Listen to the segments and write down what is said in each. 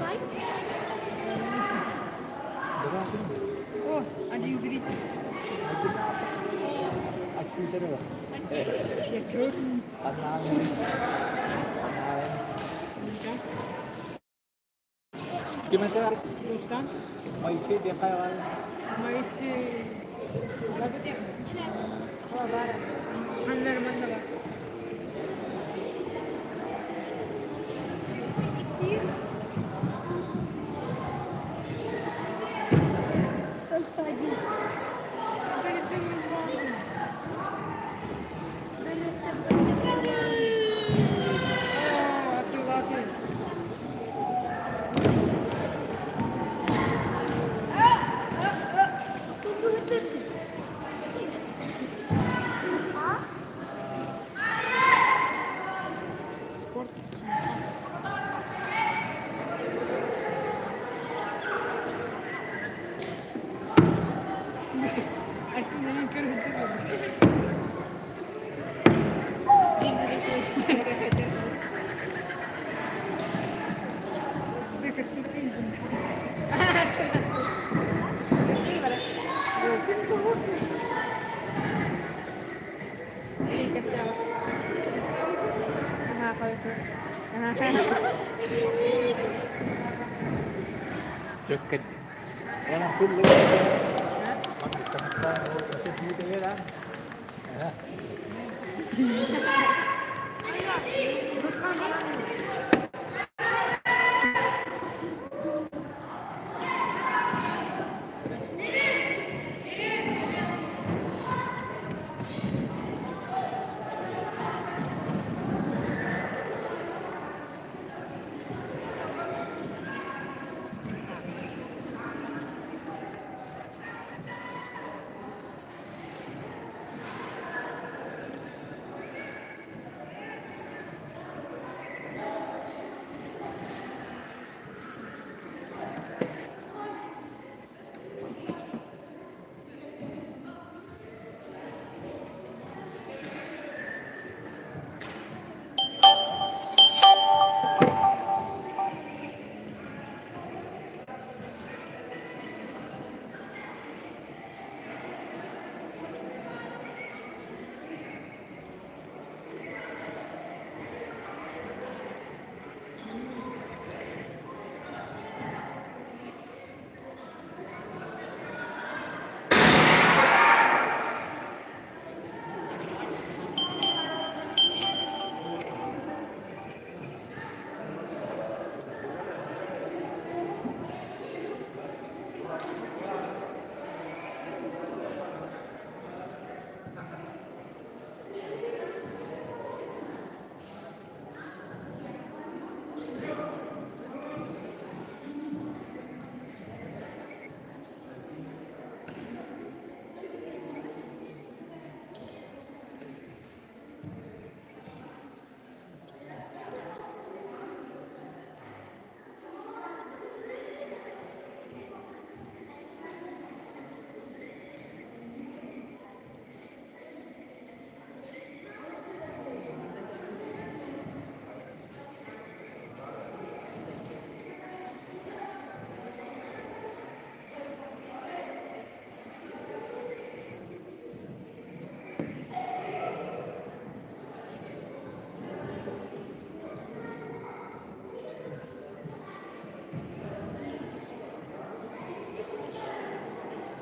О, один зритель. Я черный. Султан. Моисей. Ханнар манна бар. Только один. О, атылаты. Спорт. Айтынанын көрүнчү. Ты костюм.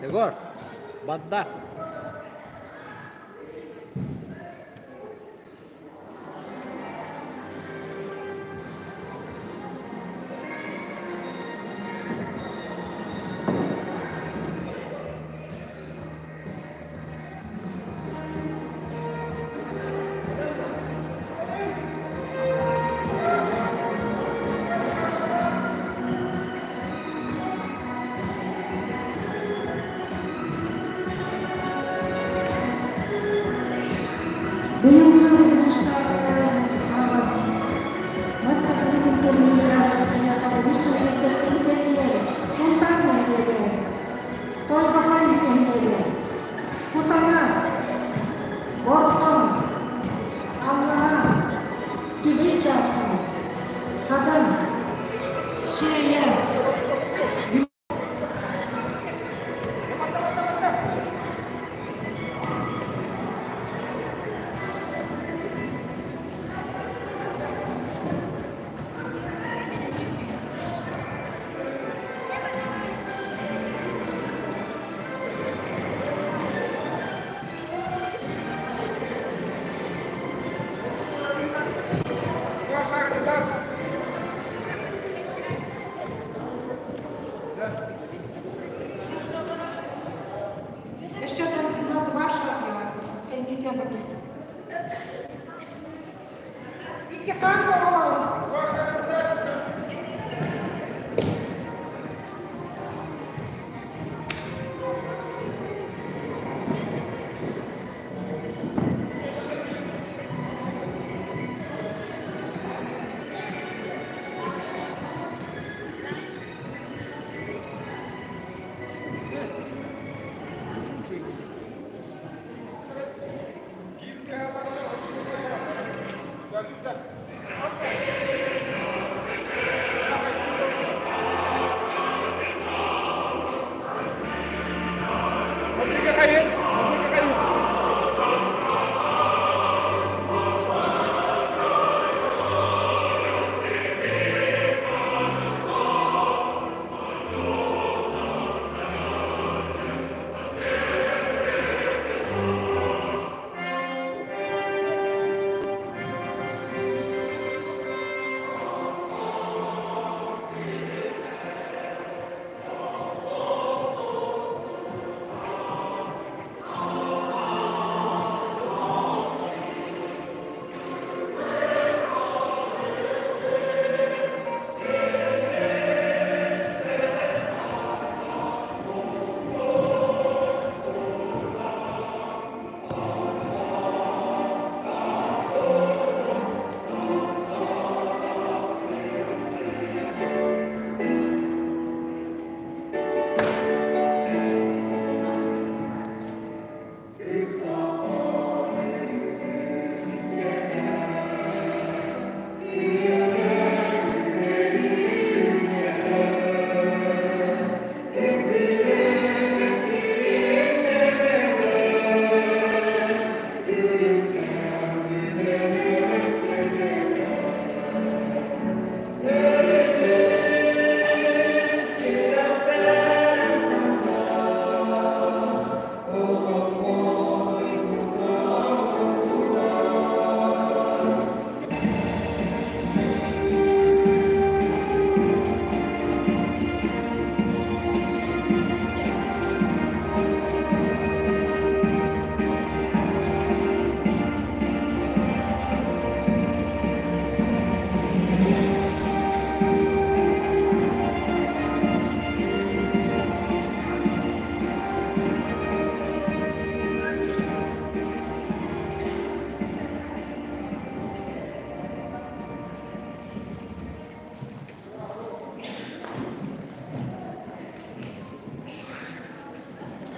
Егор, банда.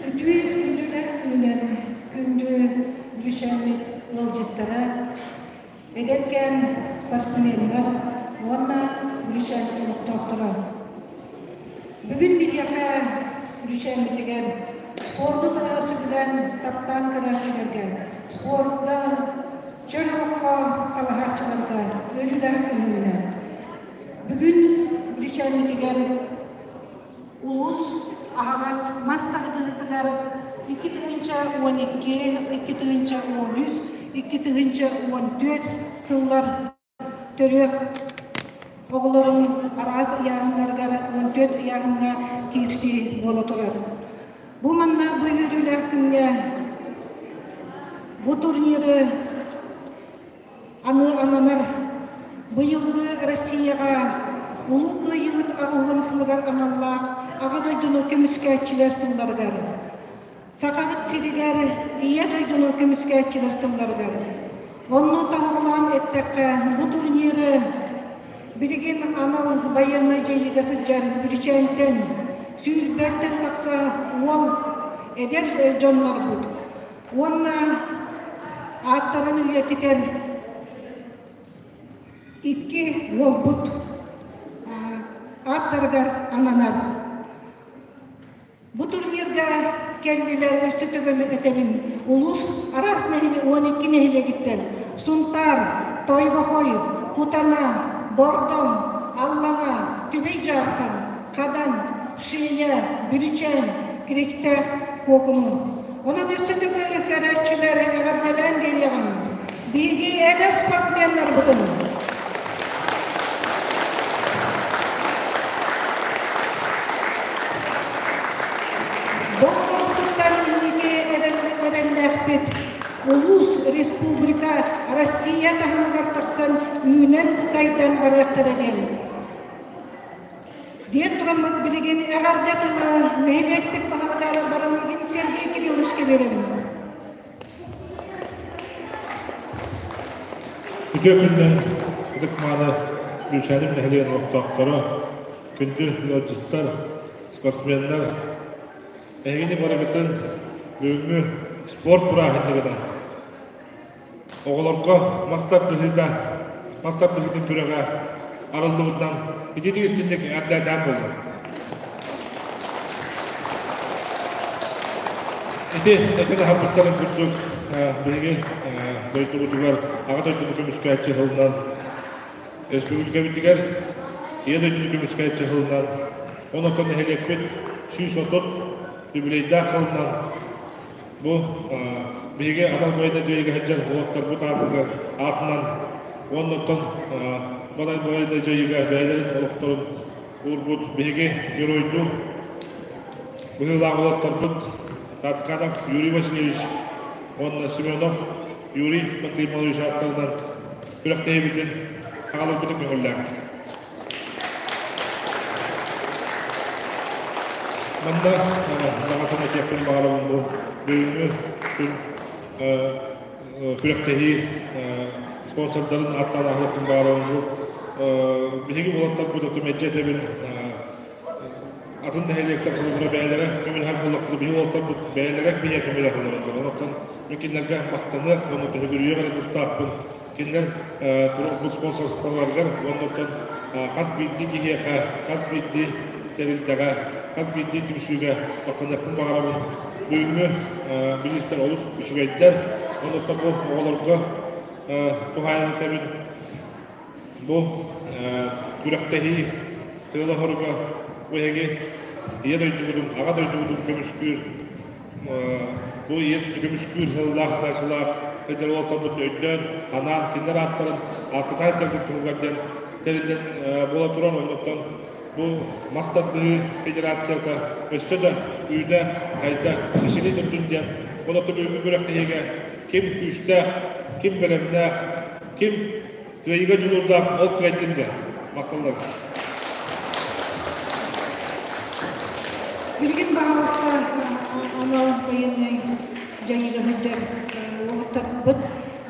Үтүө үөрүүлээх күнүнэн күндү Бүлүүчээммит ыалдьыттара, эдэркээн спортсменнар уонна Бүлүүчээн олохтоохторо. Бүгүн биһиэхэ Бүлүүчээммитигэр спорду сөбүлээн таптаан көрөөччүлэргэ, спорда чөл олоххо талаһааччыларга үөрүүлээх күн үүннэ. Бүгүн Бүлүүчээммитигэр Улуус аһаҕас мас тардыһыытыгар 2012, 2013, 2014 сыллар төрүөх оҕолорун араас ыйааһыннарыгар 14 ыйааһыҥҥа киирсии буола турар. Бу манна бу үөрүүлээх күҥҥэ бу турниры Аны ананар быйылгы Россияҕа Улуу Кыайыыбыт аҕыһын сылыгар аналлаах Аҕа дойдуну көмүскээччилэр сылларыгар, Сахабыт сиригэр Ийэ дойдуну көмүскээччилэр сылларыгар. Онно тоһоҕолоон эттэххэ, бу турниры билигин анал байыаннай дьайыыга сылдьар Бүрүчээнтэн сүүрбэттэн тахса уол эдэр дьоннорбут Уонна ааттарын үйэтитэр икки уолбут ааттарыгар ананар. Бу турнирга кэллилэр өссө төгүл этэбин улуус араас нэһилиэк 12 нэһилиэгиттэн Сунтаар, Тойбохой, Кутана, Бордоҥ, Аллаҥа, Түбэй Дьаархан, Хадан, Шия, Бүлүчээн, Киристээх, Куокуну. Онон өссө төгүл көрөөччүлэр эҕэрдэлээн биэриэҕиҥ. Биһиги эдэр спортсменнарбытын Доҕордоохтуктан инники эрэллээхпит. Улуус, республика, Россия таһымыгар тахсан үүнэн-сайдан барыахтара диэн. Диэн тураммыт билигин эҕэрдэ тылы нэһилиэкпит баһылыгар Барамыгин Сергей Кирилловичка биэрэбин. Үтүө күнүнэн ытык-мааны Бүлүүчээним нэһилиэгин олохтоохторо, күндү ыалдьыттар, спортсменнар, эһигини барыгытын бүгүҥҥү спорт бырааһынньыгынан Оҕолорго мас тардыһыыта, мас тардыһыытын күрэҕэ арыллыбытынан ититик истинник эрдээтээн буолла. Ити этэн аһарбыттарын курдук биһиги дойдубутугар Аҕа дойдуну көмүскээччи сылынан республикабытыгар Ийэ дойдуну көмүскээччи сылынан онон нэһилиэкпит 130 юбилейдаах сылынан Бу биһиги анал байына дьайыыга сылдьар уолаттарбыт аатыгар аатынан уонна оттон балай байына дьайыыга бэйэлэрин олохторун уурбут биһиги геройдуу быһыылаах уолаттарбыт Татканов Юрий Васильевич уонна Семенов Юрий Пантелеймонович ааттарынан күрэхтэһиибитин хааларбытын көҥүллээх. Манна даҕатан этиэхпин баҕарабын бу бүгүҥҥү күн күрэхтэһии спонсордарын ааттаан аһылыкпын баҕарабын бу биһиги уолаттарбыт оту мэлдьи этэбин атын нэһилиэктэр холобура бэйэлэрэ көмөлөһөр буоллахпына биһиги уолаттарбыт бэйэлэрэ биһиэхэ көмөлөһөллөр онон мин кинилэргэ махтаныах уонна төһөгүрүйүөх эрэ тустаахпын Кинилэр туруорбут спонсорстволарыгар уонна оттон хас биирдии киһиэхэ, хас биирдии тэрилтэҕэ, хас биирдии түмсүүгэ махтаныахпын баҕарабын. Бүгүҥҥү бириистэр олус үчүгэйдэр. Онон бу оҕолорго туһаайан этэбин. Бу күрэхтэһии тыала-хоруга бу эһиги Ийэ дойдубутун, Аҕа дойдубутун көмүскүүр Бу ийэ көмүскүүр сыллаах ытааччылаах сылдьар уолаттарбыт өйдөөн, анаан кинилэр ааттарын ааттатаан дьарбыт туһугар диэн тэриллэн буола турар. Оннуттан бу мас тардыһыы федерацията өссө да үүнэ, хайда, чэчирии турдун диэн онон бүгүҥҥү күрэхтэһиигэ ким күүстээх, ким бэлэмнээх, ким кыайыыга дьулуурдаах ол кыайдын диэн махталлабын. Билигин баһаалыста анал байыаннай дьайыыга сылдьар уолаттарбыт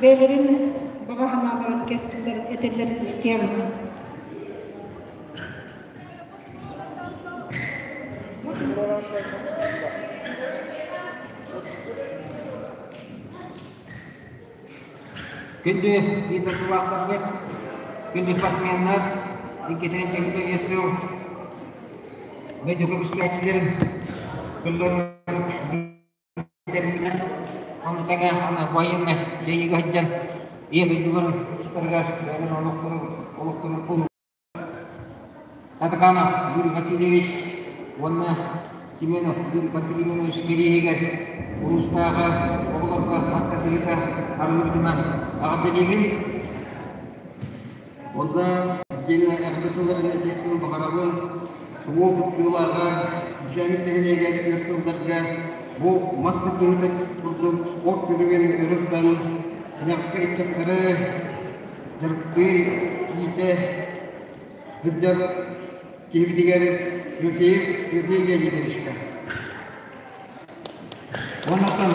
бэйэлэрин баҕа санааларын кэс этэллэрин истиэм. Күндү биир дойдулаахтарбыт, күндү спортсменнар, иккитин кэлбэ сыл дойду көмүскээччилэрин күллэринэн ону тэҥэ аны военнай дьайыыга сылдьан ийэ дойдуларын тустарыгар бэйэлэрин олохторун олохторун Татаканов Юрий Васильевич уонна Семенов Юрий Пантелеймонович кэриэһигэр улуустааҕы оҕолорго мастарыһыыта арыллыбытынан эҕэрдэлиибин. Онно отдельно эҕэрдэ тылларын этиэхпин баҕарабын. СВО кыттыылааҕар Дьүөмүт нэһилиэгэр өр сылларга бу мас тардыһыыта курдук спорт көрүҥүн өрө тутан кэнэҕэски ыччаттары дьарыктыы иитэ сылдьар киһибитигэр Тимофеев Тимофей Леонидовичка. Оннуттан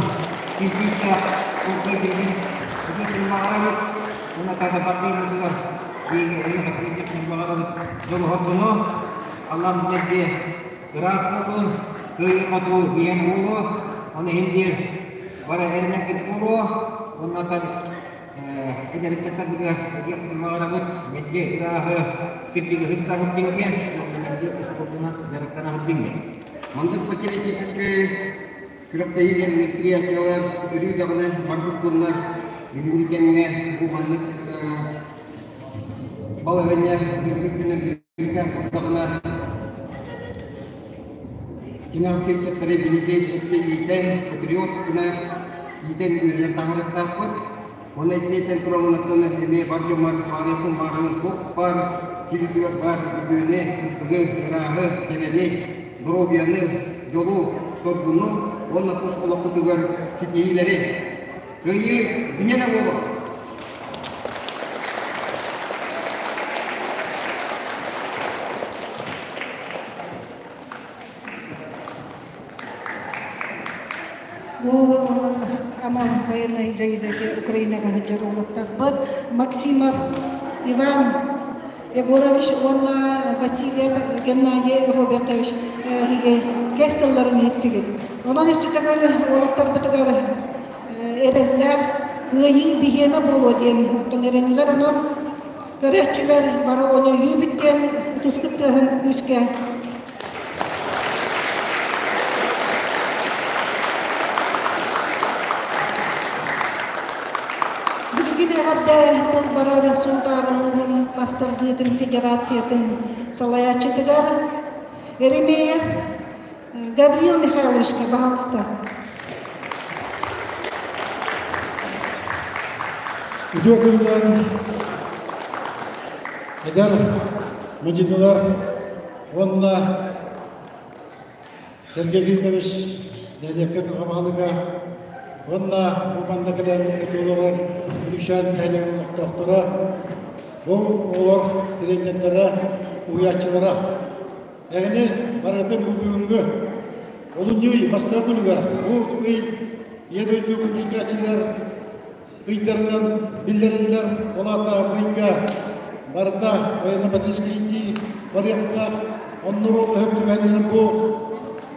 ким күүстээх ол кыайдыргын үтүөтүн баҕарабыт уонна татабардыырбытыгар биһиги эйиэхэ тиийиэхпин баҕарабыт дьолуһоргуну Аллаһ мэлдьи ыраас буоллун, кыайыы-хотуу биһиэн буолуо, ону иһин биир бары эрэнэргит буолуо, уонна Эдэр ыччаттарбытыгар этиэхпитин баҕарабыт, мэлдьи ырааһы, кирдиги сыссаһыт диҥҥэ уонна мэлдьи успуордунан дьарыктанаһыт диҥҥэ. Маннык патриотическай күрэхтэһиилэр мероприятиелар өрүү даҕаны барбыт буоллар, билиҥҥи кэмҥэ бу маннык балаһыанньа дойдубутунан бүрүүкээн турдаҕына Кинээскэй ыччаттары биһиги сөпкө иитэн, патриот гына иитэн үөрэнэн таһаарыахтаахпыт. Уонна итинниттэн тураммыныттан эмиэ бар дьоммор баарыахпын баарымын туох баар сир үрдүгэр баар үтүөнү, сырдыгы, ырааһы, кэрэни, доруобуйаны, дьолу, соргуну уонна тус олоххутугар ситиһиилэри! Кыайыы биһиэнэ буолуо! Бу анал военнай дьайыыга Украинаҕа сылдьар уолаттарбыт Максимов Иван Егорович уонна Васильев Геннадий Робертович кэс тылларын иһиттигит. Онон үстүтэгэр уолаттарбытыгар эрэллээх кыайыы биһиэнэ буолуо диэн оттон эрэннилэр онон көрөөччүлэр бары ону өйүүбүт диэн ытыскыт тыаһын күүскэ Билигин эҕэрдэ тыл барар Сунтаар улууһун бастардыытын федерациятын салайааччытыгар Еремеев Гаврил Михайловичка, пожалуйста. Үтүө күнүнэн эдэр мадьынылар уонна Сергей Кириллович нэһилиэккэ Михабаалыга уонна бу манна кэлэн олорор Үрүкшан нэһилиэгин олохтоохторо, бу оҕолор тренердэрэ, уһуйааччылара. Эһини барытын бу бүгүҥҥү олунньу ый бастакы күнүгэр бу ый Ийэ дойду көмүскээччилэр ыйдарынан биллэриллэр, ол аата бу ыйга барыта военно-политическай иитии барыахтаах, оннору өһөк түгэннэрин бу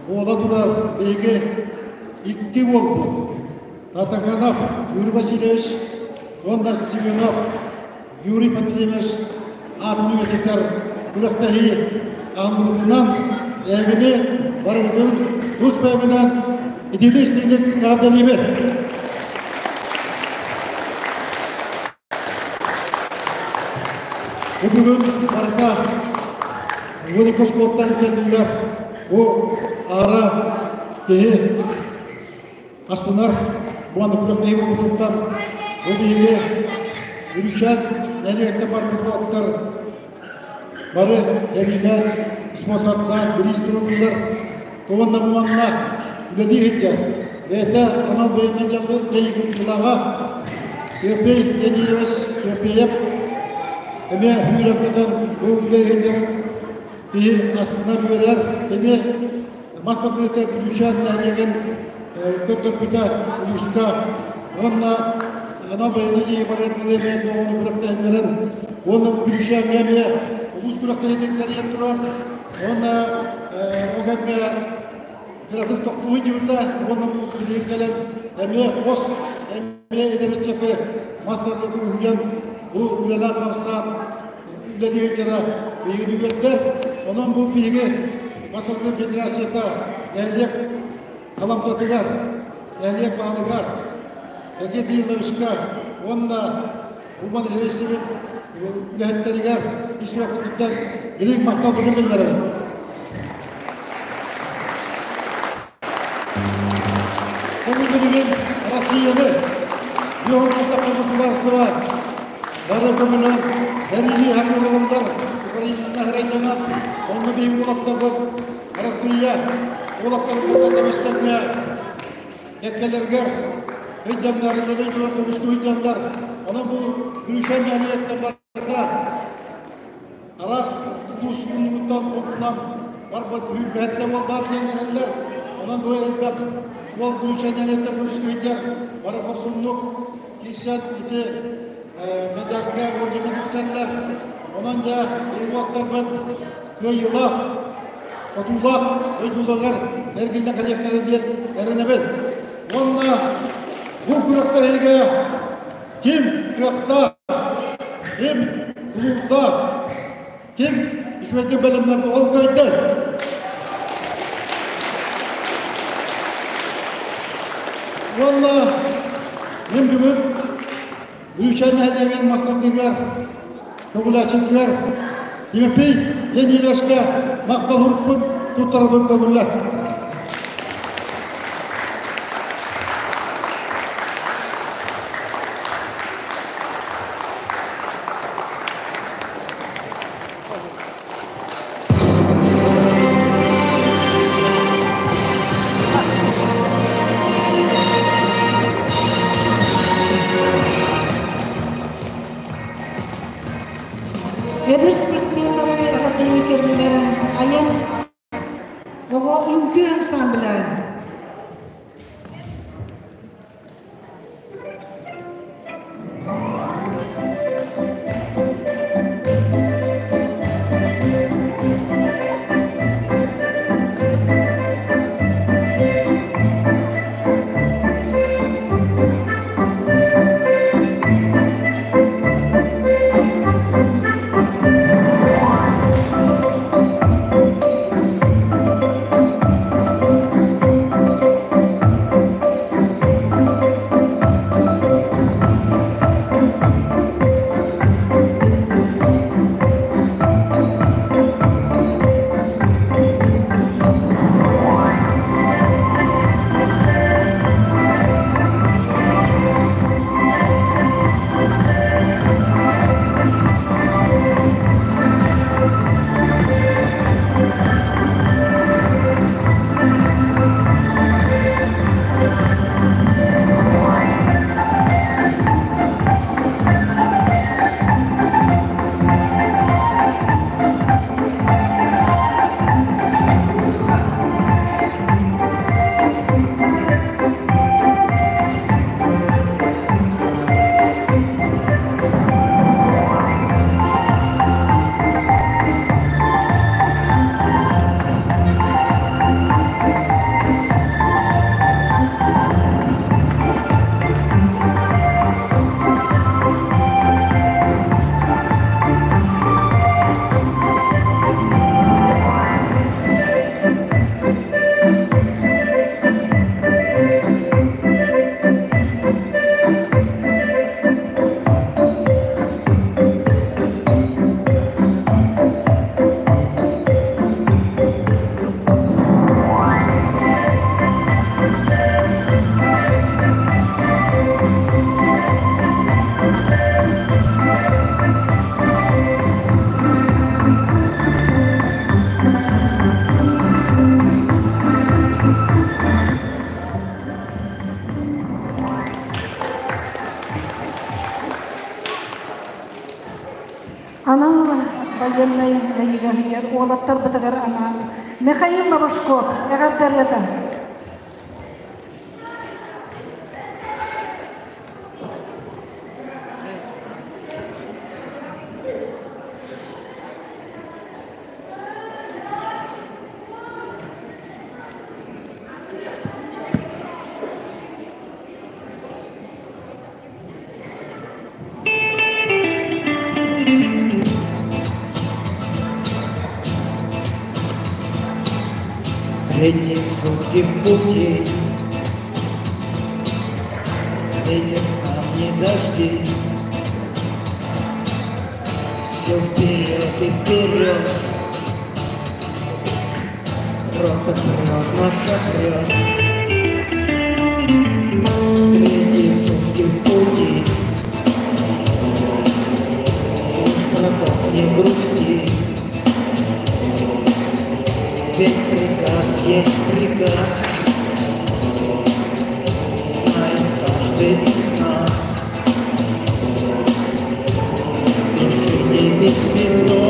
буола турар биһиги икки уолбут Татаканов Юрий Васильевич уонна Семенов Юрий Пантелеевич аатын үйэтитэр күрэхтэһии аанныбытынан эһигини барыбытын тус бэйэбинэн итиитик истиҥник эҕэрдэлиибин. Бу бүгүн барыта 12 оскуолаттан кэллилэр. Бу аара киһи астынар уонна күрэхтэһии буолбутуттан бу биһиги Үрүчээн нэһилиэктэр барбыт уолаттар бары эриилэр, спонсордаах бириис туруордулар. Уонна бу манна үлэлии сылдьар бэйэтэ анал военнай дьайыы кыттыылааҕа Тимофей Леонидович Тимофеев эмиэ сүүрэн-көтөн бу үлэлии сылдьар киһи астынар үөрэр. Кини Мас тардыыта Бүлүүчээн нэһилиэгин көрдөрбүтэ улууска уонна анал байыаннай дьайыы барар дылы эмиэ оҕону күрэхтэһиннэрэн уонна Бүлүүчээҥҥэ эмиэ улуус күрэхтэһиитин тэрийэн турар уонна ол кэмҥэ кыратык тохтуу сылдьыбыта уонна бу билигин кэлэн эмиэ хос эмиэ эдэр ыччаты мас тардыытын уһуйан бу үлэлээх хамсаан үлэлиир дьара биһигини үөрдэр. Онон бу биһиги Бастакы Федерацията нэһилиэк халамтатыгар, нэһилиэк баһылыгар Сергей Кирилловичка уонна Уман Ересевич үлэһиттэригэр ис сүрэхпититтэн дириҥ махталбытын биллэрэбит. Бу билигин Россияны Европа государство бары көмөлөөн сэриилии хакылыландар Украинаны хырайданан онно биһиги уолаттарбыт Россия уолаттарбыт көмүстэргэ кэккэлэргэр сылдьаннар илин туран көмүскүү сылдьаннар онон бу Бүрүшэн нэһилиэктэн барыта Араас улуус муннугуттан отунан барбыт сүүрбэһиттэ уол баар диэн этэллэр. Онон бу элбэх уол Гришанянетта көмүскүйдэр бары хорсуннук киирсэн ити медальга ордеҥҥа тиксэллэр. Онон дьэ уолаттарбыт кыайыылаах, хотуулаах дойдуларыгар эргиллэ кэлиэхтэрэ диэн эрэнэбин. Уонна бу күрэхтэһиигэ ким кыахтаах, ким тулуурдаах, ким үчүгэйдик бэлэмнээх ол кыайда. Уонна мин бүгүн Бүлүүчээн нэһилиэгин мастардыгар, көҕүлээччитигэр Тимофей Леонидовичка махтал уруккун туттарабын көҥүллэр. Эдэр спортсменнары эҕэрдэлии кэллилэр айан оҕо үҥкүү Байыаннай дьайыыга сылдьар уолаттарбытыгар анаан Михаил Новошков эҕэрдэ ырыата. Третьи сутки в пути, Ветер, камни, дожди. Все вперед и вперед, Рота прет, наша прет. Третьи сутки в пути, Слышь, браток, не грусти, Ведь приказ есть приказ, Знает каждый из нас. Пишите письмецо,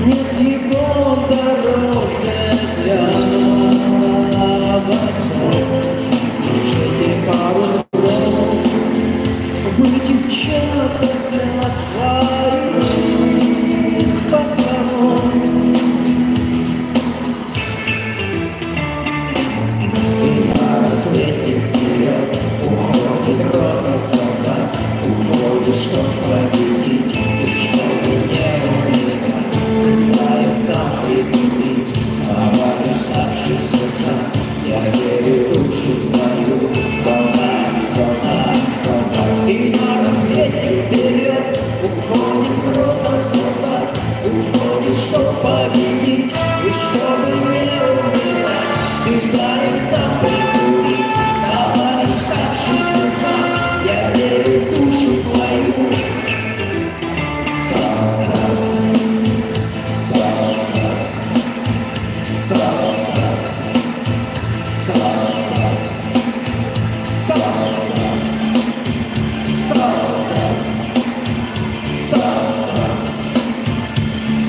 нет его дороже для бойцов. Пишите пару слов, вы, девчата, для своих пацанов. И на рассвете вперед уходит рота солдат, уходит, чтоб победить и чтобы не умирать. Кидают там прикурить, товарищ старший сержант, я верю в душу твою, солдат, солдат, солдат. И на рассвете вперед уходит рота солдат, уходит, чтоб победить и чтобы не умирать. Кидают там прикурить, товарищ старший сержант, я верю в душу твою. Солдат, солдат, солдат, солдат, солдат, солдат, солдат,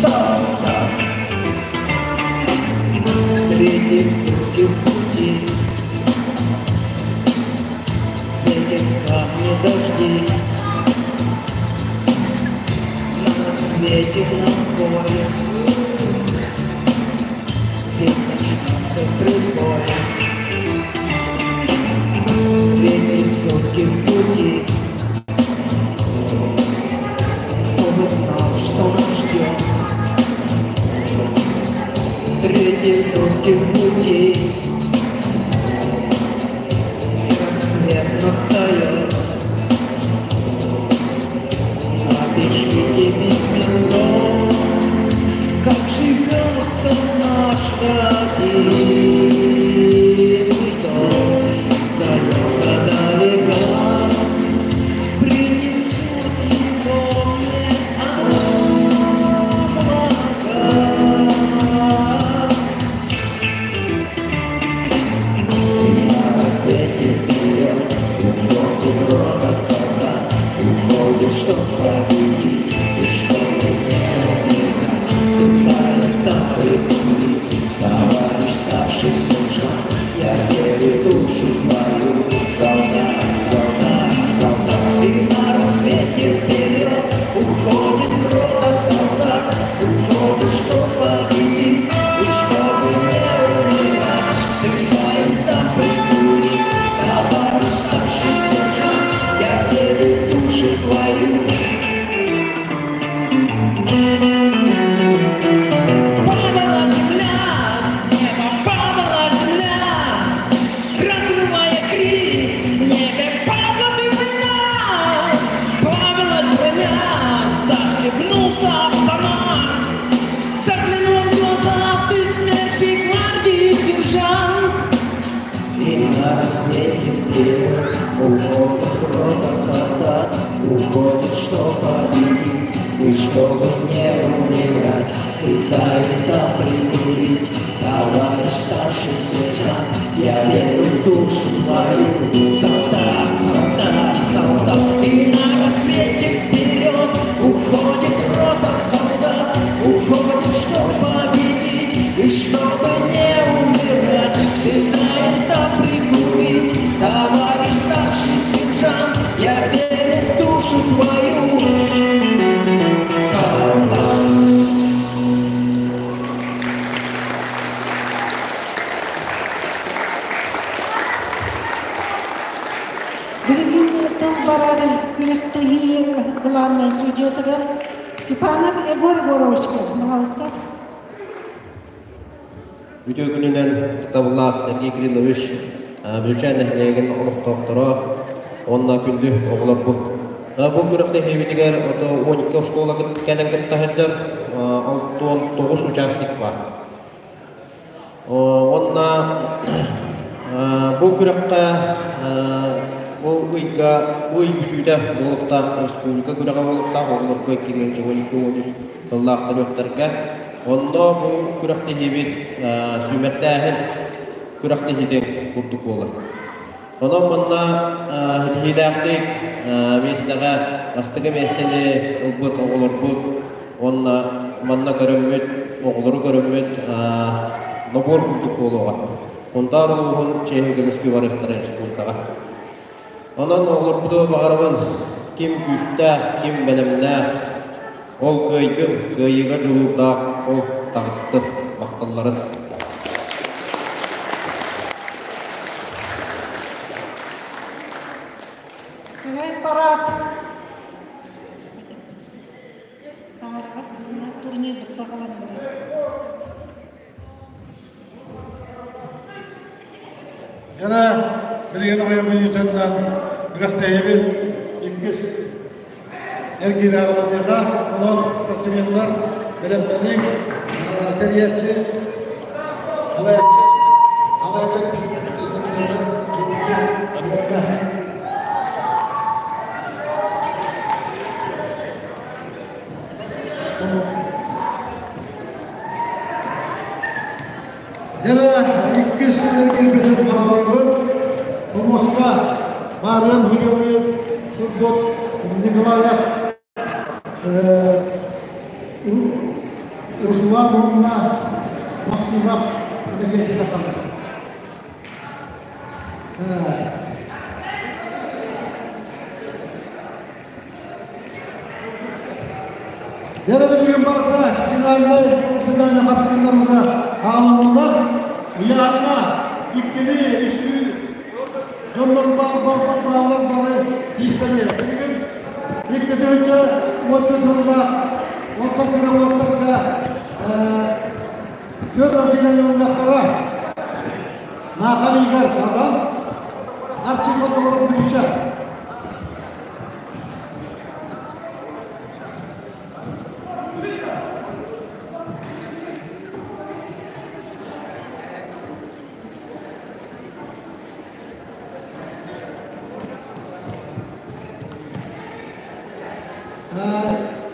солдат. Третьи сутки в пути, ветер, камни, дожди. На рассвете на поле ведь начнется стрельбой. Третьи сутки в пути, кто бы знал, что нас ждет. Третьи сутки в пути, и рассвет настает. Напишите письмецо, как живет там наш родимый дом. Издалека-далека принесут его мне облака. И на рассвете вперед уходит рота солдат, уходит, чтоб победить и чтобы не умирать. Кидают там прикурить, товарищ старший сержант, я верю в душу твою, солдат, солдат, солдат. И на рассвете вперед уходит рота солдат, уходит, чтоб победить и чтобы не умирать. Кидают там прикурить, товарищ старший сержант, я верю в душу твою. Падала земля, с неба падала земля, разрывая крик, в небе падла ты война. Плавилась броня, захлебнулся автомат, заглянул в глаза ты смерти гвардии сержант. И на рассвете вперед уходит рота солдат, уходит, чтоб победить и чтобы не умирать. Кидают там прикурить, товарищ старший сержант, я верю в душу твою, солдат, солдат, солдат. И на рассвете вперед уходит рота солдат. судьуйатыгар Степанов Егор Егоровичка, пожалуйста. Үтүө күнүнэн ытыктабыллаах Сергей Кириллович, Бүлүүчээн нэһилиэгин олохтоохторо уонна күндү оҕолорбут. Бу күрэхтэһиибитигэр ото 12 оскуола кэлэн кытта сылдьар 69 участник баар. Уонна бу күрэххэ бу ыйга ый бүтүүтэ буолуохтаах республика күрэҕэ буолуохтаах оҕолорго 2012-13 сыллаах төрүөхтэргэ. Онно бу күрэхтэһиибит сүүмэрдээһин күрэхтэһиитин курдук буолар. Онон манна ситиһиилээхтик миэстэҕэ бастакы миэстэни ылбыт оҕолорбут уонна манна көрөммүт, оҕолору көрөммүт нобуор курдук буолуоҕа. Сунтаар улууһун чиэһин көмүскүү барыахтара республикаҕа. Онон оҕолорбуту баҕарабын ким күүстээх, ким бэлэмнээх, ол кыайдын, кыайыыга дьулуурдаах ол таҕыстын, махталларын. Парад. Турнир саҕаланна. Дьара билигин аҕыйах мүнүүтэннэн күрэхтэһиибит иккис эргиирэ аҕаланыаҕа. Онон спортсменнар бэлэмнэниҥ, тэрийээччи, салайааччы, салайааччы Дьэ, иккис эргирбитин хаалларбыт Тумуска Маарыан Худёбы турбут Николаев Руслан уонна Максимов Иннокентий тахаллар. Дьэ, билигин барыта финальнай финальнай хапсыһыыларга хааллылар. Ыйааһыҥҥа иккини, үстүү дьоннор баар бааллар бары тиийсэллэр. Билигин 2014 сыллаах оттон кыра уолаттарга Петр Филарионовтара Нахан Игорь Хадан Арчы Хотолоров Бүлүүчэ.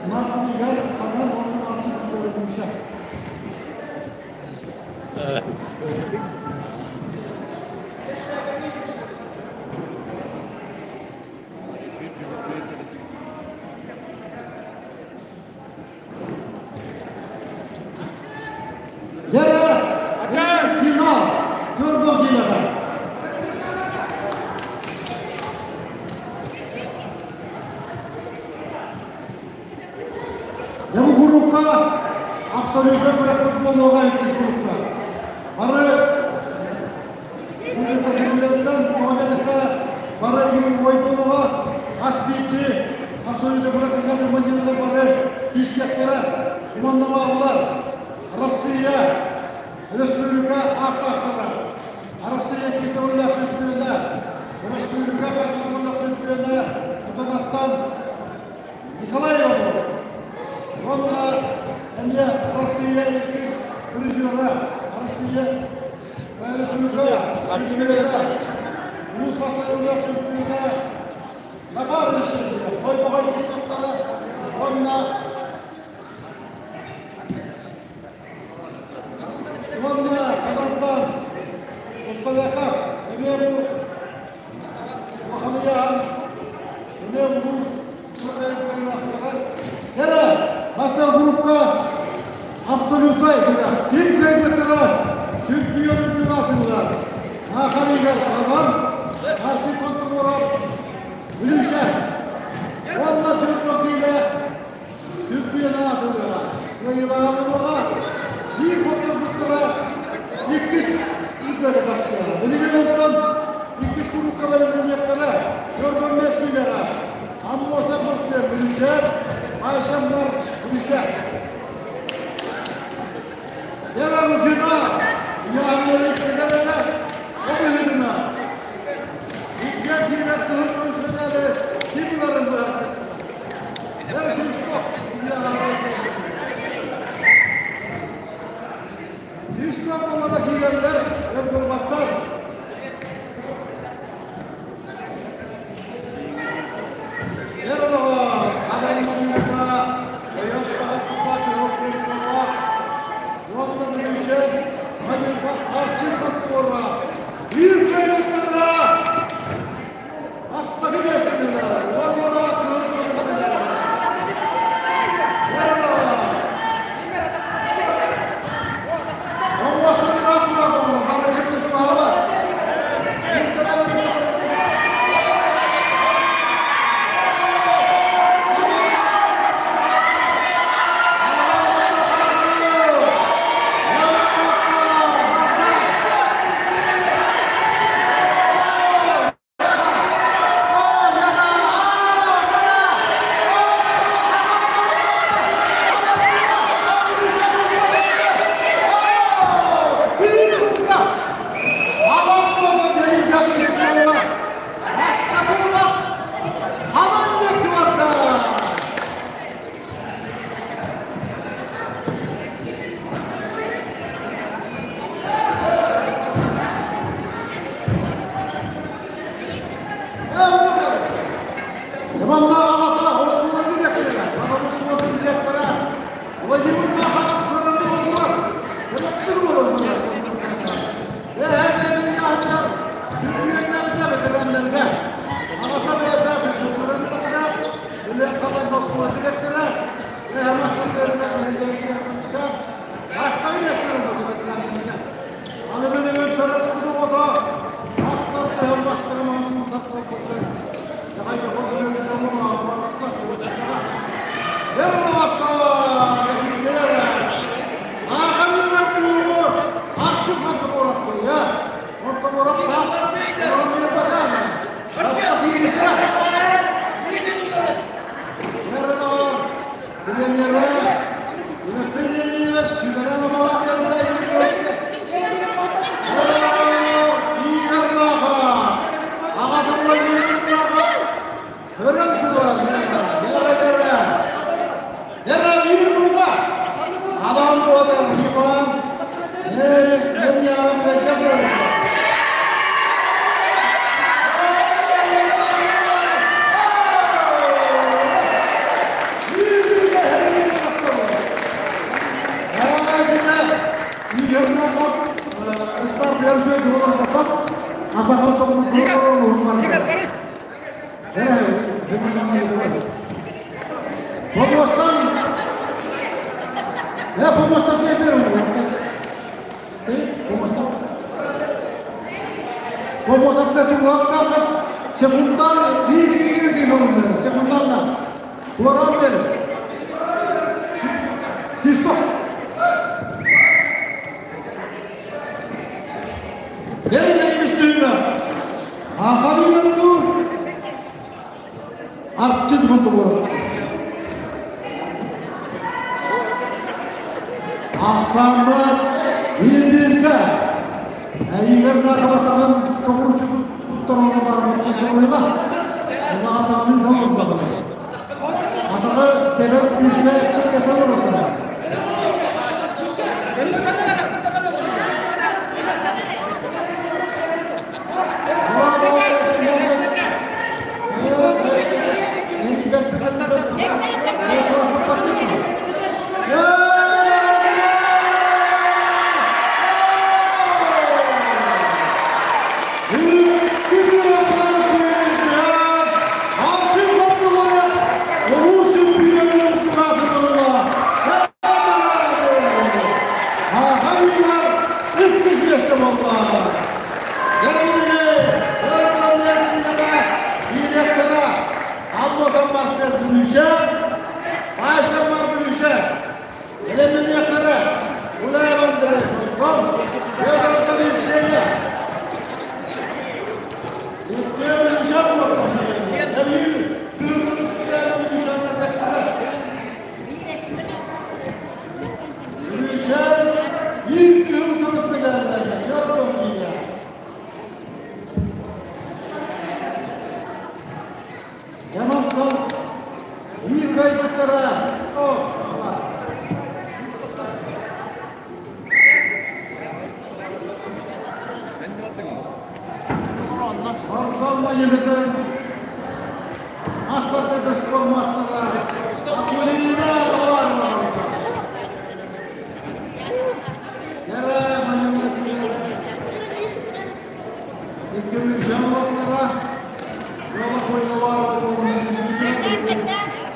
Нахан Игорь Хадан уонна Арчы Хотолоров Бүлүүчэ. Дьэ, финал, көрдөх киинэҕэ. Дьэ бу группа абсолютно күрэхпит буолуоҕа иккис группа. Бары Бары Ойбонова ас биирдии абсолютно быракылар мадьыналар бары тиийсиэхтэрэ. Уонна бааллар Россия, Республика ааттаахтара, Россия китовлях чемпиона, Республика баскетболлах чемпиона Кутанаттан Николай Иванов, уонна эмиэ Россия иккис призера, Россия Республика чемпиона, Улуус Хасайыллаах чемпиона Захар Решетников, Тойбоҕой десяттара уонна уонна Казахстан Усталяков эмиэ бу Улаханыйаан эмиэ улуус Эрэ, баста группа абсолютай ким кыайбыттара чемпион үрдүк Наахарыгар Хадан, Арчы Контоморов, Бүлүүшэ. Уонна төрт киилэ чемпион аатылыга. Кыайыылааҕа буолуоҕа. Биир хотторбуттара иккис үрдүгэ тахсыаҕа. Билигин онтон иккис курукка бэлэмнэниэхтэрэ. Көргөн бэс киилэҕэ Аммосов Марсен Бүлүүшэ, Айшаммар Бүлүүчээн. Первый финал. Я Америкада обыһынына. Икки киирэр кыһыл көмүс медали ким ыларын быһаарсыахтара. Свисток. Свисток болмада киирэллэр, өр буолбаттар. Еролого, Абайманната, Ойон таҕаспа кыһыл курдуга, уонна Бүлүүчээн Мадьынха Арчын контуора биир кыайбыттара бастакы миэстэлэр уонна кыһыл көмүс медаль. Еролого, Помостан тура буолла, бары кемне суһаба. Иванна аҕата оскуола директора, аҕа оскуола директора Владимир Нахов көрөммү олорор. Көрөптүр олорор. Эһэ бэйэтин ветераннарга. Аҕата бэйэтэ физкультура директора, Үлэ калан оскуола директора, эһэ мастер Бастагы местері ветераннарга. Аны мен көрөп ото бастар тыһым бастырман таттырып отырып. Жағай да Помостан Помостан тугуактан секундтан биир биир секундтан туоран бери. Свисток. Келген күстүүмө. Ахарыганту Арчын хонду борот. Ахсаммат бир-бирге. Әйгерде қабатаған тоғыручу тұттарына барып отқан. Онда атағын да орындаған. Атағы тебер күйіске чып кетен орындаған. Мадьынытын мастарда спорт мастера Акулина Ивановна. Кэрэ Мадьына Икки уолаттара Жаба Койновара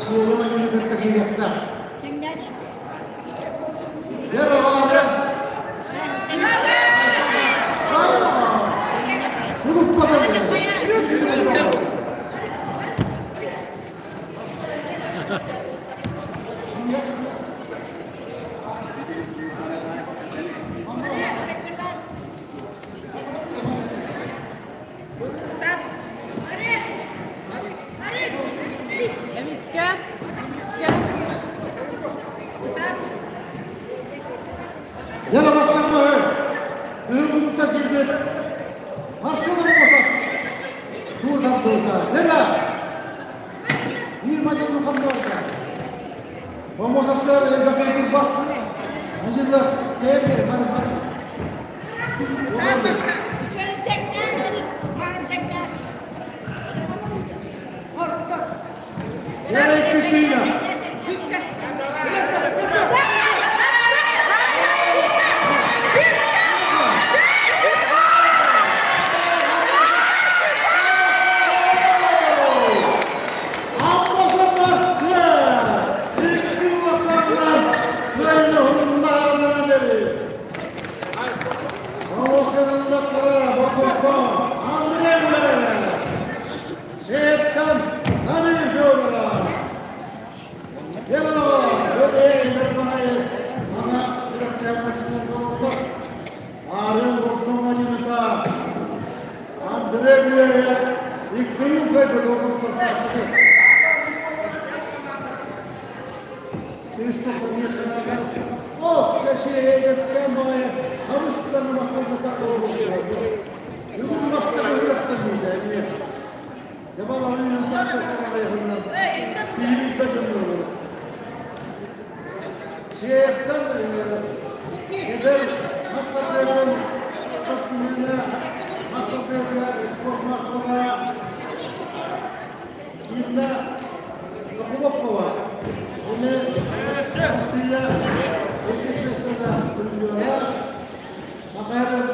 Суолу Мадьыны кытта киириэхтээх. Вера Варя. Эмискэ, эмискэ. Яра бастакы Ыһыл кирбит Марсела Мосов туурдан туурда. Яра! Биир мадьын хамдорда. Бомосовтар элбэкэй турбат. Мадьынлар тэбир бар бар. Яра иккисина. Аммосов Марсел! Икки уласаннар кыайны хуннаарынан бери. Аммосовтар Бокоскон Андрей Мулаев. Шеттан Дамир Федоров. Яралава, өте Нерманайы, ана күрәктәмәсеннән болды. Арын Ортомажыныта Андрей Мулаев икки күн көйбөт орын тұрсачыды. Бүгін бастығы үрәктен дейді, әне. Жабал алыйнан тақсақтарға Тиімін бәжімдір болады. Шейхтан едер мастерлердің спортсмені, мастерлер, спорт мастера Инна Хлопкова. Оны Россия 2 месяца чемпиона, Макаров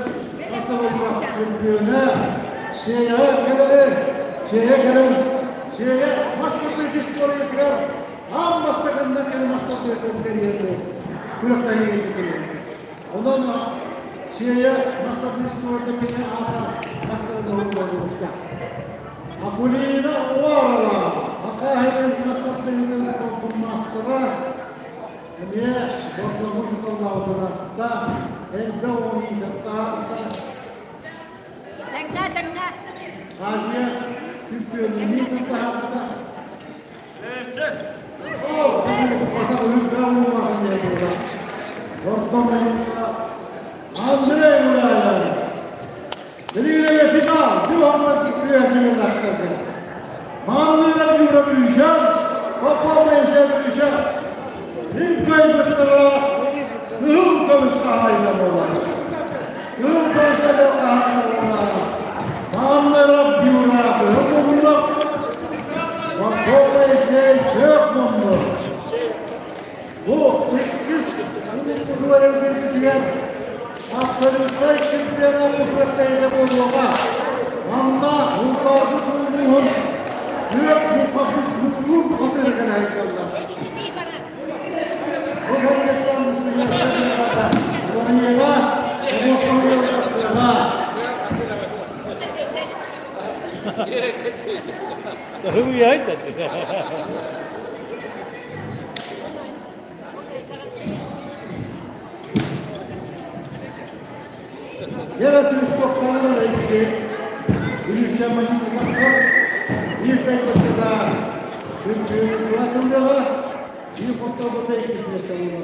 мастер чемпиона, Шея келе, Шея келе, Шея мастер история ам мастагында кел мастер карьеру. Күрәктә егет. Онан Шея мастер история келе ата мастер болду. Акулина Уарала, Акахин мастер спорт мастера, Эме бортомуш таллаутунатта, элбе они таттаарта, Таңда, таңда. Азия чемпионы таттаахта. О, ата үлбе улахан яйда. Ортомалинка Андрей Мулаев. Билигин финал, дюхаммад кирилактарга. Манныра бюра бүрүшән, Папа есе бүрүшән. Инкай быттыра, кыл көмүс кахайда болар. Кыл көмүс кахайда болар. Манныра бюра кыл мумлак. Папа есе көк мумлак. Бу иккис дуарын деген абсолютный чемпионат Украины болуға. Манна ултарды тулуһун күөк муккун катырган айкаллар. Бу кәллеттен Ларыйга, Москвага. Yarasını stoklarını da itti. Bilirsen makinede bir tek başına çünkü kuratıldığı bir kotta da ikisi mesela.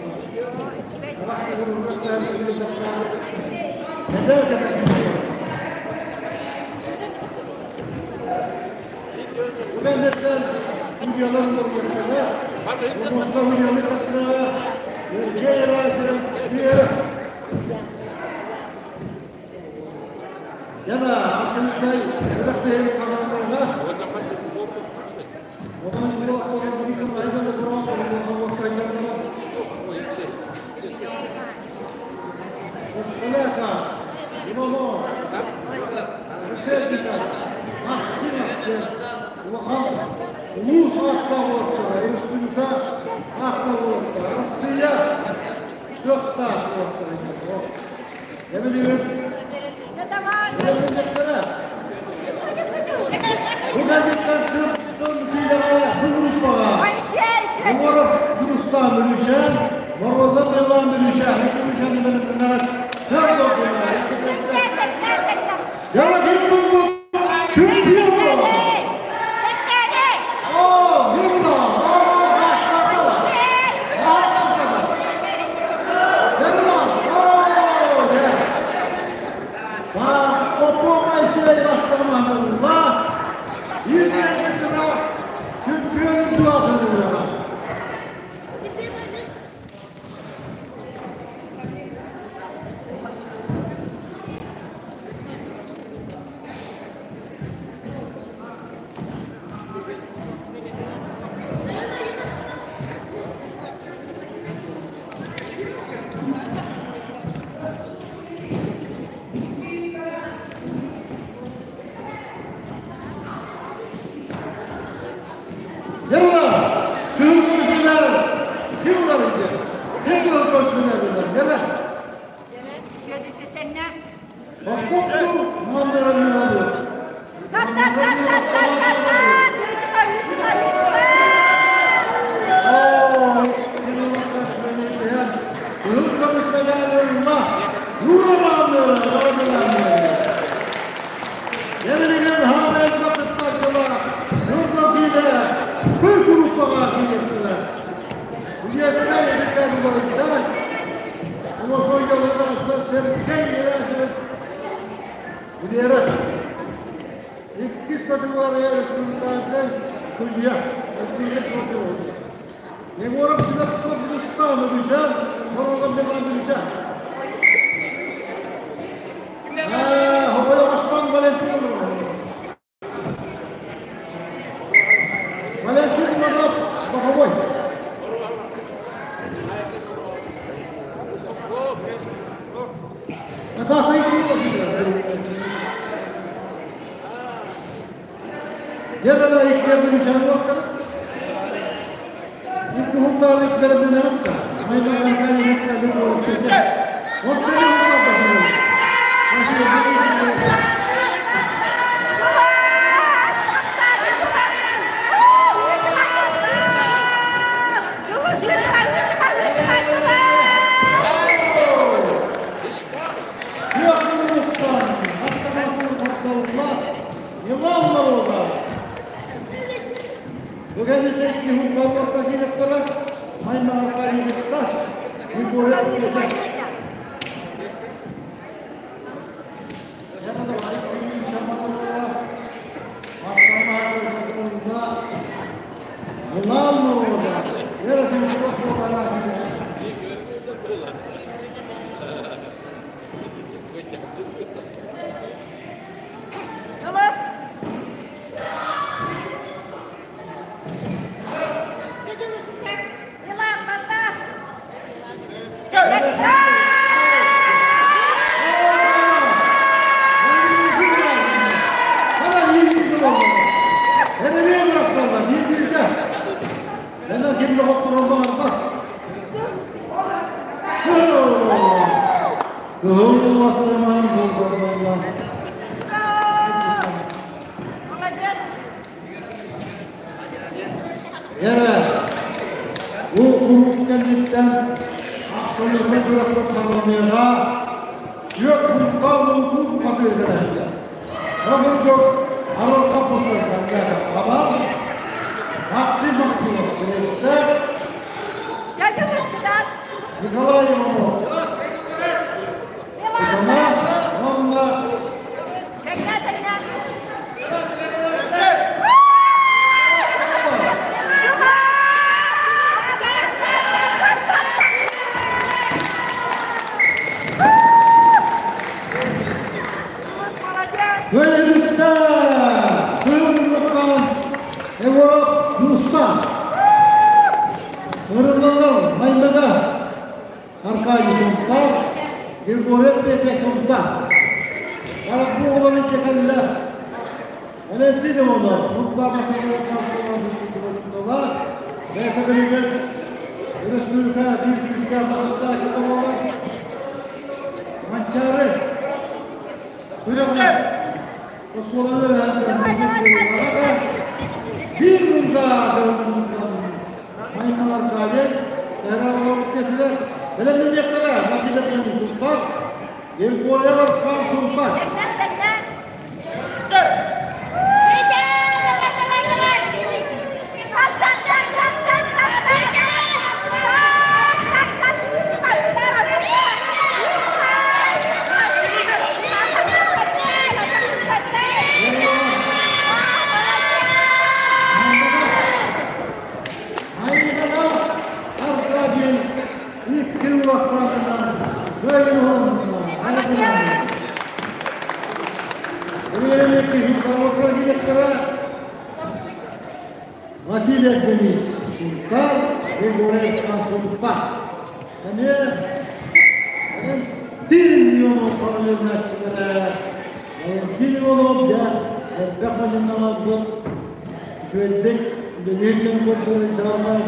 Başka bir uğraşlar bir neden kadar gidiyor? Bu memleketten Hülyaların da yakında, bu Moskva Hülyalı katlı, Sergey Rasevich Yana абсолютно күрәктәһин Поляков, Иванов, Решетников, Максимов диэн улахан улуус ааттаах уолаттара, республика ааттаах уолаттара, Россия кыахтаах уолаттара. Эбилигин бэлэмнэниэхтэрэ. Бу кэнниттэн Тын киилэҕэ бу группаҕа Егоров Дьулустаан Бүлүүчээн, Морозов Иван Бүлүүчээн, икки Бүлүүчээн бэлэмнэнэҕит. Төрт ордуна, икки Яна ким булбут? Чемпион буолар. О, Юрла, о, баштатала. Баштатала. Юрла, о, да. Попова Моисей бастығынан Yirmi чемпионун туатылыга. Yarılar, kızıl konuşmalar, kim ular idi? Kim kızıl konuşmalar dediler? Yarılar. Hukuklu mandıra alıyor. Tak tak tak tak tak tak tak. Kızıl konuşmalar Yura mandıra, mandıra. Yeminine hamel kapıtmaçılar, yurda dile, bu gruppağa dilettiler. Üyesine yedikler bu Ama son yıllarda aslında Sergey Yerasimiz Biliyerek. İkiz kategoriya respublikası Kulya, Respublika çok oldu. Егоров сюда Кыргызстан düşen, Morozov Milan düşen. Havaya başkan Valentin Valentin Madab Bakoboy. Yerada iklerden düşen vakti. İki huklar iklerden hatta. Hayvan hayvan iklerden olup geçer. Vakti huklar da Николай Иванов. Ивана, Ивановна. Вылезта! Вылезта! Егоров Нурстан. Орынланар Маймага Аркадий Сунтар. Григорьев Петя Сунта. Бу оҕолор иччэкэллэ. Валентин Иванов, Сунта Масамыраттан Оскуола бэйэтэ республика биир күүстээх масаттаачыта буолар. Манчаары күрэҕэ оскуола үөрэхтэрин биир мунда Маймалар Кэлэр бэлэмнэниэхтэрэ Василий Султан, Егорьев Аркан Султан. Василий Денис Султан, Григорий Султан. Валентин Иванов параллельначчылара. Валентин Иванов дьэ элбэх мадьынналарбыт үчүгэйдик үлэлиир кэм көрдөрөр.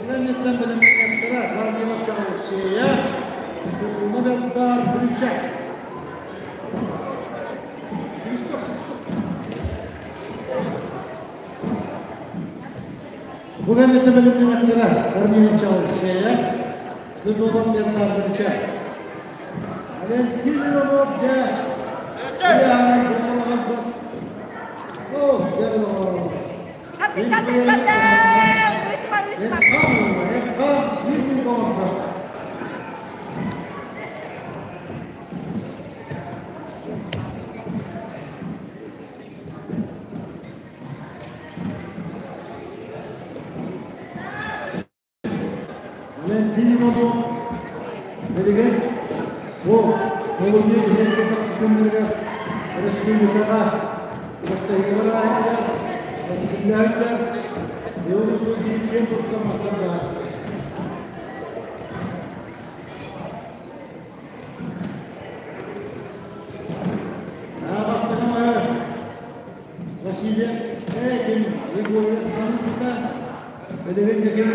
Үлэнниттэн бэлэмнэннэра Саргылап Чаҕылсыйа, Спортуна Белдар Брюссель. Бу кэнниттэн бэлэмнэннэра Корнилов Чаҕылсыйа, Спортуна Белдар Брюссель. Валентин Иванов дьэ Ильяна Бокалаҕарбыт. О, дьэ Эрхан, bir gün. Валентин Иванов билигин бу толуйу иһэргэ саксыз республикаҕа күрэхтэһиилэр эрчиллээһиттэр Еулусу биир киэн туттар мастардааччылар. Бастакы Василий Экин Егорьев Ханыкта Билигин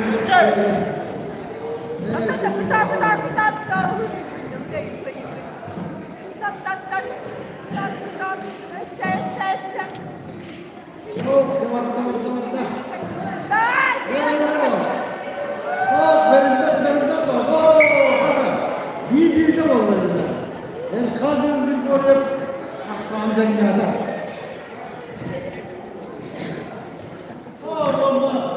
Bir de vallahi. Erkan Gurgoryev Aksan dünyada. Oh, Allah.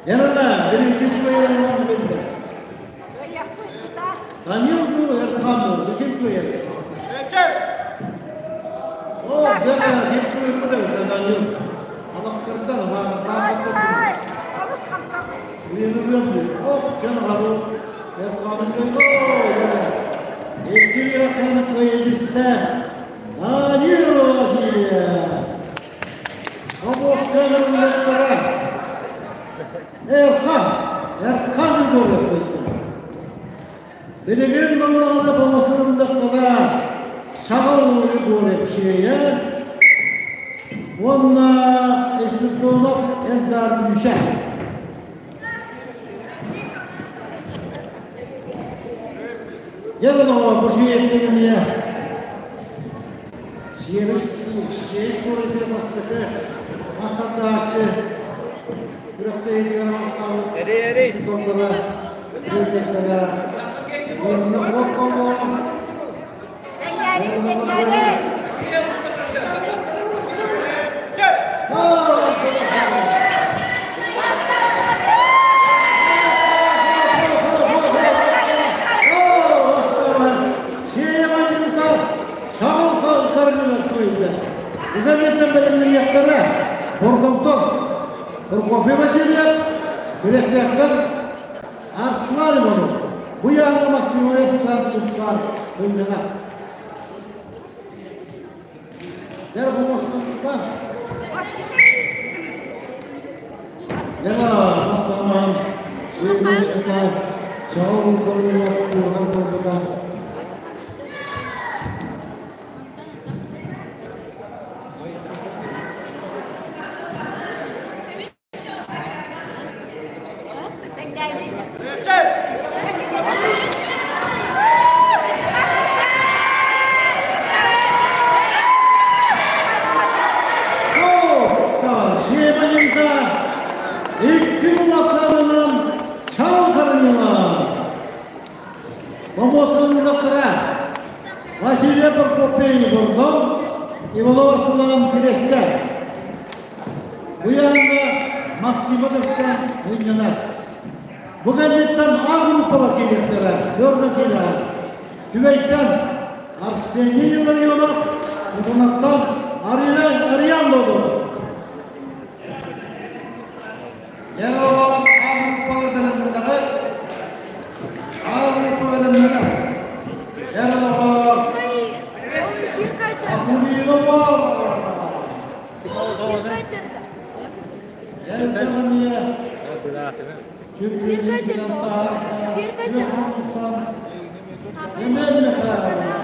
Yanında benim kim koyarım onu belli. Daniel bu Erkan bu kim koyar? Oh, gene kim koyar bu da Daniel. Allah kırdan ama Oh, gene habu Erkan'ın koydu. Gene. İki bir aksanı koyabiliste. Daniel Vasilya. Kaboşkanın ülkeleri. Erkan, Erkan gol yaptı. Билигин малларда болмасырындақтара шағыл gol şeye. Онна Эспектонов Элдар Бүшә. Yarın o bu şey ettiğim ya. Şiiriş, şiiriş sureti bastırdı. Bastırdı Күрэхтэһиитигэр Eri eri. Doktora, Doktora, Үгэнниттэн бэлэмнэниэхтэрэ Бордоҥтон Прокопий Васильев, Кириэстээхтэн Арслан Иванов, бу Яна Максимовец Сунтаар ылланар. Дэр Хомоскостан Дера Астаман Сүйгүн Саул Королев туһунан буолбута. Икки улаханынан чалҕарыҥа Помоскалыыллара Василий Прокопьевич Бордоҥ, Иванов Арсылаан Кириэстэ. Бу ыйааҥҥа Максима Дарстан мунньанар. Бу кэнниттэн А группалар киириэхтэрэ, Дөрнө киилэҕэ. Түбэйтэн Арсений Илларионов, Кутунаттан Арина Ариан Додонов. Дьэ, А группалар бэлэмнэнэҕит. А группа бэлэмнэнэр. Дьэ, Акулина Павловна. Элбэҕэмиэ Семен Михайлов,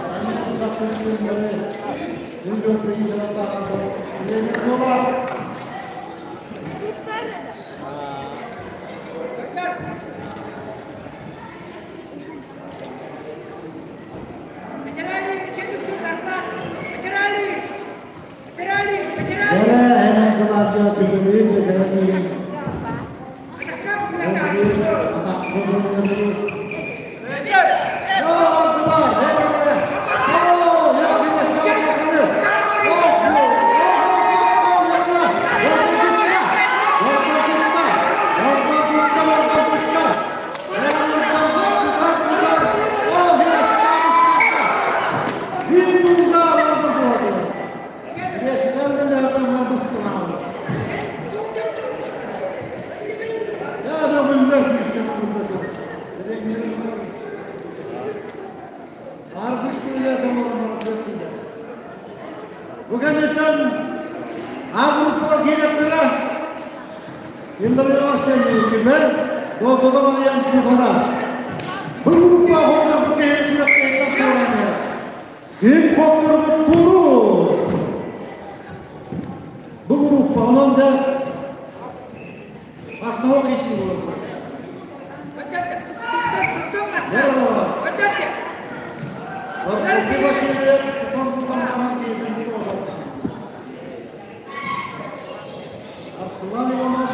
Тэрээһинин кылаатыа түгүлүүр бэтэрэниин Бу кэнниттэн А группалар киириэхтэрэ. Илларионов Арсений Түмэн, Доотодо Марьян Кухана. Бу группа хотторбут киһи күрэхтэһиттэн туораан иһэр. Ким хотторбут туру. Бу группа онон да Бастауы кешті болады. Арслан Иванов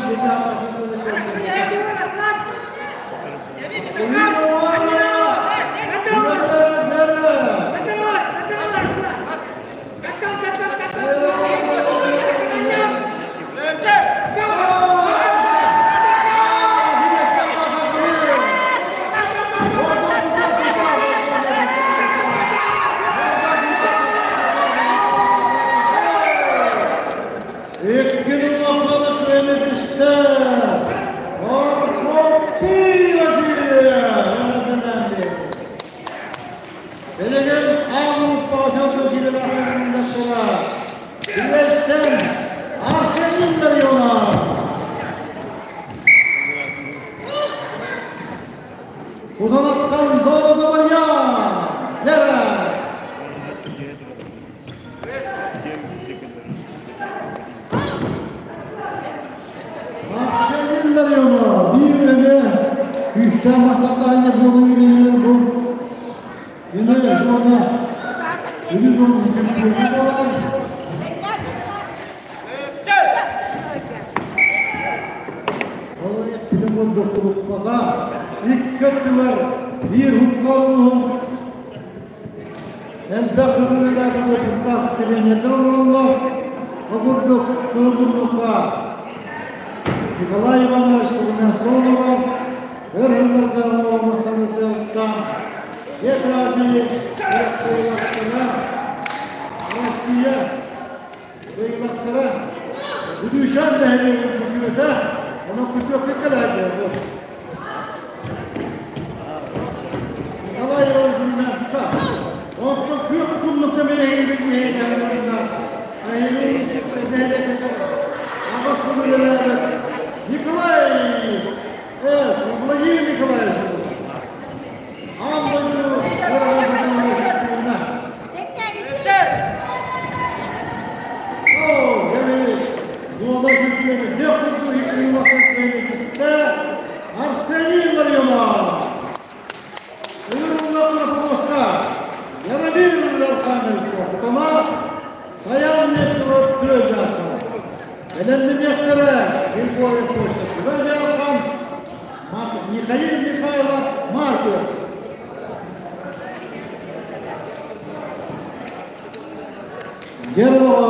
Иккини махсаты түстэ. Прокопий Васильев! Билигин А группаҕа төрдө киирэлээхтэр Түбэттэн Арсений Ларионов. Кутанаттан Дорога Марья Лера. Арсений Ларионов биир эмэ күүстээх махталлаах буолуу үлэлэрин бу Yine ona 113 буолар. Ол эппитин курдук группаҕа икки өттүгэр биир хутталлуһун элбэх кырыылаах уопуттаах тренердэр олороллор. Бу курдук кыыл Николай Иванович Румянцев өр сылларга олорбостарыттан Азии Россия. кыайыылаахтара Бүлүүчээн нэһилиэгин күтүөтэ, онон күтүөккэ кэлээдэ бу. Николай Иванович Румянцев. Онтон күөх куннукка мэйиһигин мэйиһигин нэһилиэгэр аҕыс сыл үлэлээбит Николай Владимир Николаевич Аан дойду ыарахан Зона чемпионы, тех курдук икки Арсений Ларионов. Ыҥырыллар Пропуска, Яромир Архангельска, Кутана, Саян Нестеров Түөжархан. Бэлэмнэниэхтэрэ Григорий Костев, Түбэй Архан, Михаил Михайлов Марков. Гербоҕо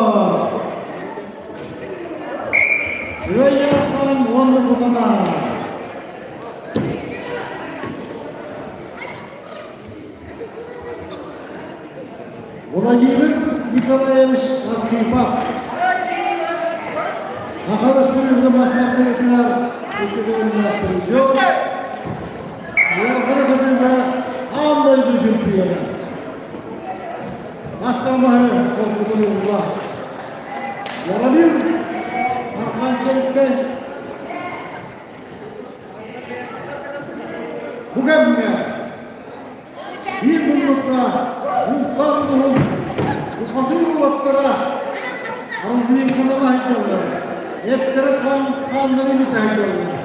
Түбэй Архан уонна Кутана. Владимир Николаевич Архипов Саха Республикатын бастакытыгар иккитигиннээх призер, Ыарахан көтүүгэ аан дойду чемпиона. Бастамаһы толкутулла. Яромир Архангельскай Бу кэмҥэ биир муннукка бултаан уһун бухатыыр уолаттара разминканан сылдьаллар, эттэрэ хааннарын имитэ сылдьаллар.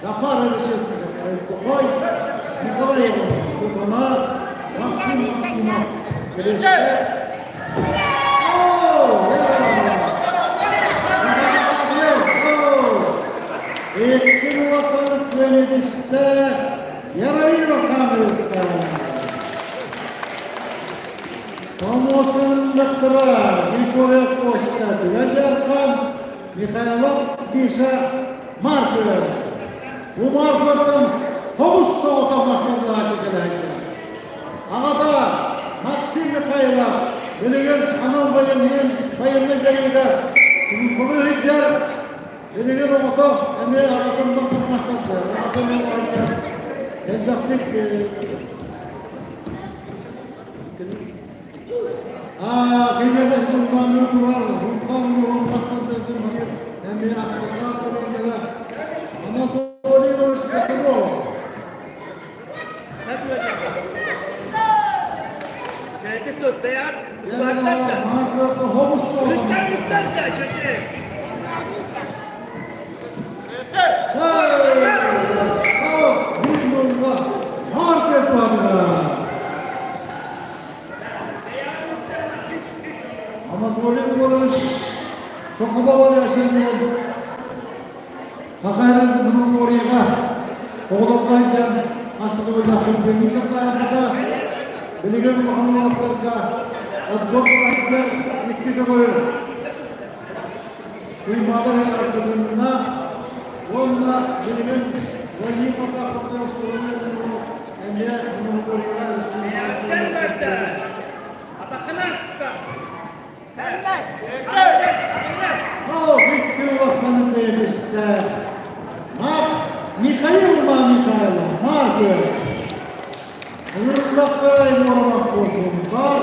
Захар Решетников, Кухой, Николай Иванов, Кутана, Максим Максимов, Креще. Икки улахан күөнүдүстэ Яромир Архангельскай. Томосоннохторо Григорий Костя, Түбән Архан, Михайлов Миша Марков. Бу Марковтан хомус соҕотох мастардаачы кэлээччи. Аҕата Максим Михайлов билигин анал байыаннай дьайыыга сулууспалыы сылдьар. Билигин оҕото эмиэ аҕатын мастардар. Аҕата эмиэ элбэхтик Кинигэс Бурбаанныы турар, Бурбаан уһун мастардыытын биир эмиэ аксакаал тренера Анатолий Иванович Петров. Анатолий Егорович Соколова Яшенен Хахайран Григорьева оҕолорго сылдьан астыгыбыта сүрбэҥҥэ таайбыта билигин улахан уолаттарга отгон аттар икки төгүл Туймаада аргытынна уонна билигин Владимир Потаповка оскуоланы эмиэ Григорьева республикатын Икки улахсаны Михаил Михайлов, Марков. Ылырыллахтара Иванов Курсунтар,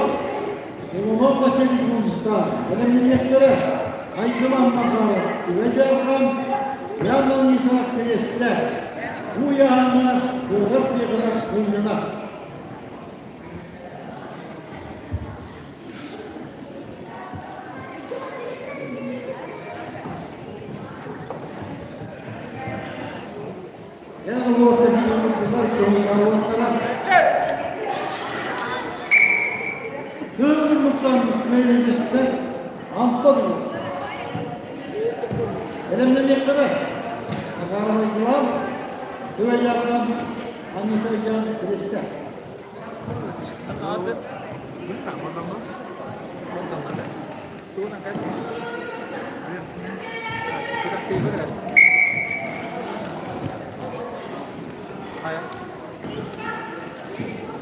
Иванов Василий Сунтар, Бэлэмнениэхтэрэ Айгылан Макаров, Үвэдьархан, Яна Исаак Кресте, Уяна Петр Тихонов Кыйына. Кыһыл мейленесте Антон Элемнениэхтэрэ Макаров Түвэйяттан Анисайян Кресте.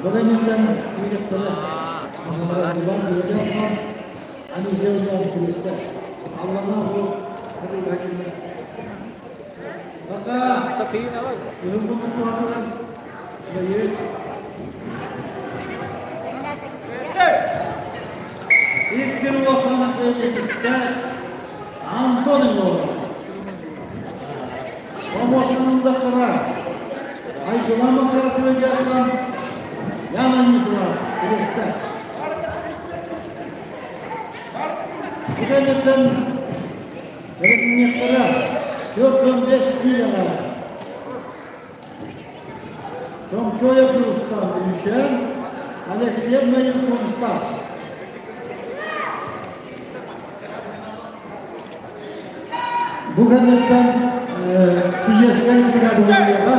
Бүгүнүттэн ииректэрэ Айгылан Юлианна, Анисия Кристе. Аллана бу хadi хadi. Maka Ilmu Baik. İlkin ulaşan ikisi Антон Иванов. Помощнында кара. Айгылама кара күлгән Яна Нисова, Креста. Бүгеннән Бәрәкмәккара 415 килога. Чоңчоев Рустам Илюшен, Алексей Наилфонта. Бүгеннән Күзескән дигән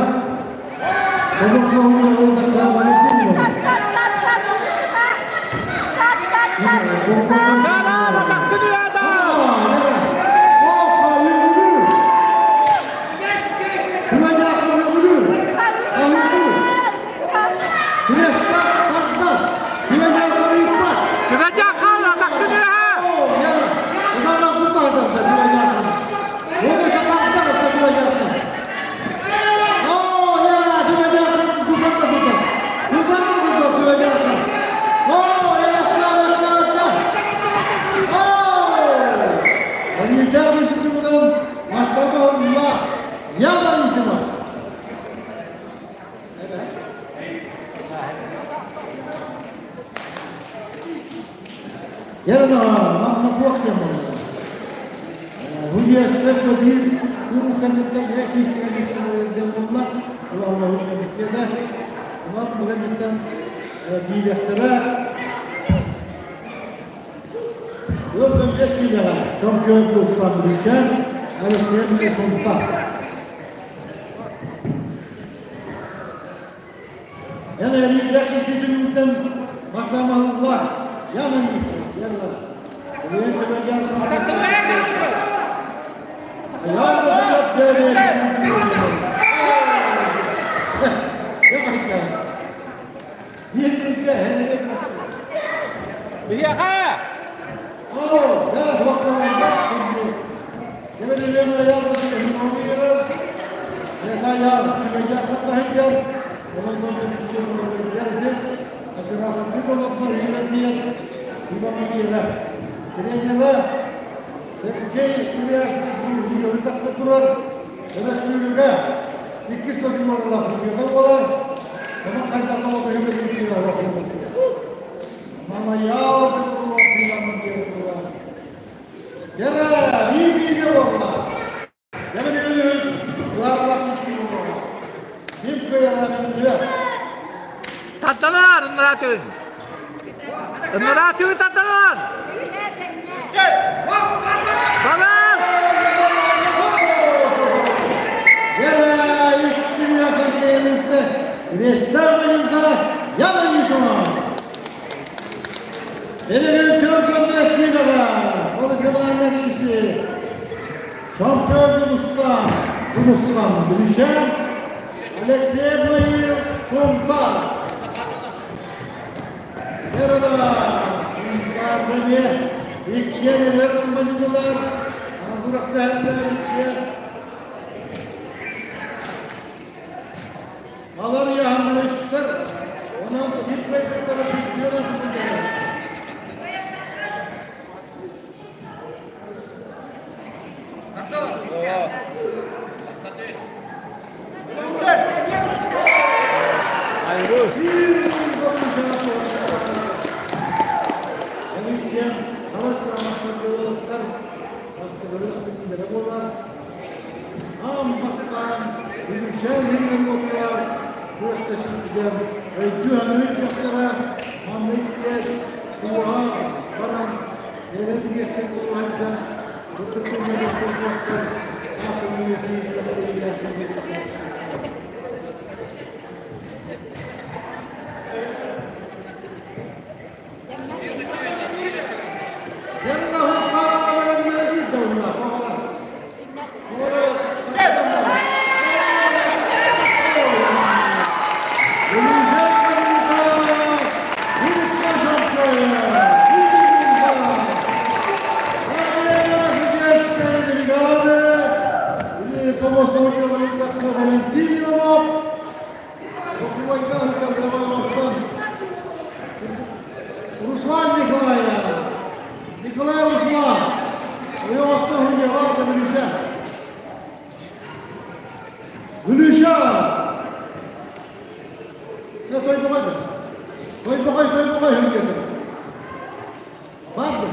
Барды.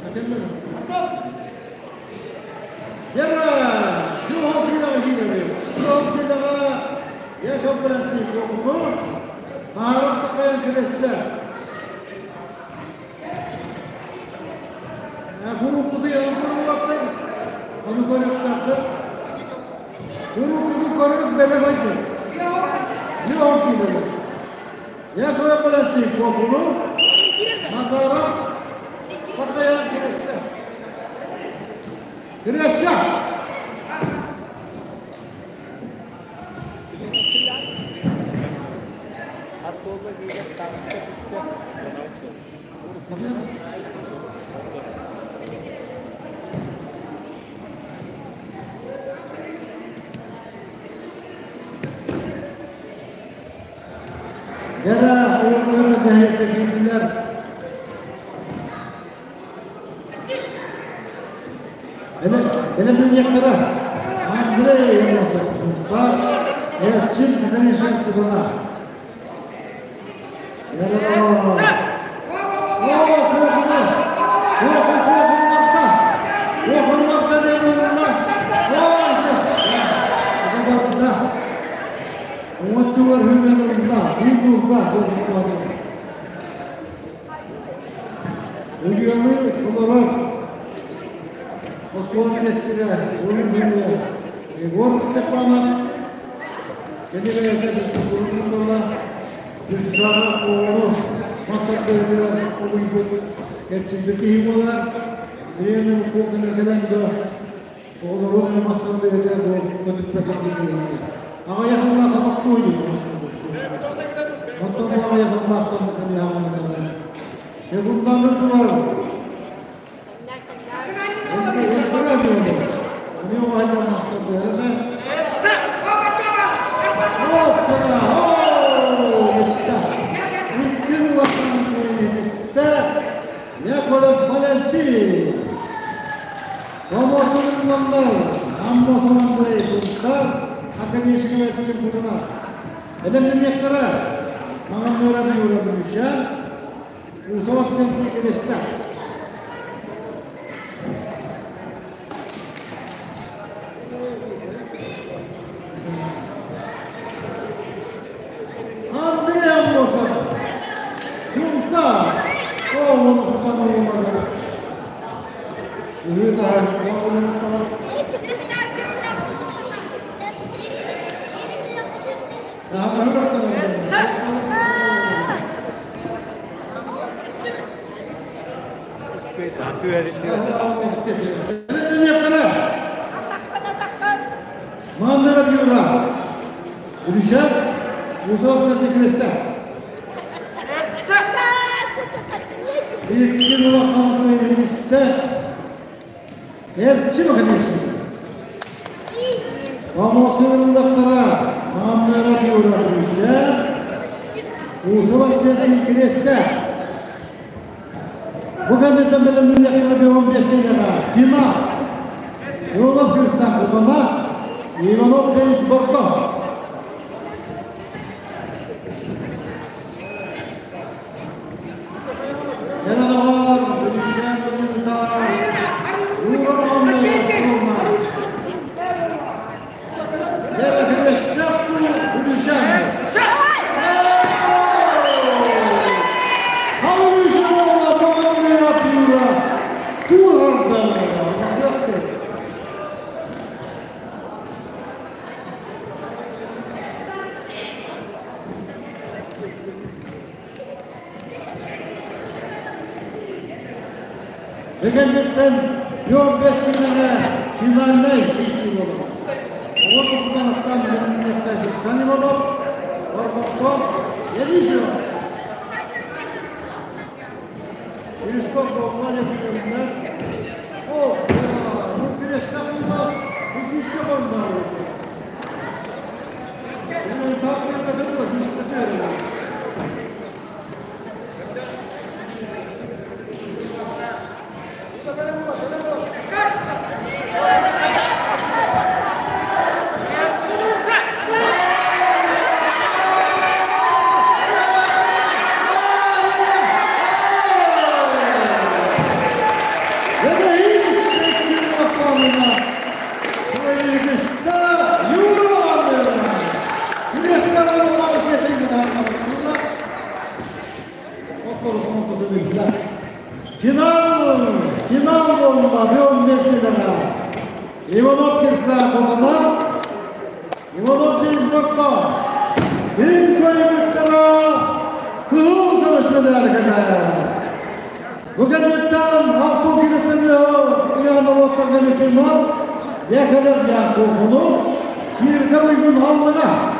Акеллер. Yara! Юхан килага килеби. Юхан килага Яков Бранти кокуну. Нарым сакаян кирестер. Группуду яндырылаттыр. Onu көрөктөр. Группуду көрүп белебойду. Юхан килеби. Яков Бранти кокуну. Назарым сакаян кирестер. Кирестер. Yara uyumlarına mehlete girdiler. Hele, hele bir yakara. Andrei Yavuzlar, Erçin Deniz'in kuduna. Yara o. O kokunu. O kokunmakta. Kokunmakta ne bunlar? O. Kabarda. Umattuvar hümenunda, bilmunda, bilmunda. Ölüyanı olarak Москва директора, Урун Егор Степанов, Кенеге Урунжула, Дүшжаға оғыны мастер олун кепчилбити болар. Тренер кокуна келенде оғлорун мастер өтүп кетти. Ага якынла кабак койду. Оттон ага якынлактан эми ага. Bundan var. Дегендіктен 15 күніне финальный бейсі болады. Оғы тұқманаттан білімінекті Герсан Иванов, Ордоқтон Елизова. Телескоп болған дегенler, о, bu güreşte bunda, bu güçte bunda. Bunu takip etmedim de güçte. Финал буолла 15 килоҕа. Иванов Кирса Кутана, Иванов Денис Бакко. Ким кыайбыттара кыһыл көмүс медали кэтэр. Бу кэнниттэн алты килоттан ыйан норуоттарга финал Яковлев Яков Кирка Уйгун аллыга.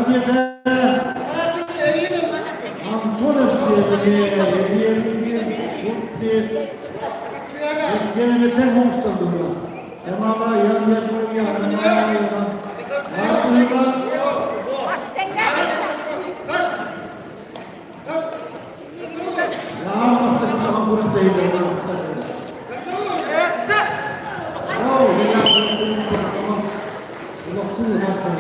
Диэтэ Антонов Сергей, Эргин, Эккиэмэтен оҥостор быһыылаах. Ямала Ян Яковлев Иван Маркуеван Яан бастакы күрэхтэһиилэр буолбуттар. Оо, Олохтуу улахан.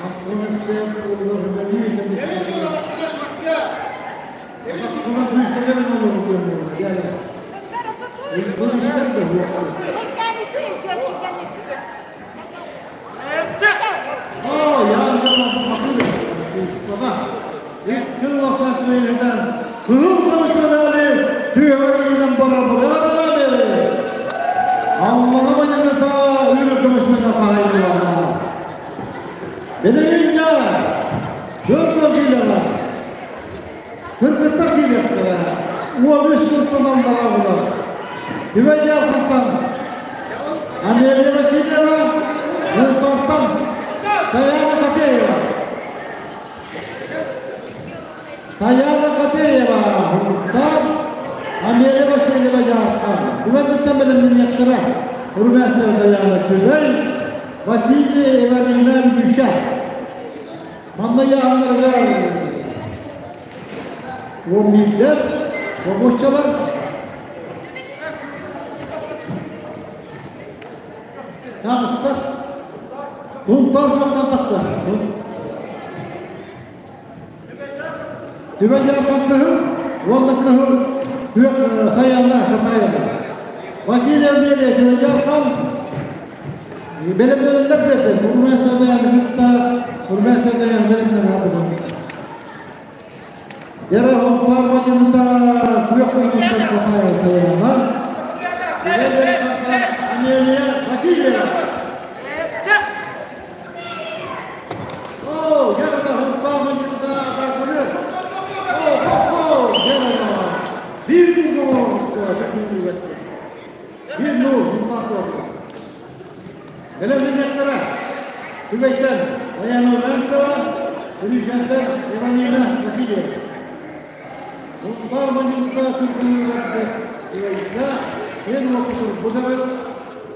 Антоновсен Кыһыл көмүс медали түһэвэригинэн барар бери. Аллаға баяната үрі көмүс медаль хаайылар. Белегинге төрт килеға. Кыргыттар килектері. Уон үс туртанандара булар. Түбәйгә хантан Амелия Васильева, Мултантан Саяна Катеева. Саяна Катеева, Мултан Амелия Васильева Ярхан. Бүгін белемнен Урмәсер Даяна Түбәй, Василий Иванина Бүлүшә. Манна яғынларға 11-лер, робotçalar. Тағыстар. Тунтар жоқтан тақсар. Түбәй Ярхан кыһыл, онна кыһыл Түбәк Саяна Катаева. Василий Амелия Түбәй Ярхан белемнелер берdi. Урмәсәдә яны Урмәсәдә яны белемнәр берdi. Yara hontar bacında kuyak konuşan Katayeva Sayana. Түбәй Ярхан Амелия Васильева. О, yara da hontar bacında bakılır. О, о, yara da. Bir olmuştu. Bir Bir nur, bundan doğru. Белемнәтләре. Түбәктән Даяна Урмәсова, Бүлүшәндән Иванина Васильева. Bunlar bacında Türk'ün Түбәктә мен оқытыр бұзабет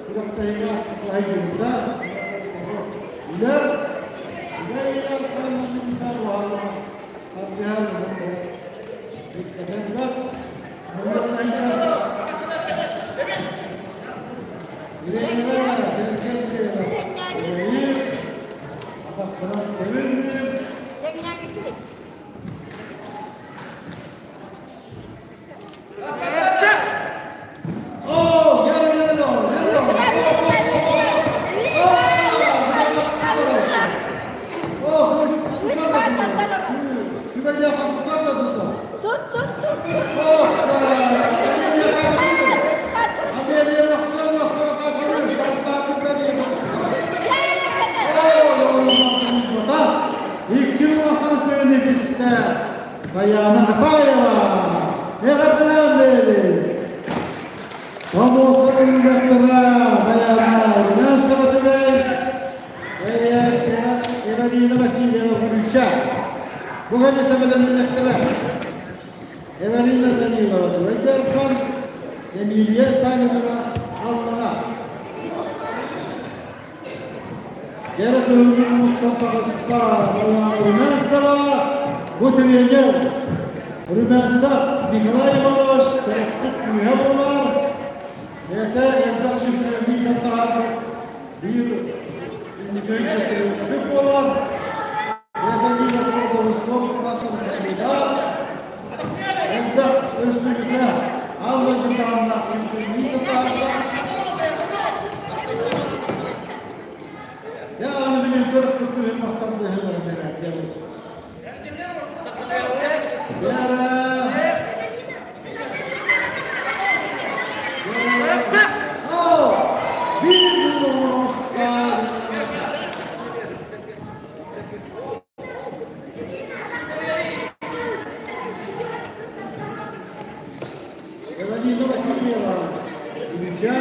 Күрәктәйгә астықлай Илер, илер, илер, канундар вармас. Табиһар Биткәдәнләп, Муллаттайга Ирегере, Серкезгере, Ирегер, Атаққынан Кевинdir. О, yarı yarı doğru, yarı doğru. О, kız, Түбәгә хакыйкат да. Tut tut tut. О, Амелия Лахсарна Саяна Катаева, Эҕэрдэлээн бери. Томуоттарын үлэттэрэ Даяна Румянцева Түбэй, Эвелина Васильева Бүлүшә. Бүгін етемелемнектері Эвелина Данилова Түбэй Эмилия Савинова Аллаға. Geri kılımın mutlaka Dayana Румянцева, bu тренер Румянцев Николай Иванович, төрөппүт күүһэ болар. Эте элбэх сүрдүнэн таһаарбыт биир инникөй болар. Это Лига спорта спорт классының кандидат. Элбэх республика Алла Жутанна чемпионы таһаарда. Я аны билен төрөппүт күүһэ мастарды хелер дерек. Yara. Oh, bir numarası. Эвелина Васильева, Илюша.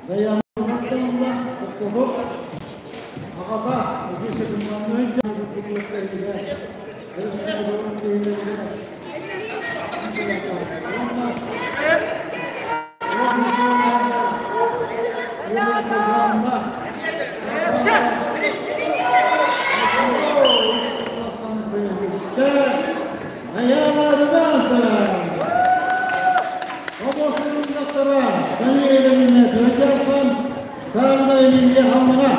Даяна Тоқтолов ағата өкесі Dayana Rübense Сарына Эмилия Халмана.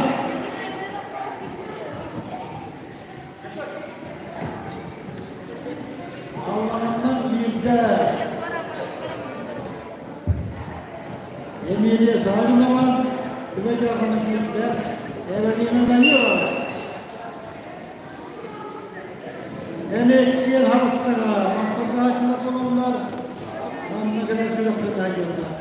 Халманнан бирде Эмилия Савинова, Түбәҗарханның бирде Эвелина Данилова. Эмеккер хабыссага, мастардачылар болалар, манна кэлэр сүрөхтө тайгырда.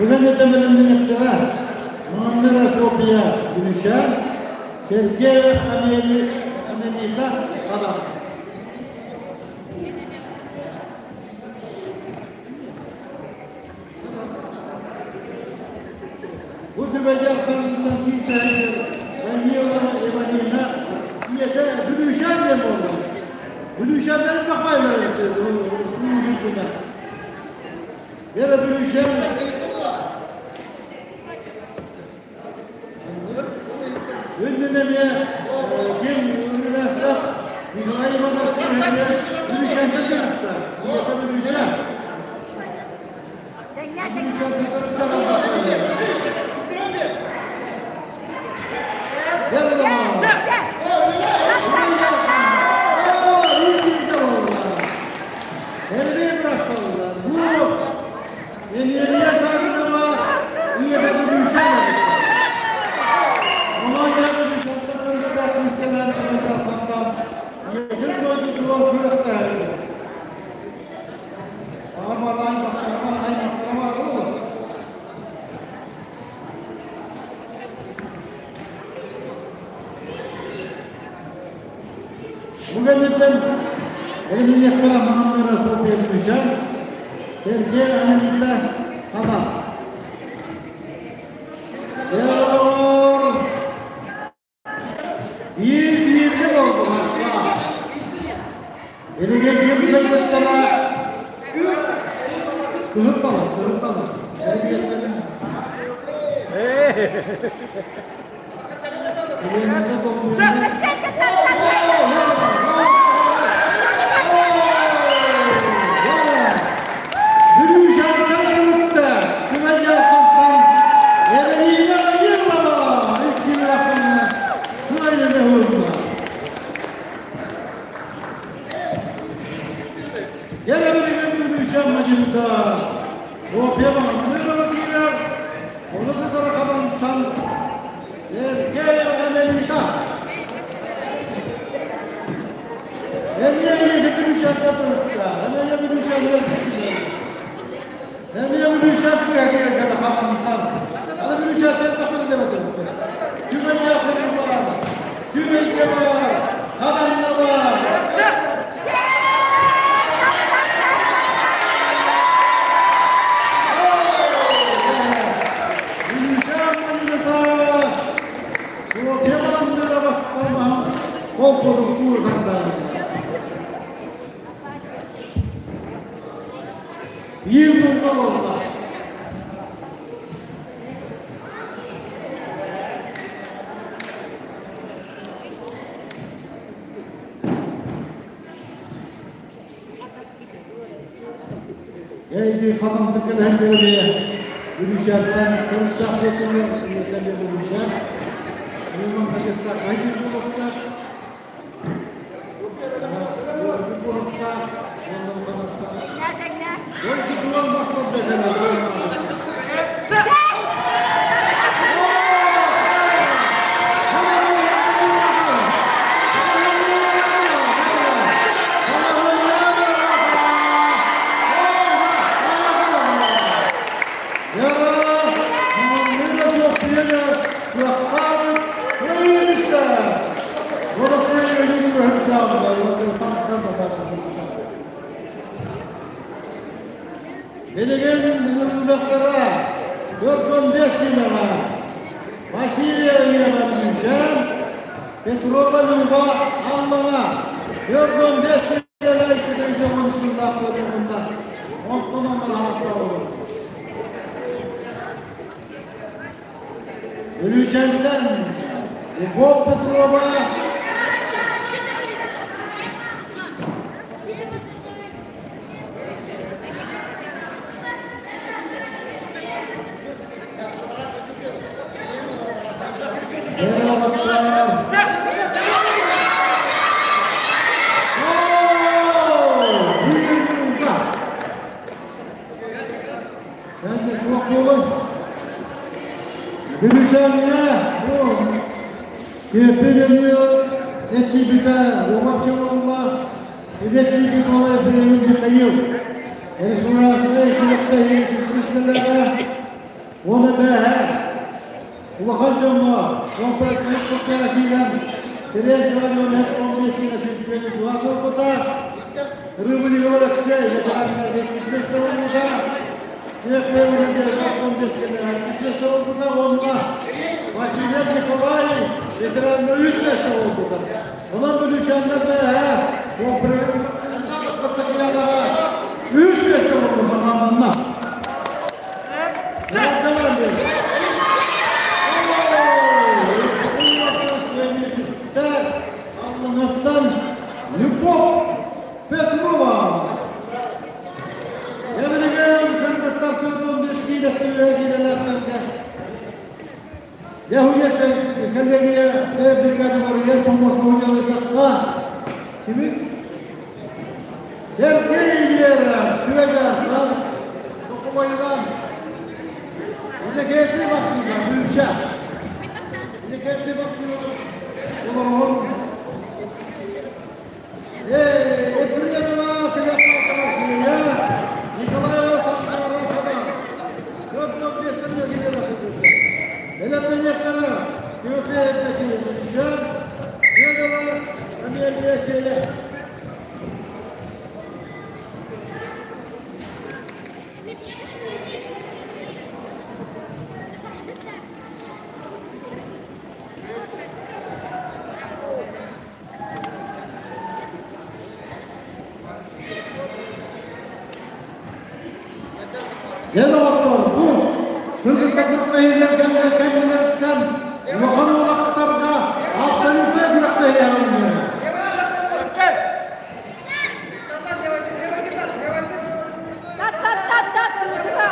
Бүгін өтемелемден Маммера София Гүлүшән, Сергей Амелита Садам. Bu tübecer kanından kimsenin Daniela Evanina diye de Gülüşen de oldu. Gülüşenlerin de payları Yere Gülüşen Үнденеме кем Ülünesep Николай Иванович Gülüşen'de dönüptü. Diyete Gülüşen. Gülüşen'de dönüptü. Gel o Бүгеннен Элеминеттер Мамандыра София Гүлшан, Сергей Амелита Хана. Жер bir birli oldu varsa. Elege кем Kıhıp talın, kıhıp talın. Erbiyetlere. Elege topluyor. Билигин муннуктара 45 килоҕа Васильева Ева Бүлүүчээн, Петрова Люба Аллаҕа 45 килоҕа иккитэ уон сыллаах буолуохунда онтон онно олорор. Бүлүүчэнтэн Любовь Петрова Бүлүүчээҥҥэ бу Киэппин эчийбитэ Лобачев уолла Эчийбит уола Ефремов Михаил Республиканскай күрэхтэһии иккис уонна бээһэ улахан дьоҥҥо комплекснай спортка киирэн Терентьева Леонид 15 кило чемпионы туһатылбыта. Рыбников Алексей ветераннарга иккис миэстэ буолбута. Ефремов Надежда 15 кило иккис миэстэ буолбута. Уонна Васильев Николай ветераннар үс миэстэ буолбута. Онон бүлүүчээннэр бээһэ комплекс спартакиадаҕа үс миэстэ буолла хамаанданна. Аллаҥаттан Любовь Петрова. Эбилигин кыргыттар 45 киилэттэн үөһэ киилэлээхтэргэ Яхуяса коллегия бригада барыйар помоска удьалытахха кими? Сергей Вера Күбэдэр Токумайынан Иннокентий Максимов Бүлүүчэ Иннокентий Максимов олороһун Ефремова Клеопатра Николаева Сантара Садан 45 Элэптэниэхтэрэ Тимофеевна Кирилловича, Федорова Амелия Селя. Дьэ, доҕоттор, бу кыргыттар күрэхтэһиилэр кэннилэриттэн улахан уолаттарга абсолютнай күрэхтэһии аҕалыныаҕа. Так, так, так, так, Тима.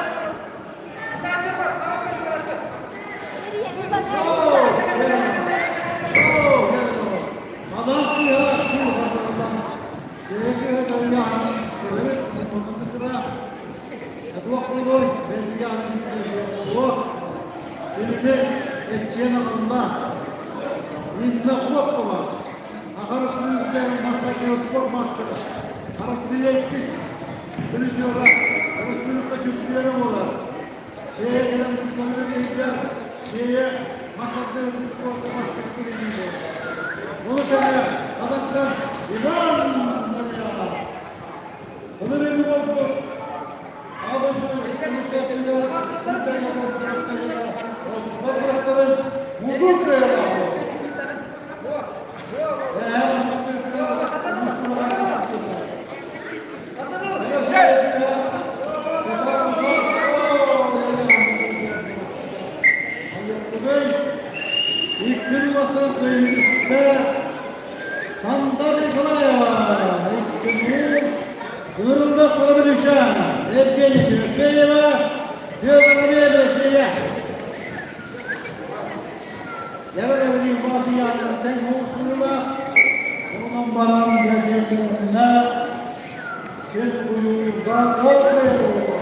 Инна Хлопкова, Саха Республикатын бастакы спорт маастара, Россия иккис призера, республика чемпиона буолар. Шея кэлэн учууталлары шея масардыы спортка бастакы тренер буолар. Ону тэҥэ Хадаттан Иван Марьянов. Былырыын буолбут Аҕа дойду көмүскээччилэр бырахтарын мудук кыайалаах буолар. Эһээ бастакытыгар Икки басып Кыймистэ Сандар Николаева, иккини Кымырылда Карабилюша, Евгений Тимофеева, Федор Амелия Яра да басы янынан оңустурула, онон баран келгеніне кел куюуда кол коёру.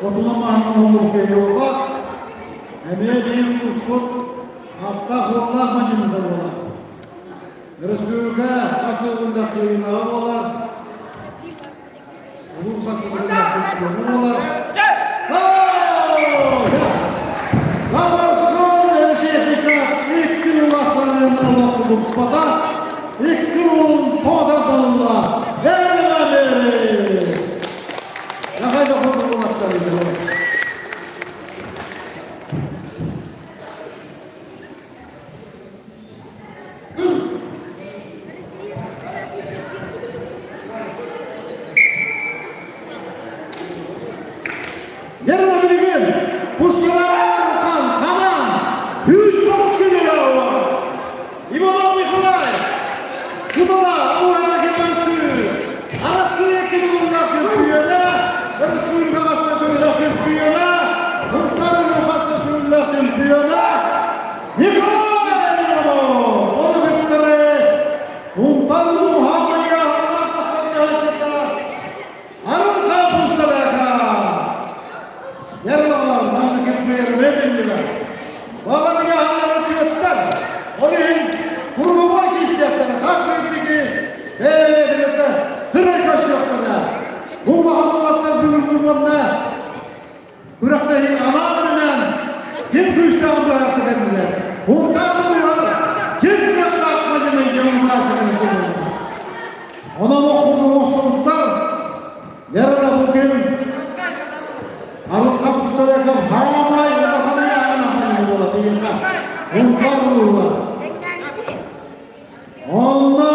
Отуна маһынан оҥорбут киһи буолбат. Эмиэ биир улууспут аттаах-уоллаах мадьыныта буолар. Өрөспүүбүлүкэ хас да төгүллээх кыайыылааҕа буолар. Улуус хас да төгүллээх чемпиона буолар. Лавашон Решетников икки улаханын олохтубата, икки уолун тоҕо Эрмэ бери! Яхайда курдук Yarın bilgin, Пустаран Хаман, 109 кило Иванов Николай, Кутала Амуарна Кенансу, Арассыыйа кимуннаах чемпиона, Республика хаста төгүллээх чемпиона, Хунтар хаста төгүллээх чемпиона Николай Иванов! Ону кыттары Хунтар Лухамайга ханнар бастардаачыта Арылха Пустарака! Ярлалар манна кирбиэрбэ биллилэр. Баларга ханнара түөттэр. Ол иһин куруһубай киистиэхтэрэ хас биирдики бэйэ-бэйэтигэр хырай көрсүөхтэрэ. Бу улахан уолаттар бүгүҥҥү уонна күрэхтэһии анаан-минээн ким күүстээҕин быһаарса кэллилэр. Хунтаар быһар ким кыахтаах мадьыны дьону быһаарса кэлэн Онон оххуну оҥостубуттар Ярана бу ким Арылха пустареков хаамай улаханы яғына буола биһиэхэ Унтаар улууһугар. Онно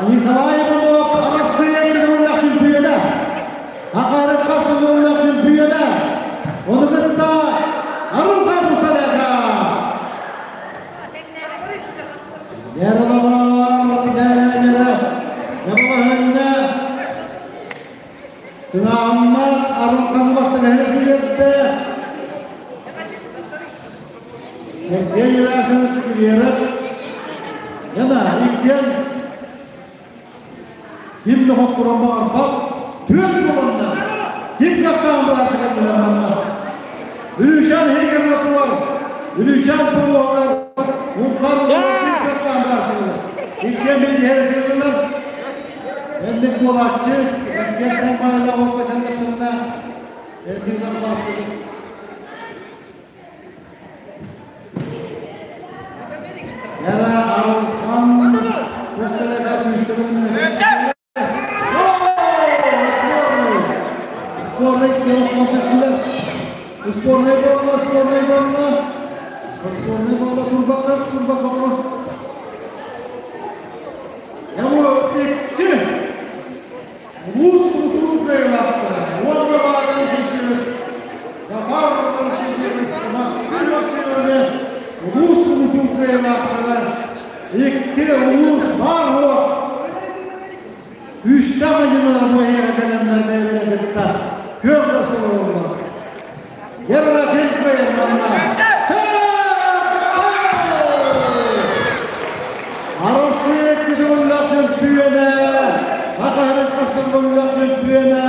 Николай Иванов Арассыыйа километр чемпиона, Хахары хас километр чемпиона, ону кытта Арылха Пустарека. Яралар, дьэ, дьэ, Тыҥааммат арылханы бастакы күүрэрдэ Сергей Герасимович Скверов яна иккиэн ким да хотторон баҕарбат түөрт буоланнар ким кыахтаан быһаарса кэллилэр манна Үрүшэн иһин Үрүшэн пулуһугар Улхан ким кыахтаан быһаарса кэллилэр иккиэн биир иһэр кэллилэр Эллик буолааччы, иккиэнтэн майла уонна кэллэхтэринэ эллик зарплаттыгыт. Яра Арылхан көстөлөкө күүстүгүн Спорный келіп Спорный болла, спорный болла. Спорный болла, турбаққа, турбаққа тұр. Бу икки улуус тутуун кыайылаахтара уонна баатан киирсибит Сафар Рашидович Максим Максимович улуус тутуун кыайылаахтара икки улуус баар суох үстэ мадьынылар бу эһиэхэ кэлэннэр бэйэлэрэ кытта күөн көрсө олороллор. Ярла ким кыайар манна? Арассыыйа күтүгүллэх чөмпүйүөнэ, Хатаһарын хастаргыллах чөмпүйүөнэ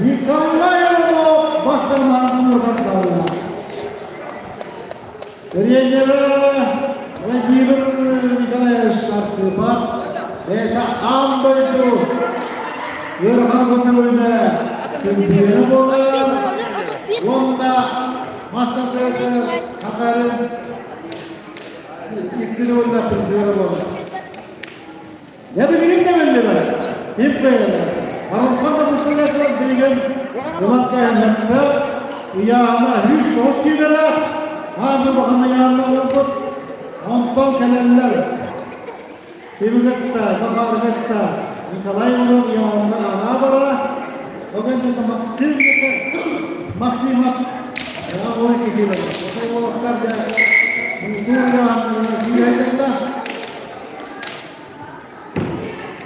Николай Иванов бастармаан уурдарталла. Тренерэ Владимир Николаевич Архипов бэйэтэ аан дойду ыарахан көтүгүнэ чөмпүйүөнэ буолар уонна мастер-тренер Хатарын икки уонна призера буолар. Я билигин да биллибэт. Ким кыайара. Арылхан да пустолетов билигин ылан кайан ыйаана 109 киилэлээх, аан улахан ыйаана буолбут. Онтон кэлэллэр. Кимигетта, Сахаргетта, Николай Иванов ыйааннар анаа барара. Огеннета Максим Максимов 12 киилэ. Осай уолаттар дьэ күүһэйдэллэр.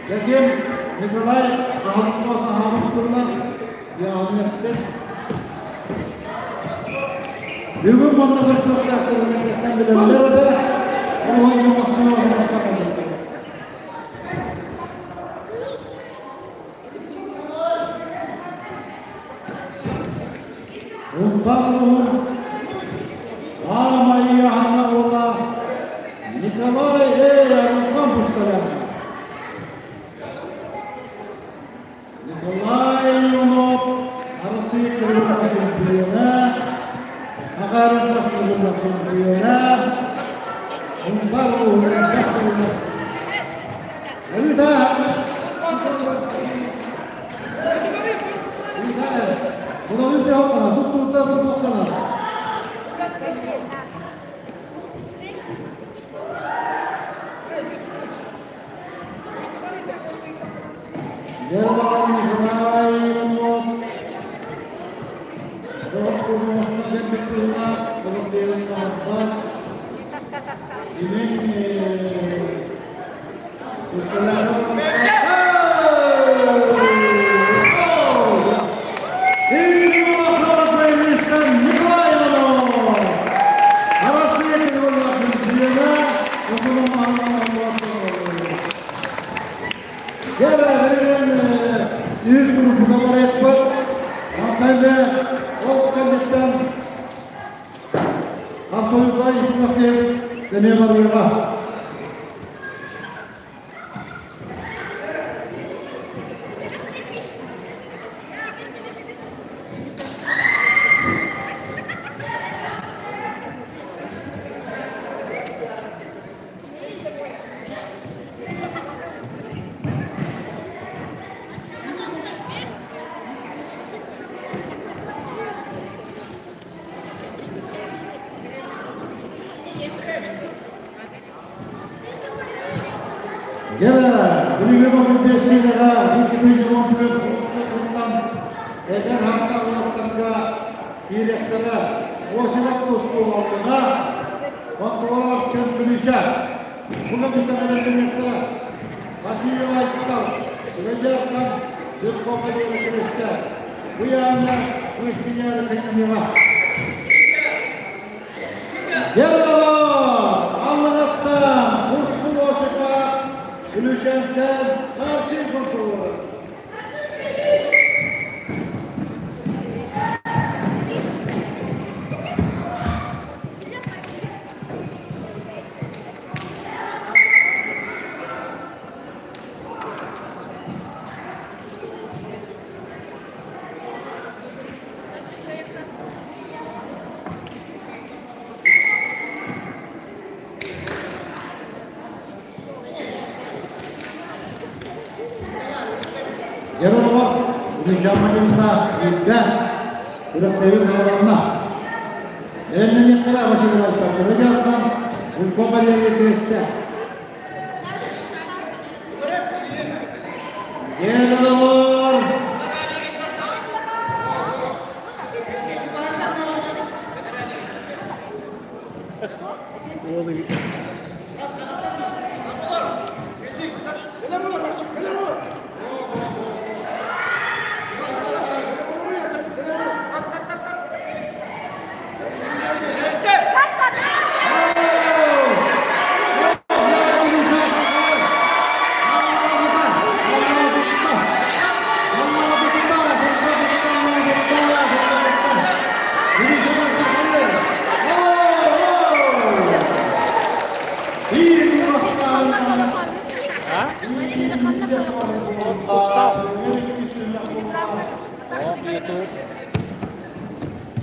Дьэкиэм Николай аһылыкка аһаабыт туһунан яҕаннаппыт. Бүгүн манна көрсүөхтээхтэрин билэллэр этэ. Ол онно Москваҕа Унтар улууһун Аамай Ыйааһынна уола Николай Э. Арылхан Пустаряна. Николай Иванов Арассыыйа кыргыттар чөмпүйүөнэ, Гагарин хас төгүллээх чөмпүйүөнэ, Унтар улууһун элбэх төгүллээх Николай Иванов Үс группа барыахпыт. Мантан ол кэнниттэн абсолютно икки эмиэ барыаҕа. Гера, бүгүҥҥү 35 киилэҕэ 214 кылтан эдэр хастар уолаттарга киириэхтэрэ. Осипов тускул алтыга, Контролов Чөмпүлүшэ. Буга бүтэн Васильев Айтал, Рыжархан Зыркова диэн киристэ. Буяна Кустиняра Кайнанева. Гералава Алланаттан Тускул Осипов Бүлүүчээҥтэн Харчы контроллара. Яралар Бүлүүчээн биирдэ күрэхтэһии саҕаланна. Эрэннэниэхтэрэ Василий Айтал, Рыжархан Зыркова Валерия киристэ. Гералар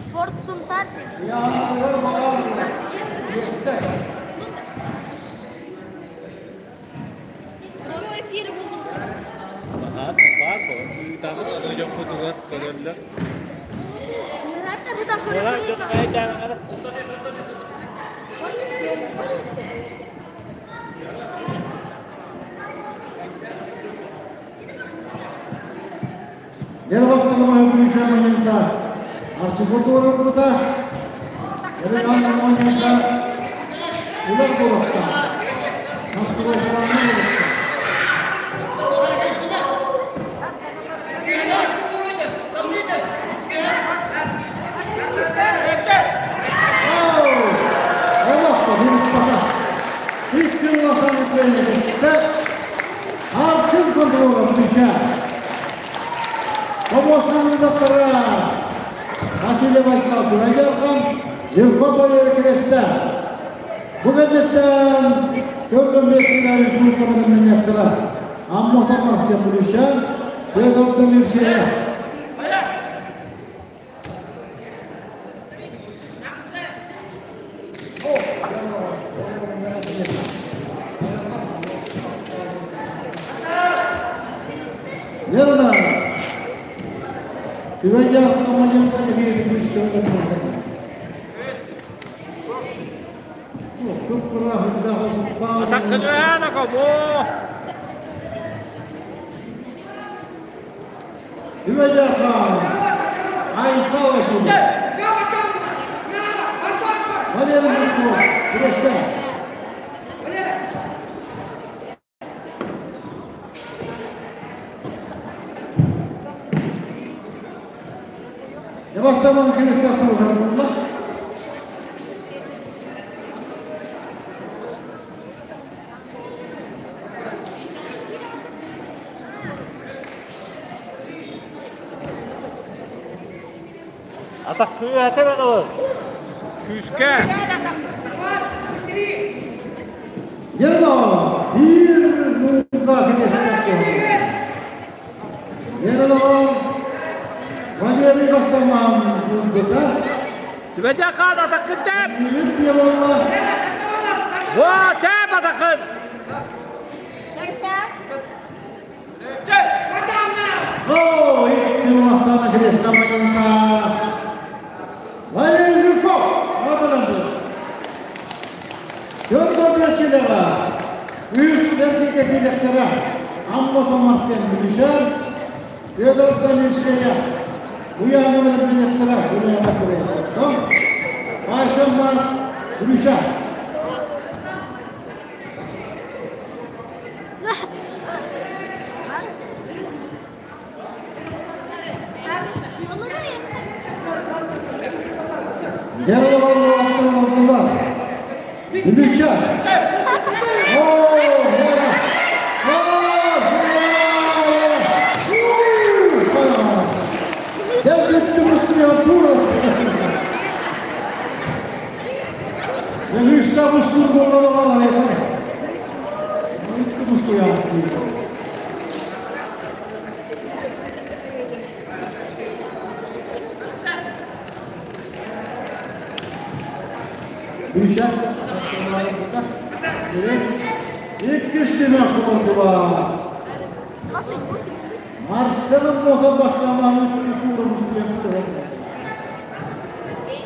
Спорт Сунтар Прямой эфир буоллум. Баар ыытабыт аны дьоммутугар көрөллөр. Дьэ бастакы Бүлүүчээн манньыта Арчы туруорбута. Эрэ манньыта улар буолуохтаах. Настройкаланыы буолуохтаах. Олохто бириппата. Икки улахан кесте. Арчын контрола Бүлүүчээн. Обосман доктора Василий Васильев Айтал Түбэйдэрхан, Жирков Валерий Крестэ. Бу кэнниттэн 45 килэ республика бэлэмнэниэхтэрэ. Аммосов Марсия Бүлүүчээн, Федор Демиршея. Верно. Түбэйдэр командирда эһиги Түбэйдэрхан Айтал Васильев. Валерий Жирков, Күрэстэ. Бастаман Креста программында. Атахтыы этэ ол. Күүскэ. Ерла bir nunca Креста. Ерла Валерий Бастаман Улгыта. Түбэйдэрхан атаххын тэп. Бит болла. Во, тэп атаххын. О, икки Уласана Креста Маленка. Валерий Жирков. Абаланды. Төрт бескелеға. Үс сәрдеге келектері. Аммоса Марсен Бүлүшәр. Федор Дамиршея. Уяны белектері. Уяны Күрәйттім. Пашама Бүлүшәр. Яраланды Бүлүшәр. О, яра. О, Sen bitti Müslüman pura. Ya işte mustur bolları var ayıpar. Bitti mustur ya. Gülşen. Evet. İlk güçlü oldular. Marcel'ın boza başlamanı tutuldu Müslüman.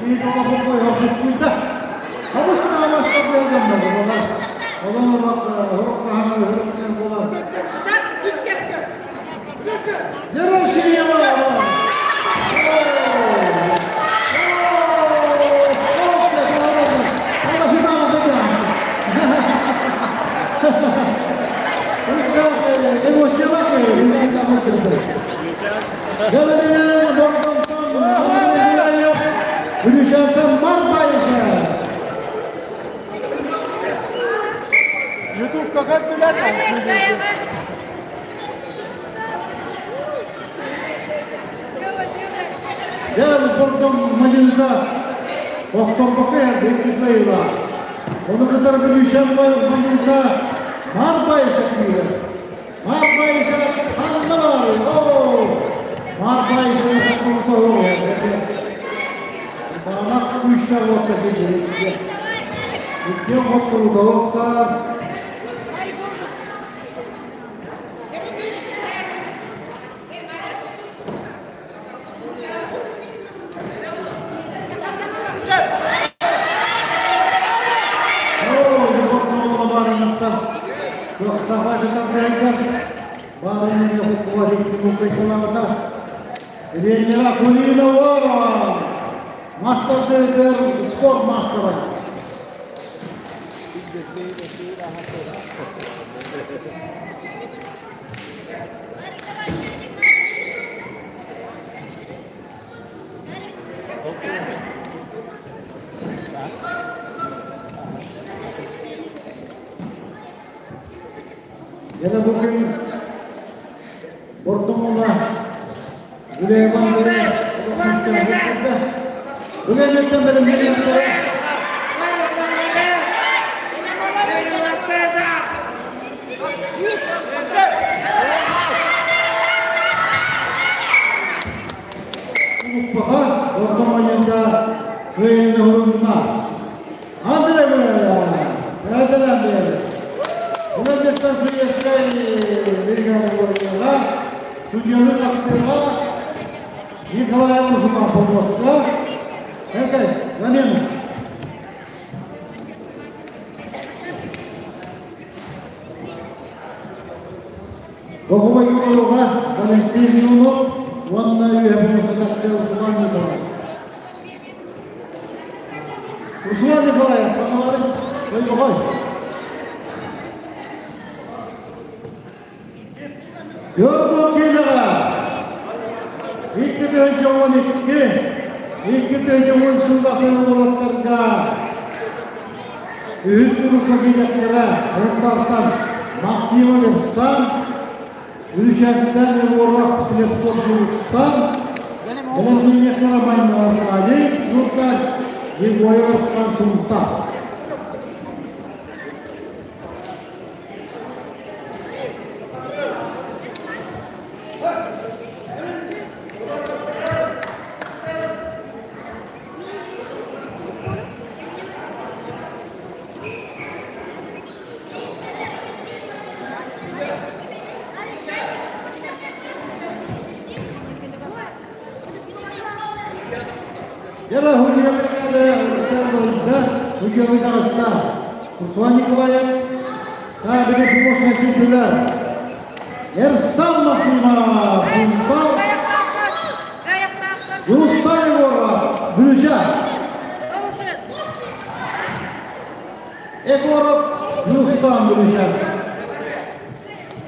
Bir dolabı koyuyor Müslüman'da. Sabır sağlaşta bir yerden de ola. Ola ola horoklar horoklar ola. Yere var. YouTube kakak bilen. Gel buradan Madina'da Doktor Bakır Bekir Onu kadar Bülüşen Madina'da Marba yaşatıyor. Marba yaşat kanlı var. Oo. Marba yaşat kanlı oluyor. Bana bu işler vakti değil. İki mutlu doktor. Тренера Кулина Ворова, мастер спорт мастера. Yine bugün Bordomo'da Süleyman Bey'e Бүгеннеттен бэлэмнэниэхтэрэ. Укпата орто майында кыайыны хурунна. Андрей Эҕэрдэлээн биэрэбит. Бүгеннеттен судьяскай бригада буолуоҕа. Судьяны тахсыаҕа Николай Мусуков помоска. Эркай, замена. Доҕобой олоруга Валентин Милонов уонна үөһэ Кытакча Руслан Николаев. Руслан Николаев, тамалары Ойбохой. Көрбө киинэҕэ 2012, 2010 сыллаахы уолаттарга үһүс группа киинэктэрэ Онтартан Максимов Эрсан, Үрүчэттэн Егоров Слепцов Дьулустан, Бэлэмниниэхтэрэ Майнов Аркадий, Нуртай, Егоров Аркан Сунтар. Яра Худия бригада Худия таҕыста. Руслан Николаев Табиге помощник киирдилэр. Эрсан Максимов, Сунтал, Руслан Егоров, Бүлүчэ. Егоров, Рустам Бүлүчэ.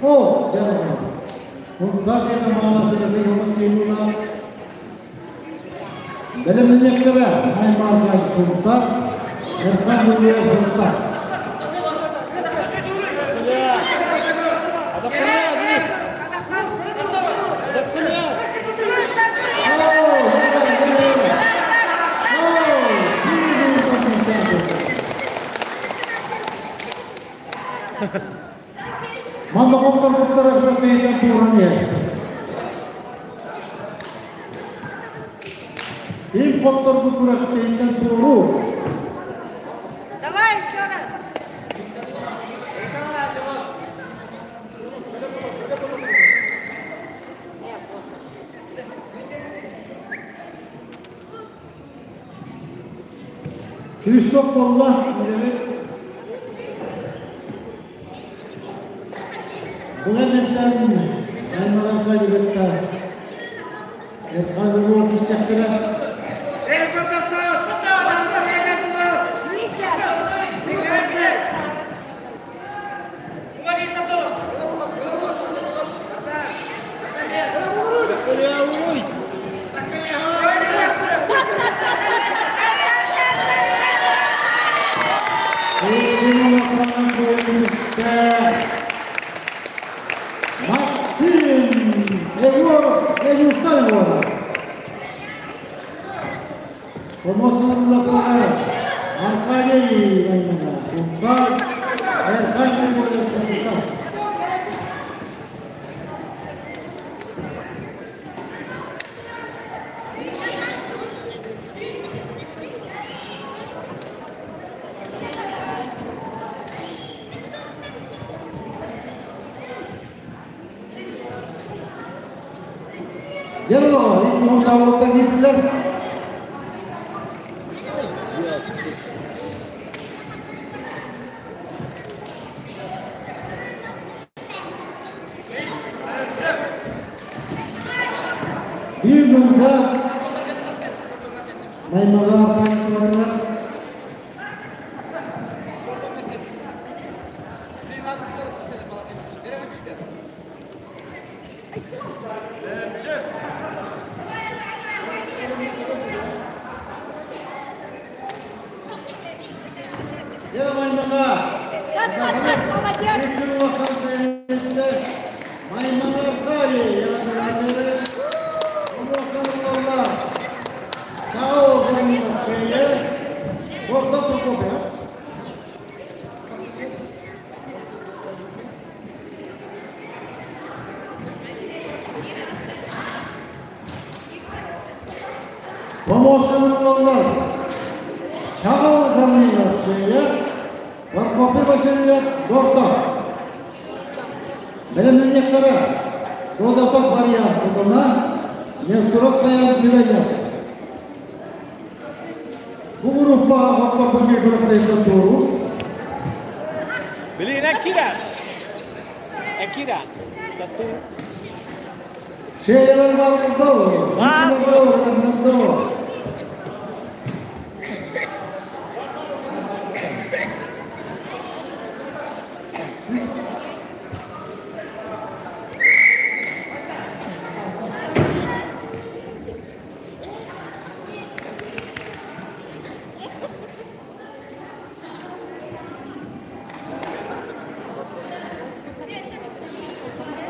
О, дьэ Кунтар кета маалаттары йомус кейбула. Бэлэмнэниэхтэрэ Маймаарга Сунтар, Эрхан Юлия Сунтар. Манна хотторбуттара күрэхтэһииттэн туоран иһэр. Им хотторбут күрэхтэһииттэн туоруур. Давай еще раз. Христоп буолла, идэбит. Бу кэнниттэн аймаларга дигэтта Эрхан Егоров истэхтэрэ. Максим Егоров, Егустан Егоров. Помосторлар Аркадий Раймона, Сунтар, Эрхан Егоров, Сунтар. Дьэ доҕоор, икки уһуннаабыттан киирдилэр. Биир мунга Маймаға Аркадьевна Дьэ Маймаға. Молодец. Маймаға Аркадий, Чао, Богдан Прокопьев. Помощниклар Чагыл Гаврилов Шея, Прокопий Васильев Богдан. Бэлэмнэниэхтэрэ Додотов Марьян Кутуна, Несторов Саян Күбэйэ. Бу группаҕа хоппоппун күрэхтэһиитэ туору. Билигин Акира. Акира. Тату. Сиэйэлэр бааллар доо,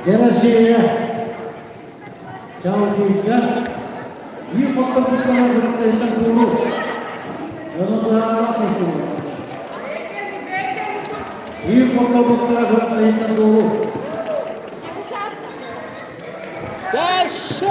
Герасия Чаутуйга биир хотто пусталар күрэхтэһиттэн туору. Онон быһаарылаах тахсыбыт. Биир хотторбуттара күрэхтэһиттэн туору. Дальше!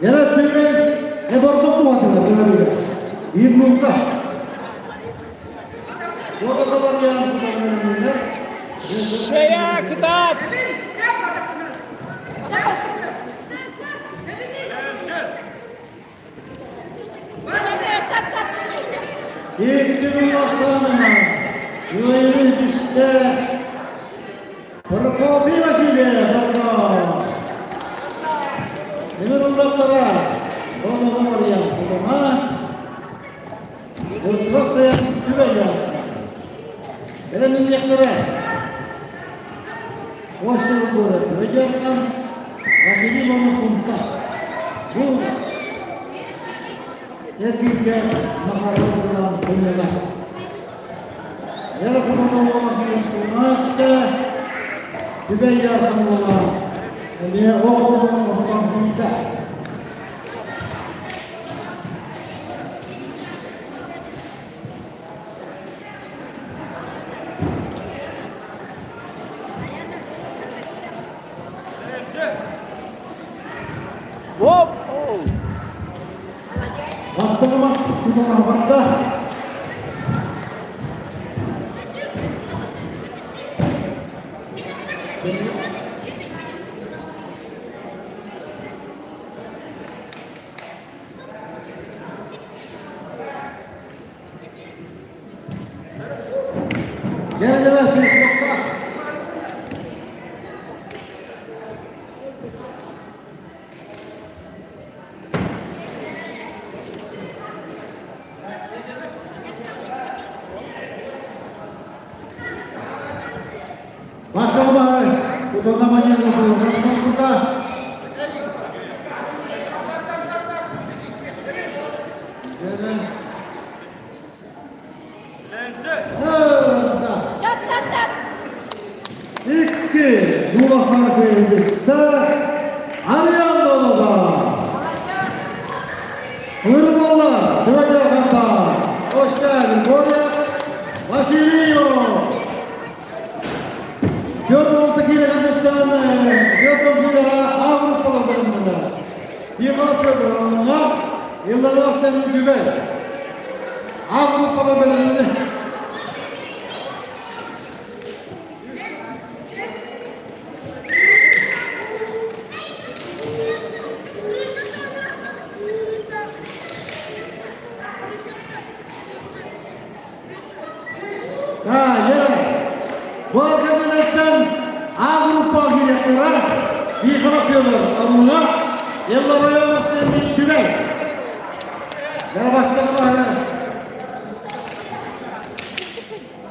Яра түгэй эбордо куатыла быһарыга. Биир мунта. Уота барыян тутарманылар. Шея кытаат! Икки ахсаанына Үөйүн түсте Прокопий Васильев Богдан. Эмир уллаттара Бодоно Марьян Кутума. Остров Саян Күбәйя. Элеминнеклere Остров город Күбәйян Василий Монокунта. Бу эркинге Макаров Күннеге. Яра курулуğa Тунаска Күбәйя Ханула. Эме оғылын Осман Хунта. Оп! Оу! Бастығымыз Кутуна барда. Gel gel nokta. Басылмай, Кутуна манерна burada. Gelin. Икки, Нула Саракөйүндүстэ Ариан Долода. Хырылалар, Түбәкер Ханта, Оштен, Боря, Василио. 46 киле кандыттан, 4 киле Аврупалар бөлүмүндө. Тихонов Федор онуна, Yıllar senin Güvey. Avrupalar bölümünde. Федор Аллына, Елла район Арсений Түбэй. Жарабастығы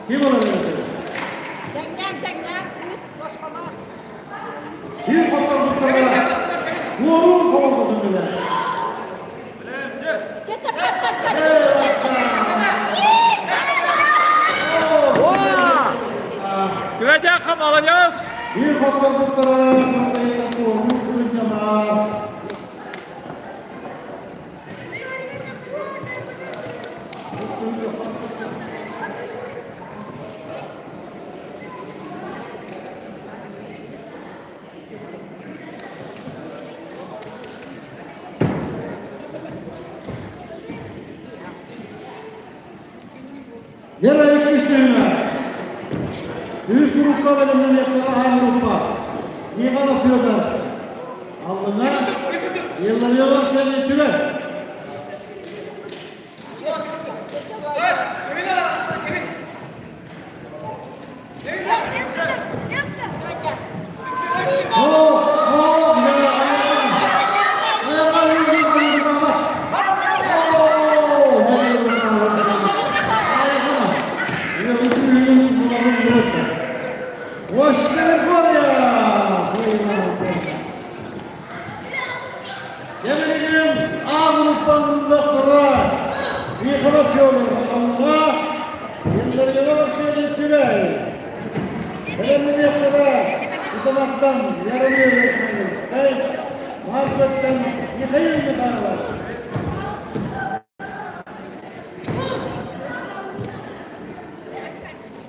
Ким олар? Тэҥнээн, тэҥнээн, ыыт, босхолоо. Bir хотторбуттара уоруу холонботун. Кет, кет, кет, кет, кет. Күбәтәхха, молодец! Bir хотторбуттара мантайдан туоруу кыынньамаар. Yere иккис түһүмэх. Үс группа бэлэмнэниэхтэрэ А группа. Тихонов Федор. Аллына Илларионов Сергей Түбэй. О, о, бля, Yeminigim A gruppanın kıra. Тихонов Федор Аллына Илларионов Сергей Түбэй. Бэлэмнэниэхтэрэ Утаматтан Яромир Архангельскай, Маркоттан Михаил Михайлов.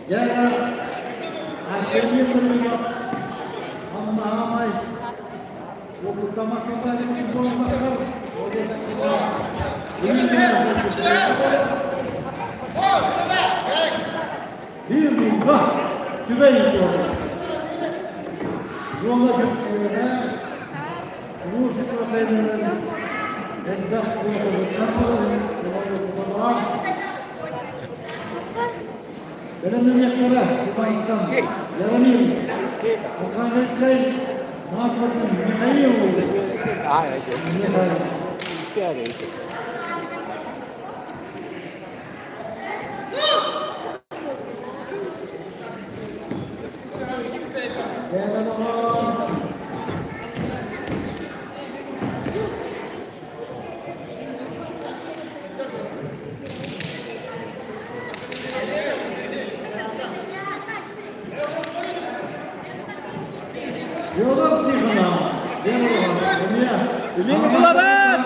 Яра Арсений Курынов, Аммаамай, Окутамасында болмақтар, Bir мыңға Түбэй олар. Жолда жүктүгөнө музыка кайнарын элбэх болар. Бэлэмнэниэхтэрэ Кубайттан Яромир Архангельскай, Маркоттан Михаил Михайлов. Дәләләгән. Федор Тихонов. Илин буларын!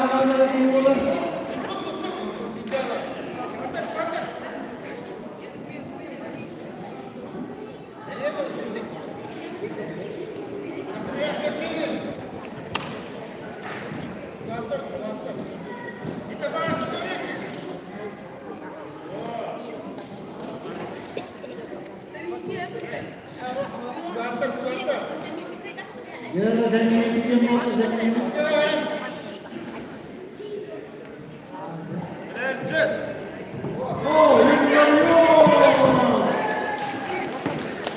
Yere dengeyi О,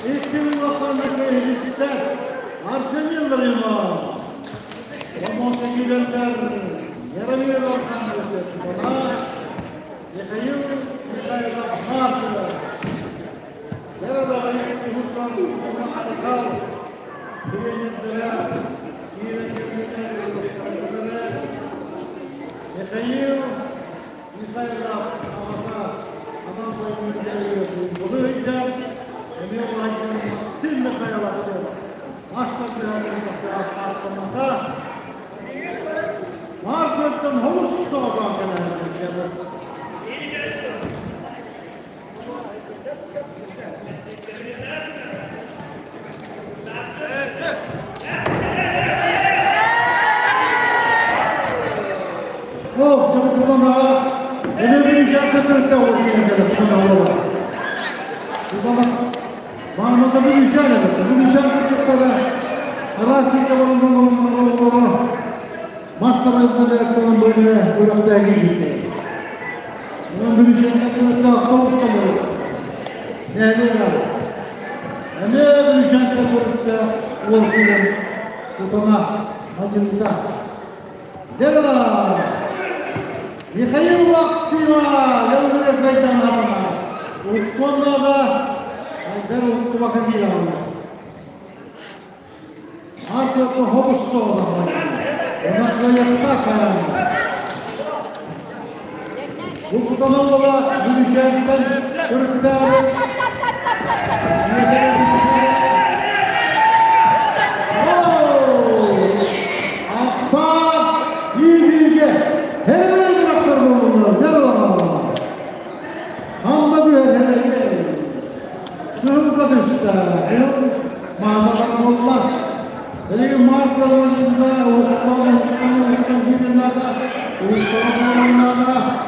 2092 Арсен Yıldırımov. 18 килендер Яромир Архангельский Бана, Михаил Михайлов Марков. Ярадағы Хутан Ақсақал, тренерлері, Михаил Михайлов ағата адам Бұны Эмир Максим Михайлов Астар Маркеттен Холустоодан келер. О, бұдан аға, Эме bir işaret kırıkta oldu yine de buradan olalım. Buradan Bağımda bir işaret etti. Bu işaret kırıkta da Arasında olan olan Master direktörün böyle buyrakta gitti. Bunun bir işaret kırıkta avtobüs olur. Ne var? Эме bir işaret kırıkta oldu. Tutana Мадьынта. Дерла! Михаил Максима! Левзурек Байтан Хабана. Уттуонна да Айдар уттубака диир алла. Артуотто хобуссоона. Онаккайакка каяна. Бу кутаноллала бүрүшәнтен төрүттээбит Ахсаан үүнүүгэ хэрэлэй бырахсар буоллулар, яралаҕалар. Ханна түһэр хэрэлэй? Кыһылга түстэ, кыһыл маамалар буолла. Билигин Марк Барбажинда уһуктан, уһуктан, уһуктан киирдэ наада, уһуктан суолун наада.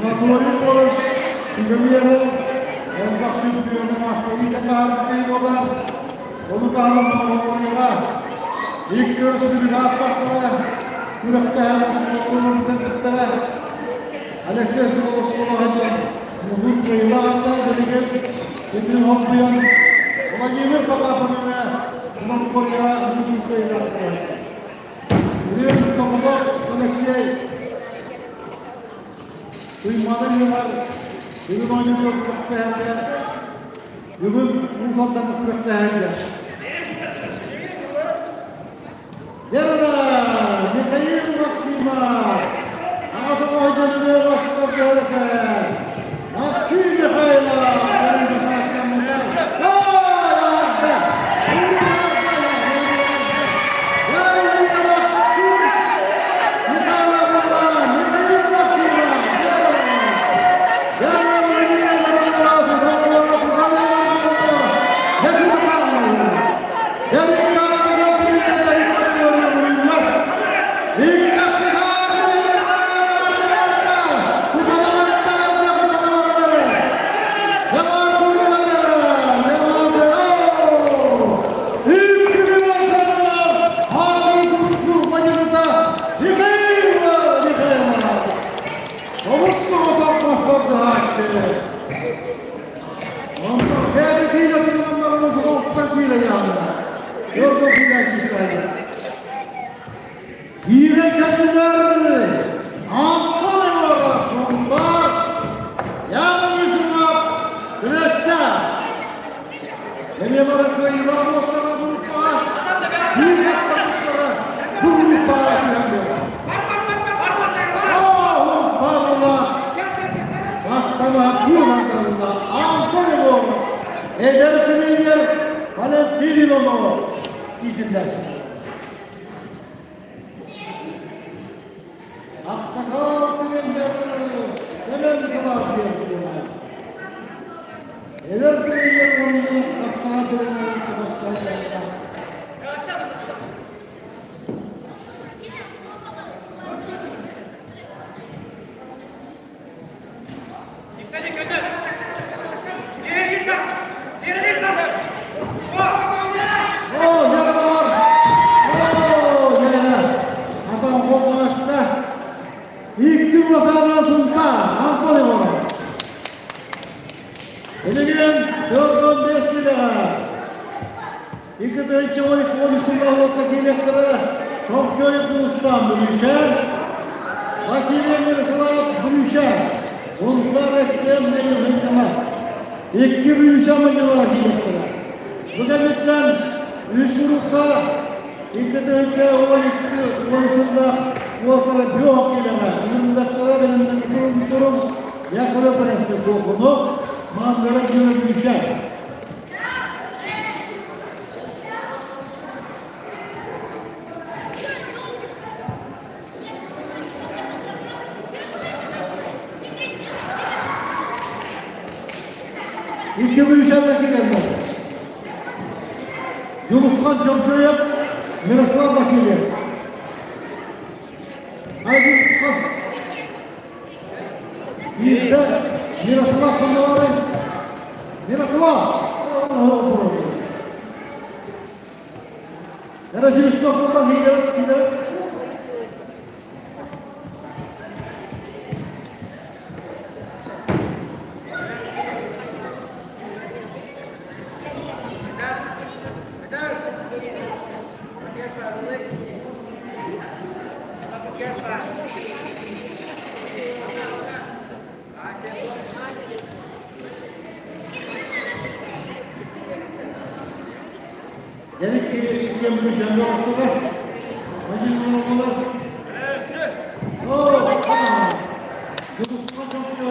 Анатолий Корыш сүбэмиэрэ элбэх сүрдүөнү маастарыыга таһаарбыт буолар. Ону таһынан Монголияҕа икки өрөспүүбүлүкэ ааттаахтара күрэхтэһэн оскуолаларын бүтэрбиттэрэ. Алексей Соколов оскуолаҕа диэн муҥур кыайыылаах аата билигин итин холбуйан Владимир Потапов эмиэ Монголияҕа муҥур кыайыылаах буолла. Билигин Соколов Алексей Туймаада ыһыаҕар бүгүн оонньуур күрэхтэһэргэ бүгүн Уус Алдаҥҥа күрэхтэһэргэ Верада Михаил Максимов аҕа оҕойдонугар бастаргыһарыта Максим Михайлов Аксакал тренер Семен Николаевич буолар. Эдэр тренер уонна аксакал тренер табыстар. Оо, яралар! Оо, дьэ, атан холбоста. Икки уосаана сунта, Антон Иванов. Билигин 45 килэҕэ. Икки тыһыынча 12 сыллар киириэхтэрэ Чомчоев Дулустан Бүрүүшэн, Василий Мирослав Бүрүүшэн, Унтар экстремный Хынтама. Икки Бүрүүшэн мадьалара киириэхтэрэ. Бу кэнниттэн үс группа 2 тыһыынча 12 сыллар уолтара биох килэҕэ. Үрүллэхтэрэ бэлэмнэни турум турум якыры бэлэмте куокуну маандара Бүрүүшэн. Икки Бүрүүшэн киирэллэр. Юлусхан Чомчоев, Мирослав Васильев. Ай, Юлусхан. Биирдэ Мирослав ханна Мирослав! Российского флота киирэр, киирэр. Gerek иккиэн Бүлүүчээҥҥэ оҕустулар. Мадьыҥҥа Оо, Дьулусхан чопчу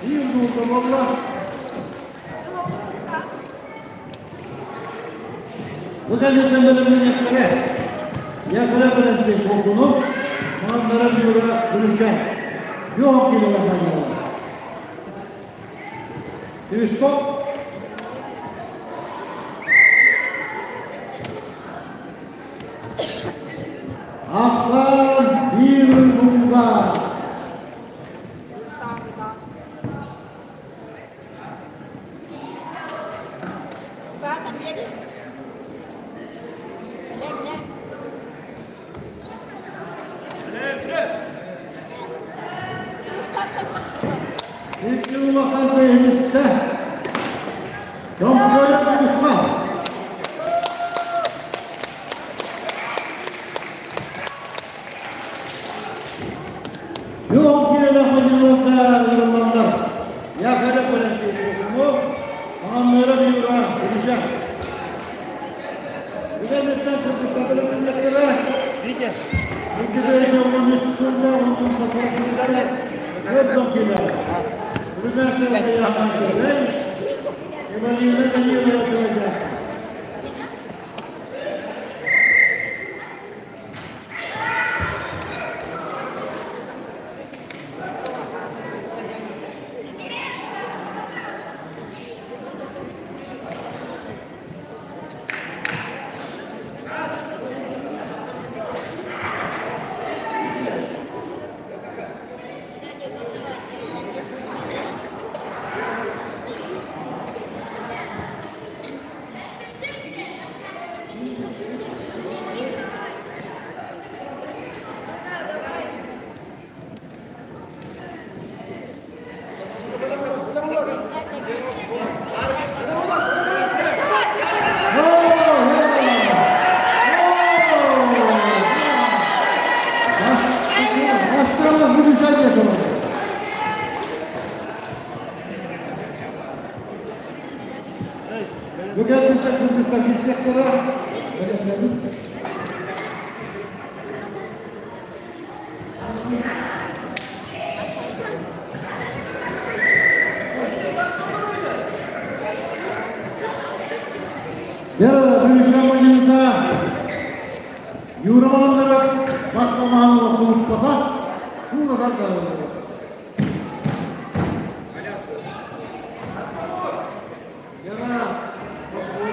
Биир дуулга буолла. Бу кэнниттэн бэлэмнэниэхтэрэ. Якоря бэлэмнии буолгуну, Мааннара Ньура Бүлүүчээн. Йоһон килэлэр хайдалар. Свисток. Ахсаан биир уйгуга. Икки улахан бэйэмистэ. Чомчойо Курусхан. Юон киирэлэх мадьыныларга ыҥырыллаллар. Якоря Валентиновна, Маҥанныыра Юра Гриша. Үлэмиттэн кыргыттар бэлэмнэннэхтэрэ. Витя. Эвалина Данилова Трояха. Басталах Бүлүүчээн диэтэ. Бу кэнниттэн кыргыттар киирсиэхтэрэ. Бэлэмнэнин. Дьэ, Бүлүүчээн мадьыныта Юра Маҕаннарап бас самаан олохтолуппата кууратар да Яра, оскуола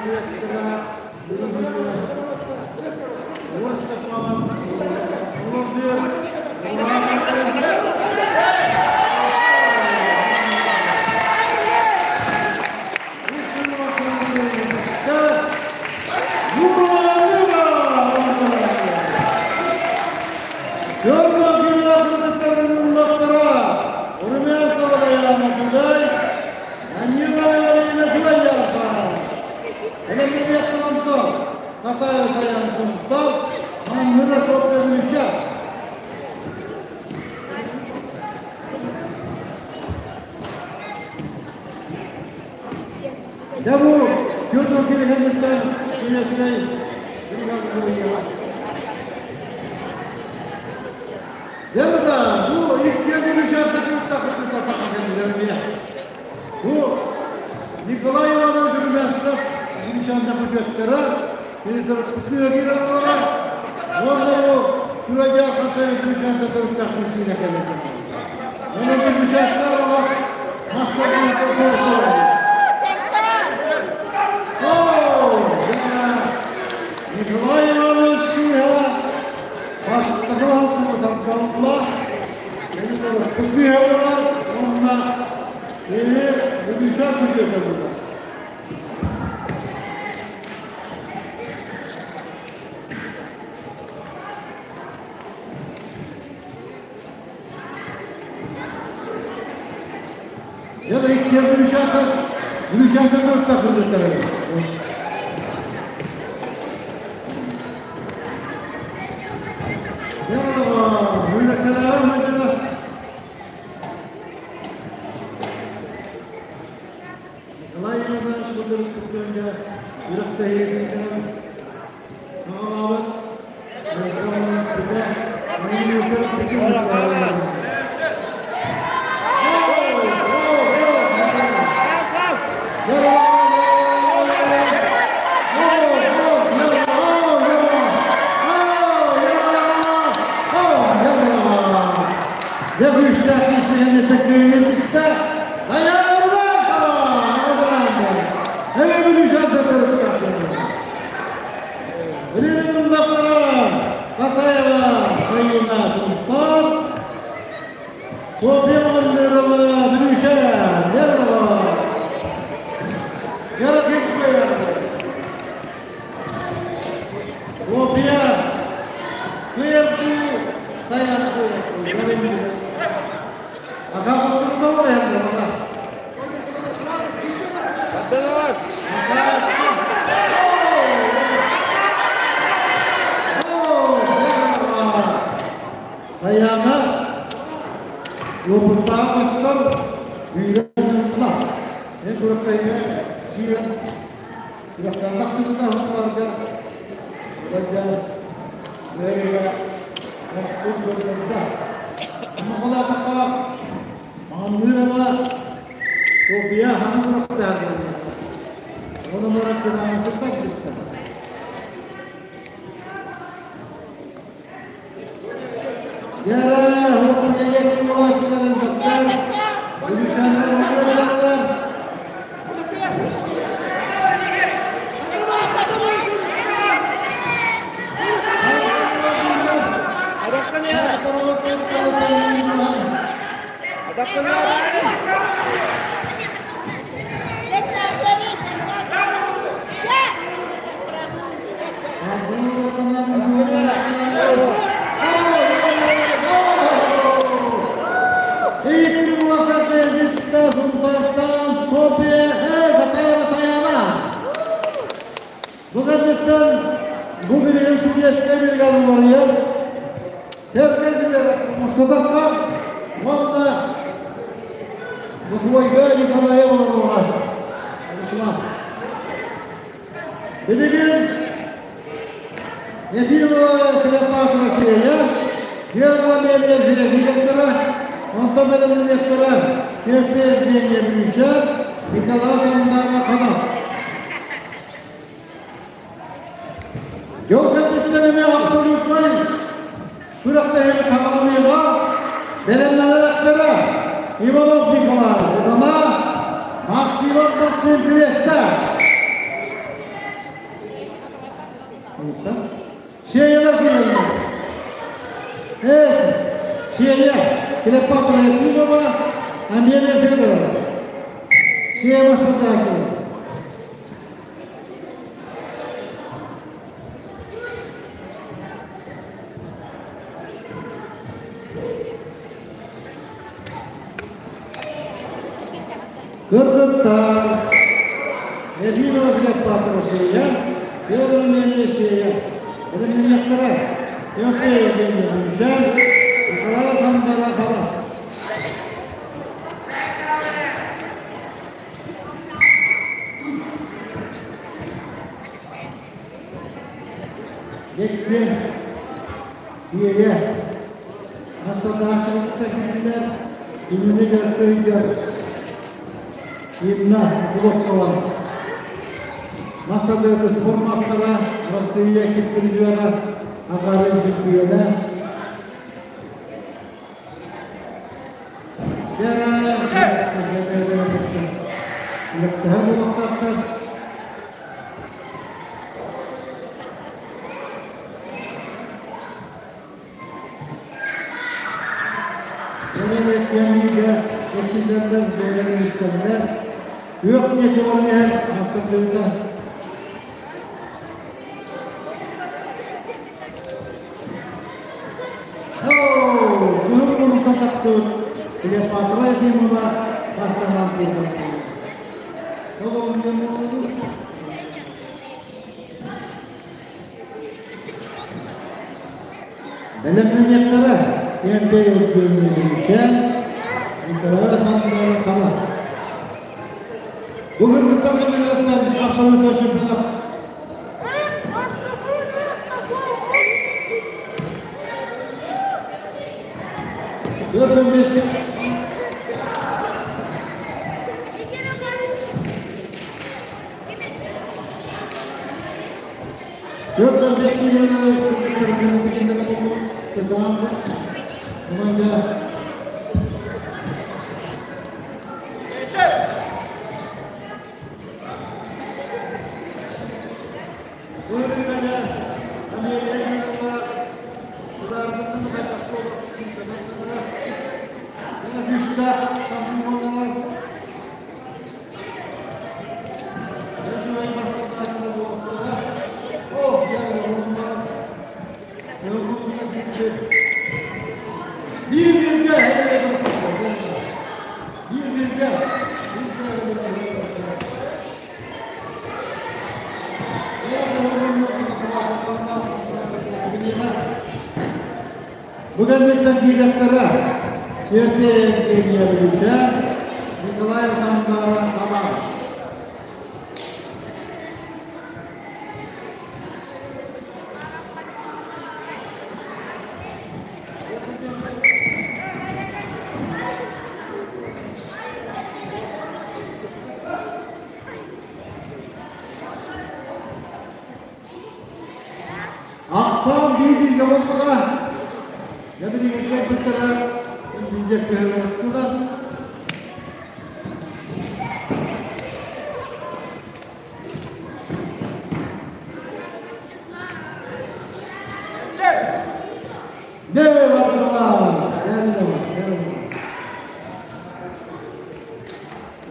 Татая Саян Сунтар, Мамыра Сопка Бүлүүчээн. Дьэ бу Петр Кириханныттан Күнэскэй Дьэ да, бу иккиэн Бүлүүчээнтэ кыргыттар таха кэллилэр эмиэ. Бу Николай Иванович Румянцев Бүлүүчээнтэ күтүөттэрэ, кыа киирэн олорор. Уонна бу Күөдьээх хантан Бүлүүчээнтэ төрүттээх киһи кэллэ. Онон Бүлүүчээттэр олох мастар туруктар. Николай Иванович кыыһа бастакы баһылык кыыһа буолар уонна киһи Бүлүүчээн күтүөтэ буолар. Я да иккиэн Бүлүүчээнтэн Бүлүүчээнтэн төрүттээх кыргыттар эбит. кыттыһыытын аҕалаабыт Дьэ күүстээх киирсигэни тыккыыны түстэ. Дайаарынан Эми бүлүүшэн Татаева Сайына Сунтар, Софья Мамырова Бүлүүшэн Ярова Яратиппер Софья Кыйырду Саяна Кыйырду Ака qottурда yandı bana. Саяна опыттаах мастар үйрен Эн кураттайга киирэн күрэхтэн тахсыбыта хонтарга Уладья Лерия Мохтун көрдөрдө. Махалатака Маңнырова София Ханурактар. Оны мараккынан кытак биста. Яра, хоккейге кулачыларын доктор, Гүлшандар Мамыраттар. Билигин Ефимова Клеопатра Россия, Герла Мелия директора, Антон директора, Кепе Евгения Брюшер, Николай Сандара Канат. Жол кәттіктеріме абсолютный күрәктәһен тағамыға белемнәләктәре Иванов Николай, Удана Максимов Максим Креста. Шеялар келеді. Evet, Шея Клеопатра Ефимова, Амелия Федорова. Шея Мастардашева. Кыргыттар, Ефимова Клеопатра Шея, Федорова Амелия Шея. Белемнәләктәре Тимофей Евгений Брюшен, Николай Сандара Калан. Yekti, Diye, Hastadarçılıkta gittiler, İmini gördüğü İmna, Kulokova. Мастердерді спорт мастера, Россия кескілжері, Ағарын чемпионы. Yok niyeti olan yer hastalıkta. Клеопатра Ефимова Пасаман Белемнәниятләре Тимофей Евгений Брюшен, Николай Сандара Кала. Бүгін кыттарган абсолютно чемпионат 45. 4-5 килэлэр. Бүгін кийлеттері Ерте Евгения Білуші, Николай Сандара Табан. Ақсам bir-birге болдыға. Жабірігенге біттірі, үндінде күйелер ұсқыда. Ne vardılar?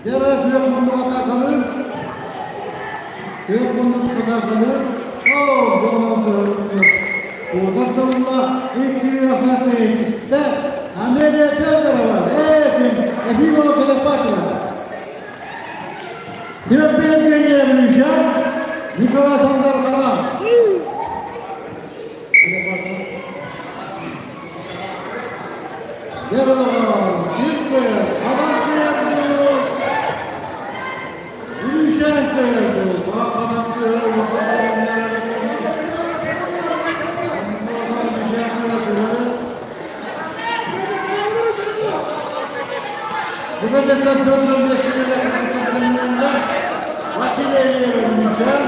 Dere kүйек мұндыға тақылыр. Kүйек мұндыға тақылыр. О, Ударла Икки Iste Amelia Fedorova, Efimova Kleopatra. Timothy Evgenia Müşen, Nikolay Sandar Kalan. Yaralama, Kimpe, Kalan Kıyardı, Müşen Kıyardı, Kalan Kıyardı, Bugün de 4 5 Vasilev'e Müşen,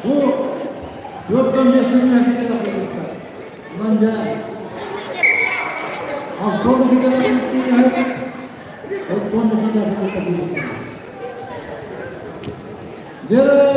Bu 4-5 dünya kita kita. Manja. Avtono kita kita Ottone kita kita kita. Jere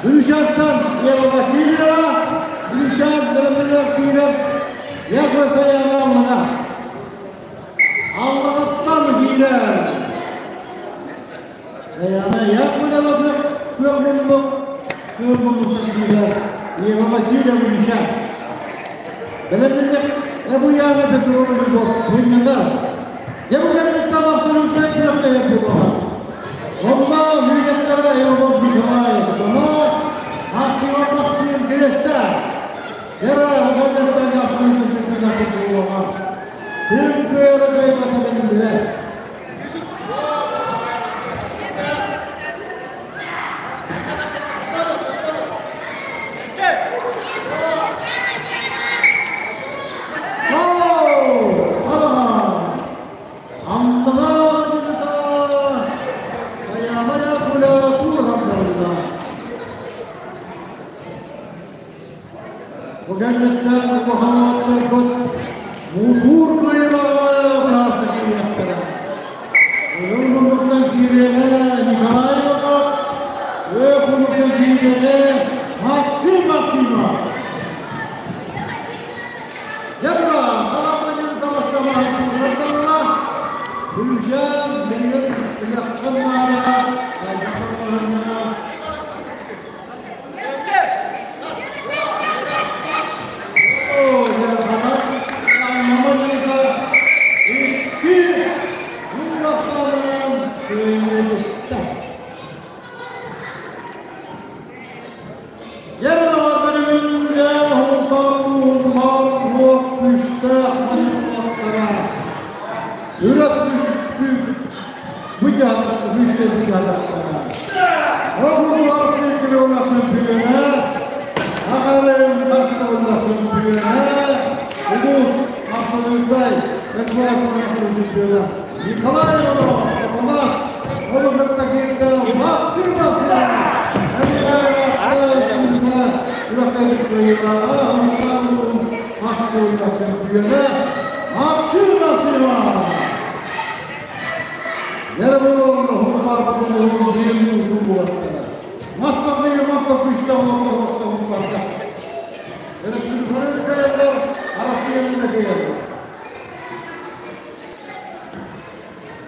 Bülüşat'tan Eva Vasilyeva, Bülüşat Dırımlılar Kıyrar, Yaklaşayan Allah'a. Allah'tan girer. Sayana yakmına bakıp, kök mumluk, kök mumluktan girer. Eva Vasilyeva Bülüşat. Dırımlılar Ebu Yağ Petrolü Lübop, Hürmedar. Ebu Lemlik'ten absoluttan bıraktı yapıyor. Onda hürriyetlere Ebu Nikolayev, Ona Maksim Maksim Kresta. Yara mukadderden absoluttan çekmeden kurtuluyor. Tüm köyleri kaybedebildiler. улахан уолаттарбыт муҥутуур кыайыылааҕы быһаарса киириэхтэрэ. Ойуун муннуктан киириэҕэ Николай Иванов, Өөх муннуктан киириэҕэ Максим Максимов. Дьэ, саламманин табастамаһын туруордалла, Бүлүүчээн билигин үлэххэ наада, хайдах балаһыанньаҕа Икки улаханынан кыайыста. Дьэ, билигин дьэ уһунтар уот күүстээх маньыктара Үрэх бу күүстэй бүдьаатахтара. Оҕулар сиэкилиолахсын түгэнэ, Ағарын бастығыллахсын түгэнэ, Улус абсолюттай экваторын чемпиона Николай Иванов, Атамак, оны кытта киирдэ Максим Максимов. Үрэхтэрдик кыайыылааҕа, Хунтаар улууһун ас чемпиона Максим Максимов. Яра болоронно хунтаар улууһун биир муҥутуур буолаттара. Мастарны яманта күүстээх олохтор олохтор хунтаарга. Республиканы кыайаллар, Россияны да кыайаллар.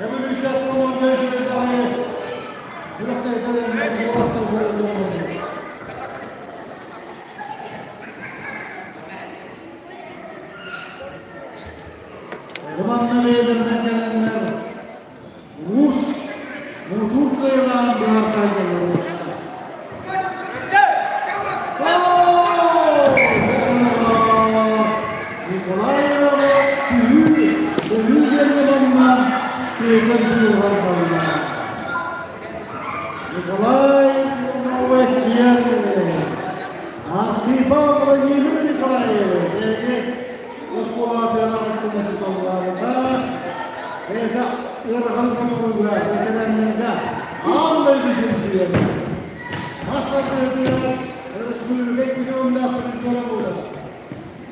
Эволюция туһунан дьайсыырдааҕы күрэхтэһиилэрин уолаттар көрүллүө. Романна бэйэлэринэн кэлэннэр улуус муҥутуур кыайыылаан быһаарсаайдаллар уоттара. Николай Иванов түһүү, түһүү диэн манна кыайдан туруорар буолла. Николай Иванович Архипов Владимир Николаевич, эһиги оскуолаҕа тыанаҕыссыны учууталларга, бэйэтэ ыарахан толорууга, бэтэрээннэргэ аан дойду чемпиона. Мас тардыһыытыгар өрөспүүбүлүкэ икки призера буолар.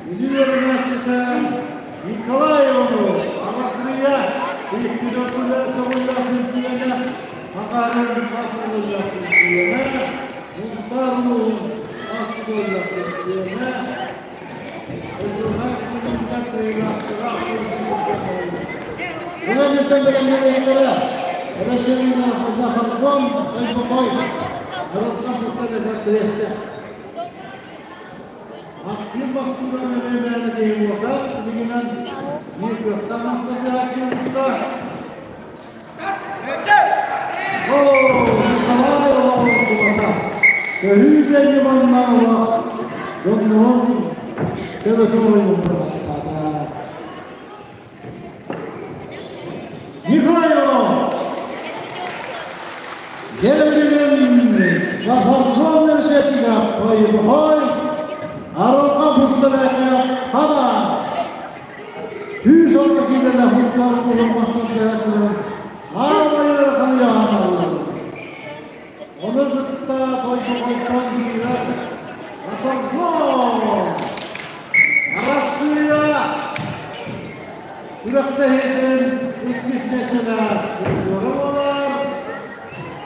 Бүлүү үөрэнээччитэ Николай Иванов Арассыыйа икки төгүллээх чемпиона, Гагарин хас төгүллээх чемпиона, Мунтаар улууһун хас төгүллээх чемпиона, Өйдүрҕэ кыайыылаах Бүгүн бэлэмнэниэхтэрэ Расширенный Зафаржон, Сайбокой, Городка Пустарга Тресте. Максим Максимов эмиэ мээнэ киһи буолбатах, билигинэн биир кыахтаах мастардааччы уста. О, Николай Олоҕун Көһүү диэн ньыманнан олох дьоннорун төбөтө оройун бырахтаата. Николай Иванов! Германияның Зафаржон решетіге қойып Арылқа бұстырайға қада. Жүз алты келелі хутлар ұлы бастан Аайыр қылияғаналы. Оны кытта тойды қойтан киирер Зафаржон! Россия! Күрэхтэһиитин иккис миэстэлээх призера буолар.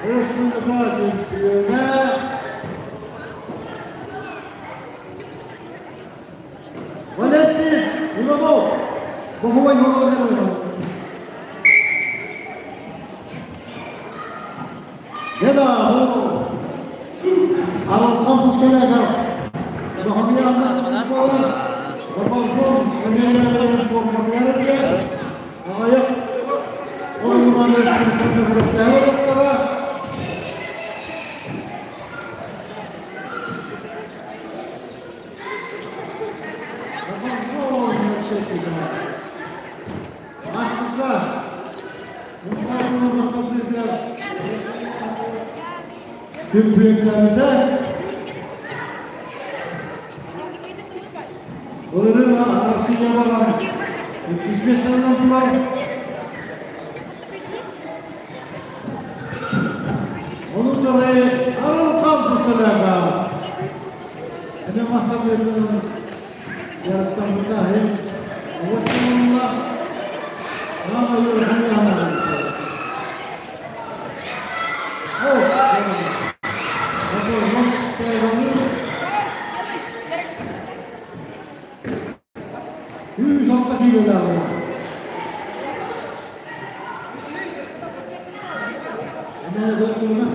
Республика чемпиона Валентин Иванов. Бохуой Иванов. Деда бу Арылхан Пустелегер Ағаяқ ойынан республиканы Астыққа Мұндар бастадылар. Чемпиондарда Оларын арасыya баран иккис турар. Onu tarayı Arılkan Pusulaka. Эме мастардыытын дьарыктаммыта иһин уоччуллар Мама Күүс-алта киилэлээҕэ. Эмиэ да туруна.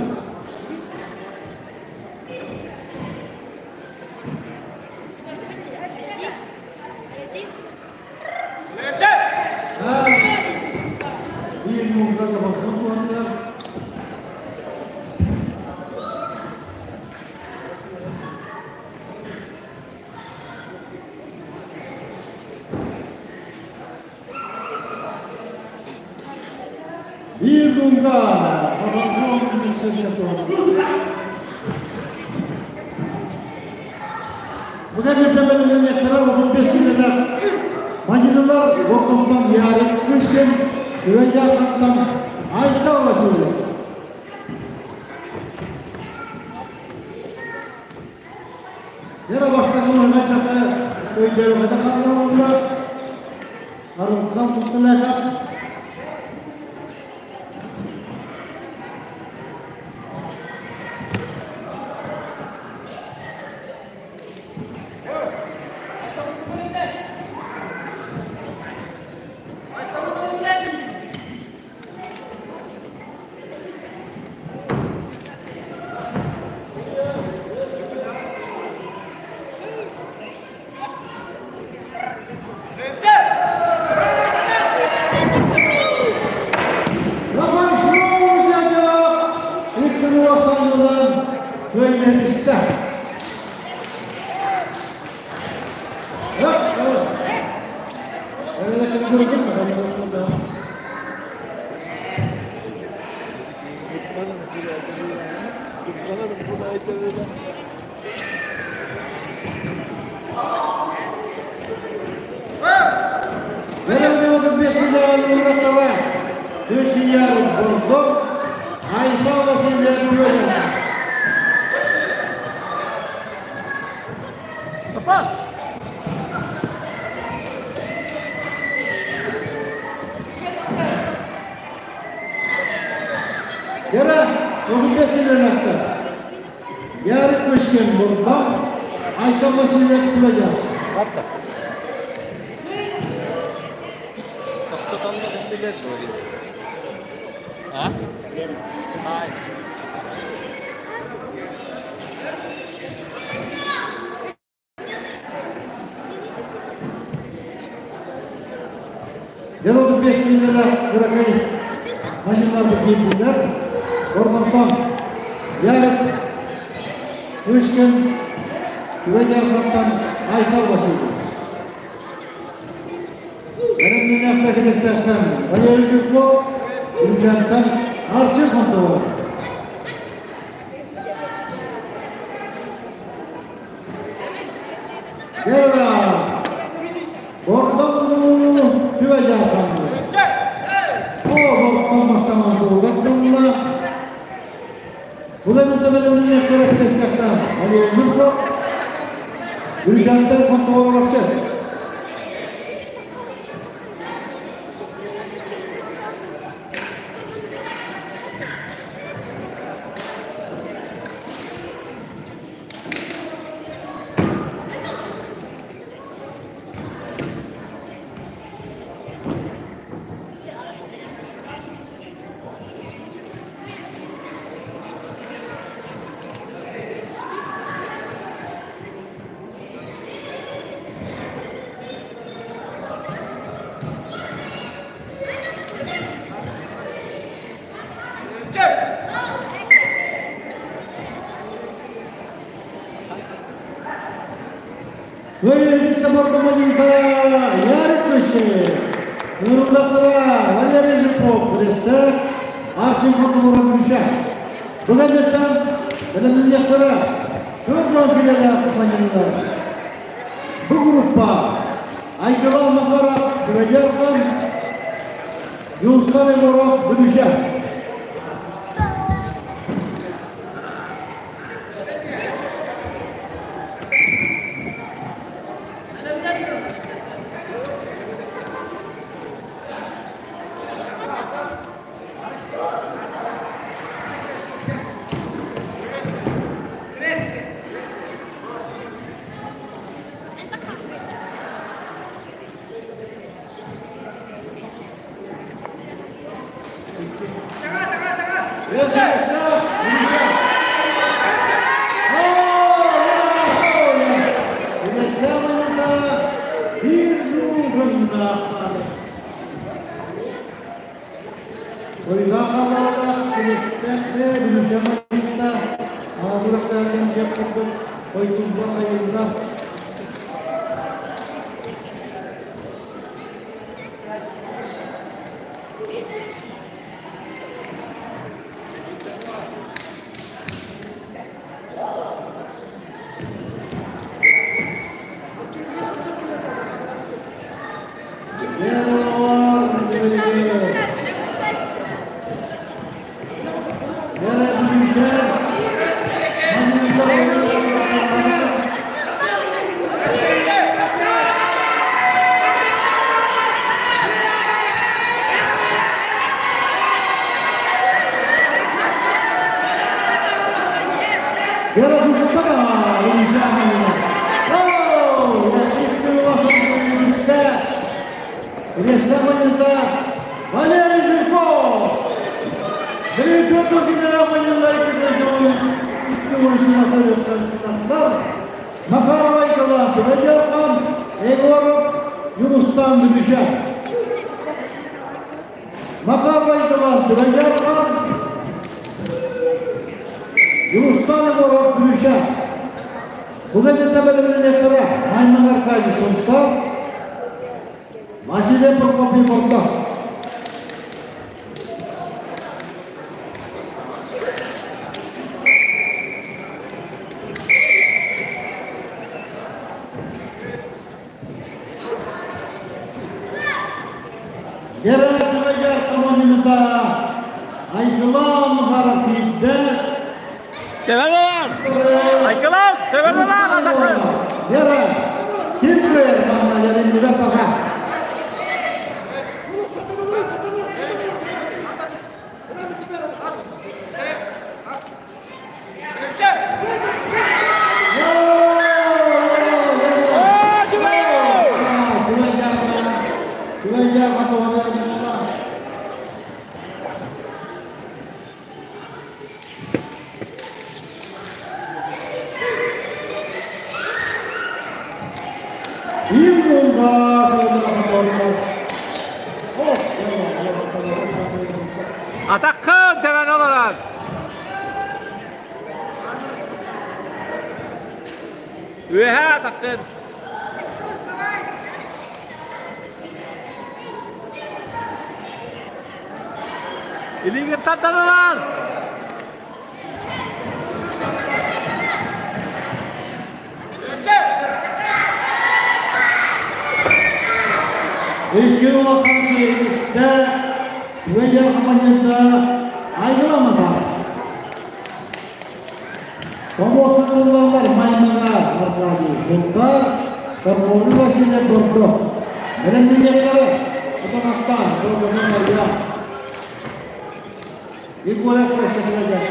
Биир муҥга табахсыт буоллар. Биир муҥга табахсыт буоллар. Бүгін ертемен 35 километр Мадиналар ортосунан Ярик Кышкин, Үөдэ Айтал Васильев. Яра бастакы мыһыгайдакка өйдөбүката ханна Арылхан Кутталаакап Атаққын тәвән оларар. Үһә атаққын. Илиге таталар. İki ulaşan işte ve yargımanında ayrılamadan. Komosmanlar maymaga arkadı. Bunlar korponu başıyla durdu. Benim diyecekleri otomaktan korponu ya. İlk olarak başlatılacak.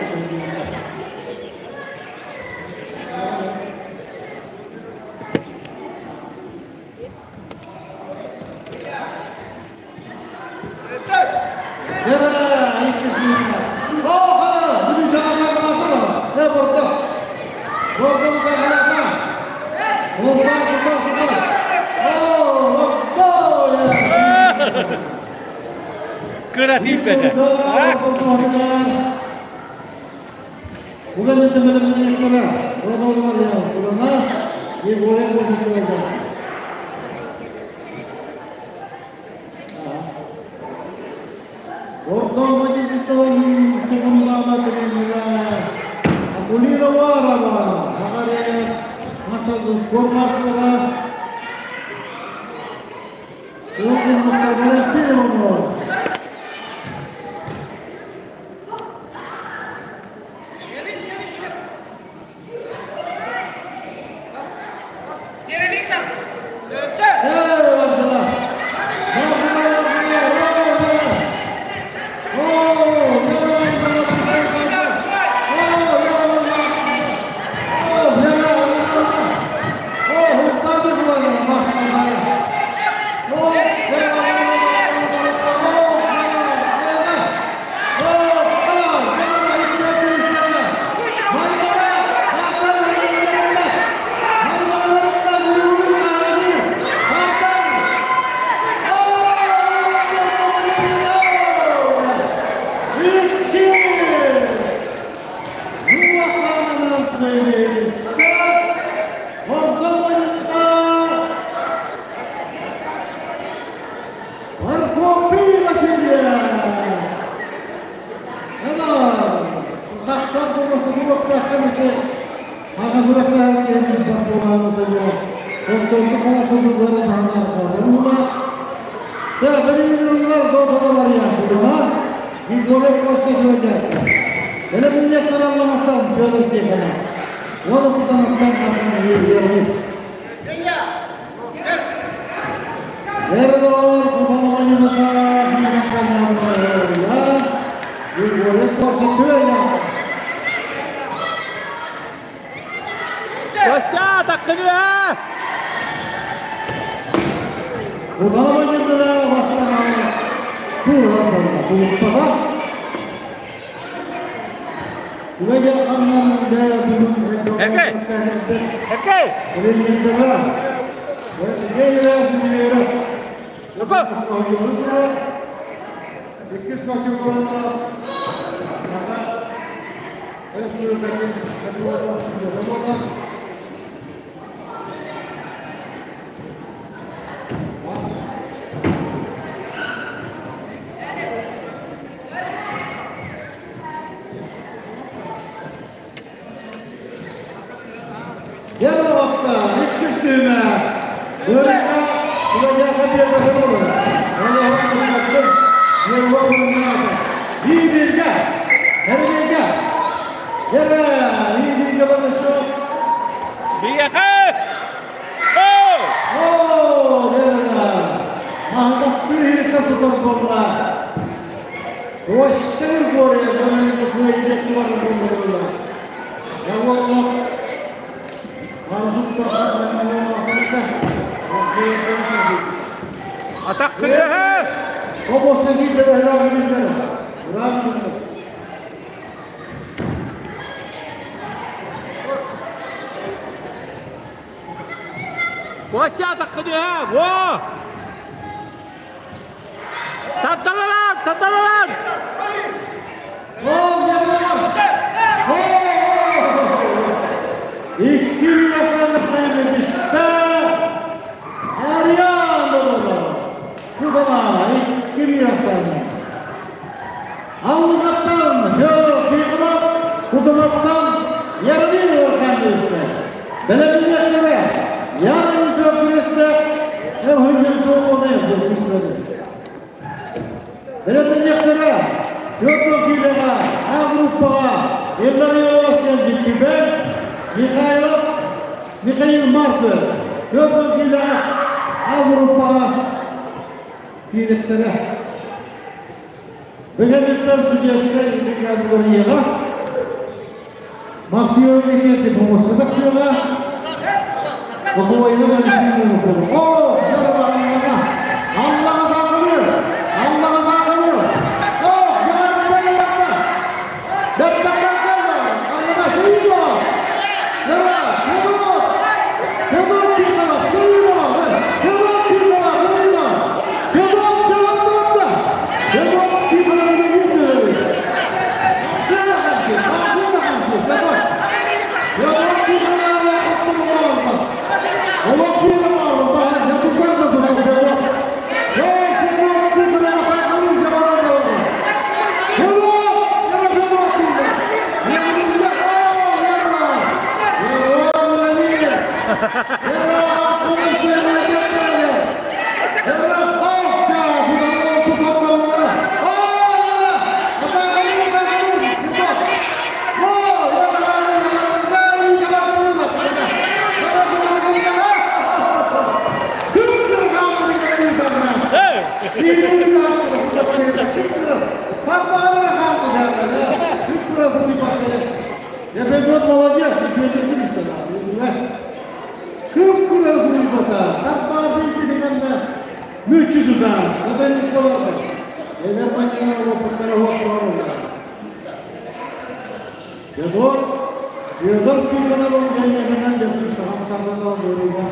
курдук таһынан Да, бери до Мария Кудана, Григорий Костя Федоров. Эле минне каралламаттан Федор Тихонов. Оны кутанаттан Ермик. Ердор кутанамайыныта Григорий Костя Федоров. Костя, таккыны! Кутанамайыныта бастамалы Куран барда, кулуттаға. Күбәгә каннан да бүгін Эке! Эке! Лука! Yarı ikkiz düğme. Börüne kulacağına bir bakın olur. Bir birge. Her birge. Yere iyi birge bana şu. Бияхэ! О! Oo, yere. Mahdap tüyürükte tutar bolla. Koştur goruya bana ne koyacak var bolla. Ya Allah. Атаккыны! Обоса bildirdi, Irak'ı bildirdi. Irak'ı bildirdi. Костя, атаккыны! Во! Татталалар! Татталалар! Oh, yarılar. Oh! İki bir aslanlık kaybetmişte. Aryan oldu. Kudama iki bir aslanlık. Avukattan Fyodor Tikhonov, Kudamattan Yarımir Orkan işte. Belediyetlere yarın misafireste hem hüncüm soğuğunu bu ismini. Belediyetlere Fyodor Tikhonova, Avrupa'a, Elleri Yolabasyan Cikkibel, Mikhailov, Mikhail Martı, Fyodor Tikhonova, Avrupa'a, Kiretlere. Бөгәнеттен судьяска Григорьева Максим Викентий помощник Таксиева. Буховойны Валентина О, Аллаға тақылыр! Аллаға тақылыр! О, Аллаға түйді! Yara, Федор! Федор Тихонов, түйді! Федор Тихонов, түйді! Федор, Федор, Федор! Федор Тихонов ne Я Федот молодец, еще и Кып-кырыл буйбата, таппардын дегенде мүчү тутар, садайник боларды. Элер бачылар опыттары отурула. Федор, Федор Тихоновын gelmegenden yapmış hamsadından böyle.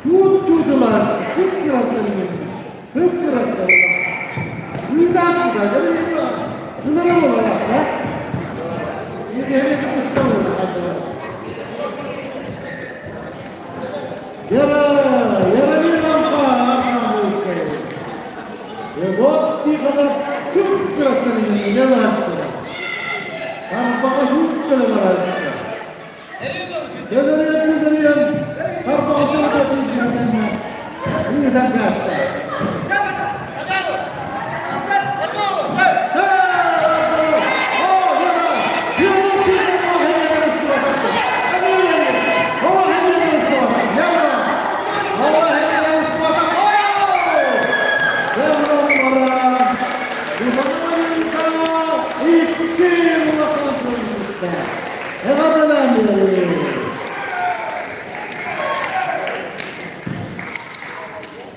Чут чутылар, кып-кыраттар дегенде. Кып-кыраттар. Uydas mı da? Bunlara olamaz ha? İzleyene çıkmıştı. Yara, yara bir lampa, arkam Федот Тихонов кып-кыраттар дегенде ne varsa. Karpağa şut bile varsa. Geleriyen geleriyen karpağa şut bile. Ытан каста.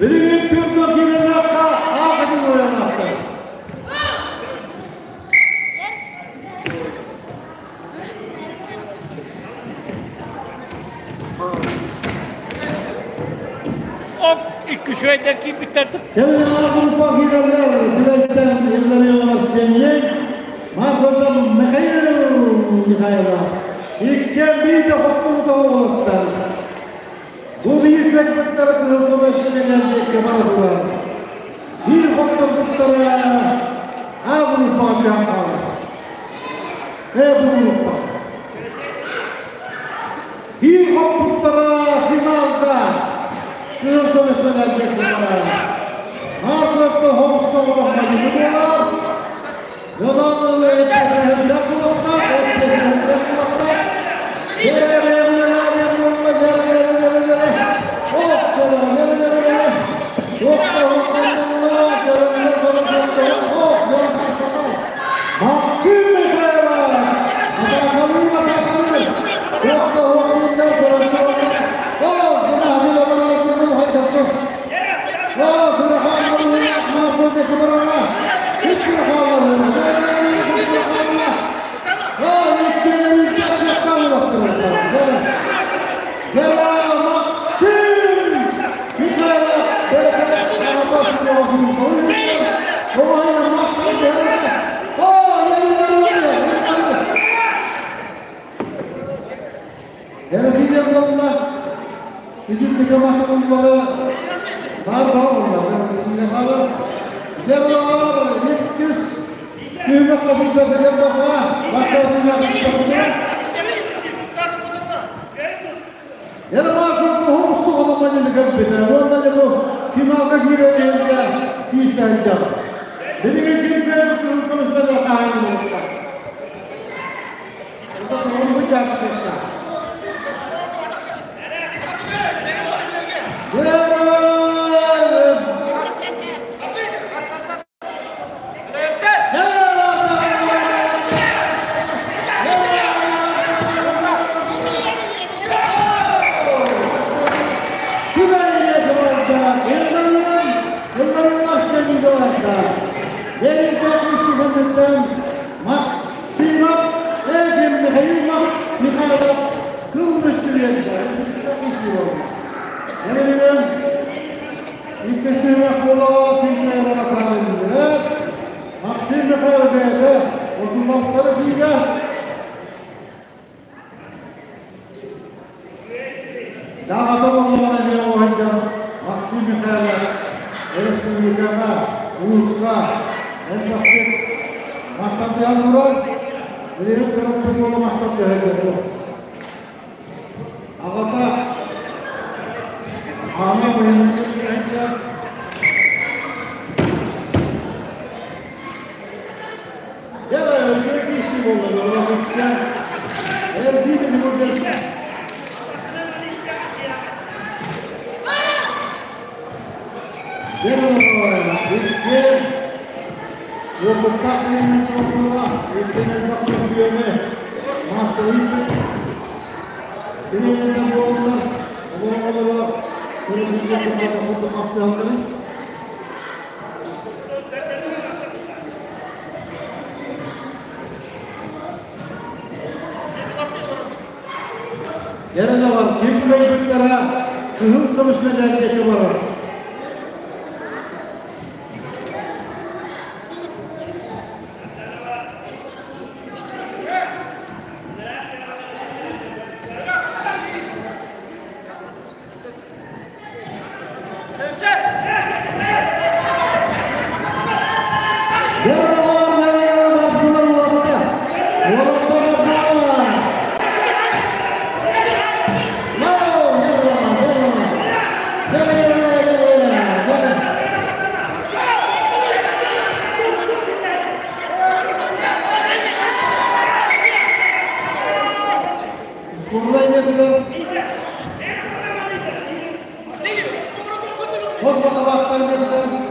Билигин пүрдө киреллакка аахатын уйанаахтар. Оп, икки шөйдер кийбиттер. Кемин группа киреллер Түбәйтен Илларионов Арсений, Маркодан Михаил Михайлов. Иккен бийде хоттун тоғылыттар. Бу бийик көйбүттары кыһыл көмөс менен барылар. Бир хоттун буттары А группаға түһэн хаалар. Э бу группа. Бир хоппуттара финалда кыһыл көмөс менен барар. Маркотта хомуссоҕо мадины буолар. Йонан эттехенде кулакта, эттехенде кулакта. Дере дере дере кулакта, дере дере дере дере. Оп, села, дере дере дере. Okta okta дере дере дере дере. Оп, дере дере. Максим Михайлов. Атакалы, атакалы. Okta okta дере дере. Оп, гына хадила бара, гына хайдатты. О, субханаллах, ма kuntu kubarallah. Финалга киирэргэ киисээччэ. Билигин ким кыайбыт кыһыл көмүс медаль хаһаайына буолла. Ота тоҕун жааппытта. Максимов Эгим Михаилов Михайлов Кыл Иккисini бола кимнere bakalım. Максим Михайлов бәйді, отунлықтары дейді. Жағатан олғана не оғанжан Максим Михайлов республикаға, улусқа, әлбәтте мастан урар, біреген көріп бола мастан бұл. Ағата, ана баяндан Yara şöyle işi oldu. Eğer bir de bu derse Yara Уопуттаах оҕолоро иккиэн бахсыр маастарыйбыт. Кинилэрдэн буолаллар, оҕолоро көрүҥҥэ курдук хапсыалларын. Yarın var, ким кыайбыттара кыһыл көмүс медальга барар. Yarın var, nereye bardılar ulatта. Ulatта bardılar. No, yara, yara. Yara, yara, yara, yara. табақтар берді.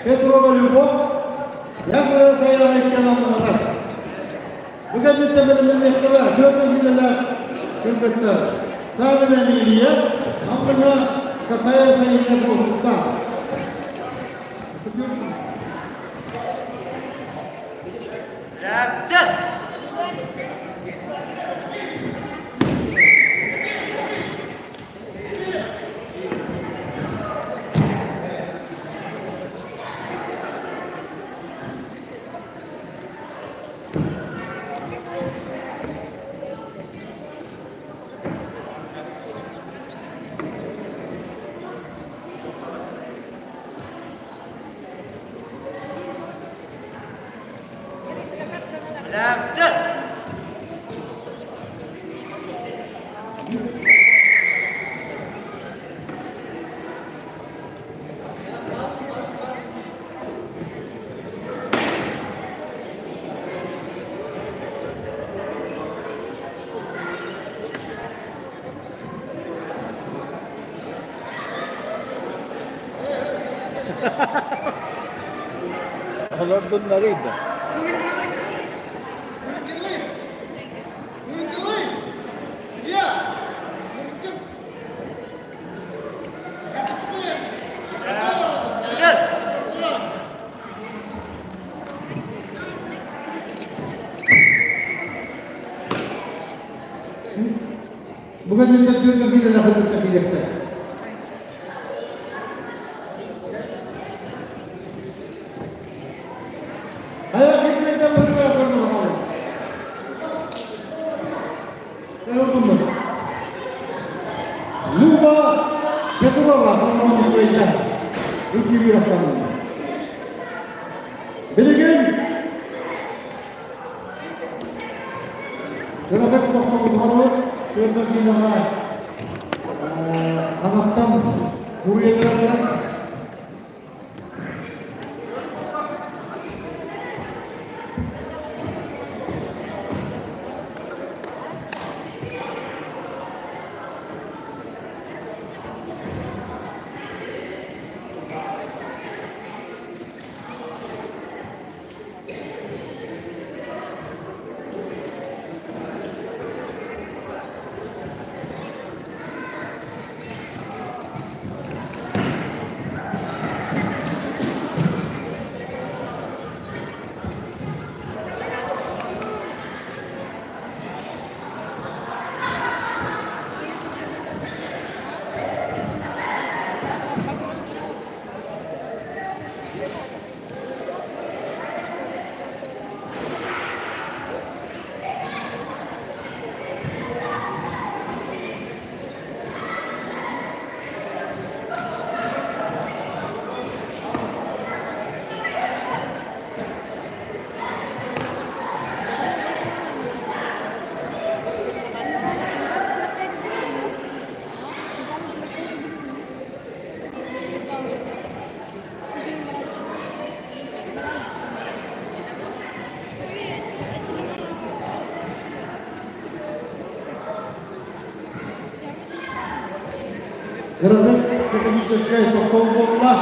Петрова Любовь, Яковлева Саяна иккиэн аллаһалар. Бу кэнниттэн бэлэмнэниэхтэрэ Федор Милэлээх кыргыттар Савина Эмилия, Аммына Катая Саина буолбуттар. Олордуннарыйда. Бу кэнниттэн түөрт киилэлээх өлбүттэр киириэхтэрэ. Хайа киммэйдэн бырыга көрмөхалын. Ылбыммыт. Люба Петрова Соломон Николаевна 2-1 астанна. Билигин Кыракый тохтобутугар төрдө киилэҕэ хаҥаттан дуруйа кэлэллэр. Кыракый техническэй тохтол буолла.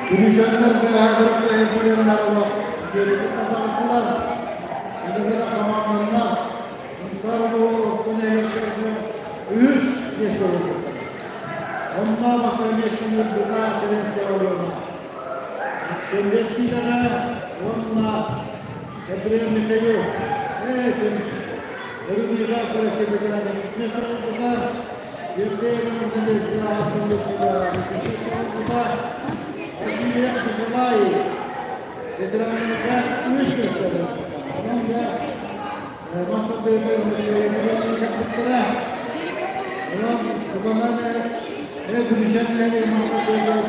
Бүрүчэннэр бэҕэһээ киирэннэр олох үчүгэйдик таҕыстылар. Билигин хамаанданнар Мунтаар улууһун орто нэһилиэктэргэ үһүс миэстэ буолбуттар. Онно бастакы миэстэни ылбыта Терентьев Алена. Кэмбиэс киинэҕэ уонна Габриэль Михаил ээ Өрүнүүгэ Алексей иккис миэстэ буолбута. Евгений Иванович Кэмбиэс киинэҕэ иккис миэстэ буолбута. Василий Николай ветераннарга үс миэстэ буолбута. Онон дьэ мас тардыытын кэппиттэрэ. Онон тутанан Бүлүшэн нэһилиэгин мас тардыытын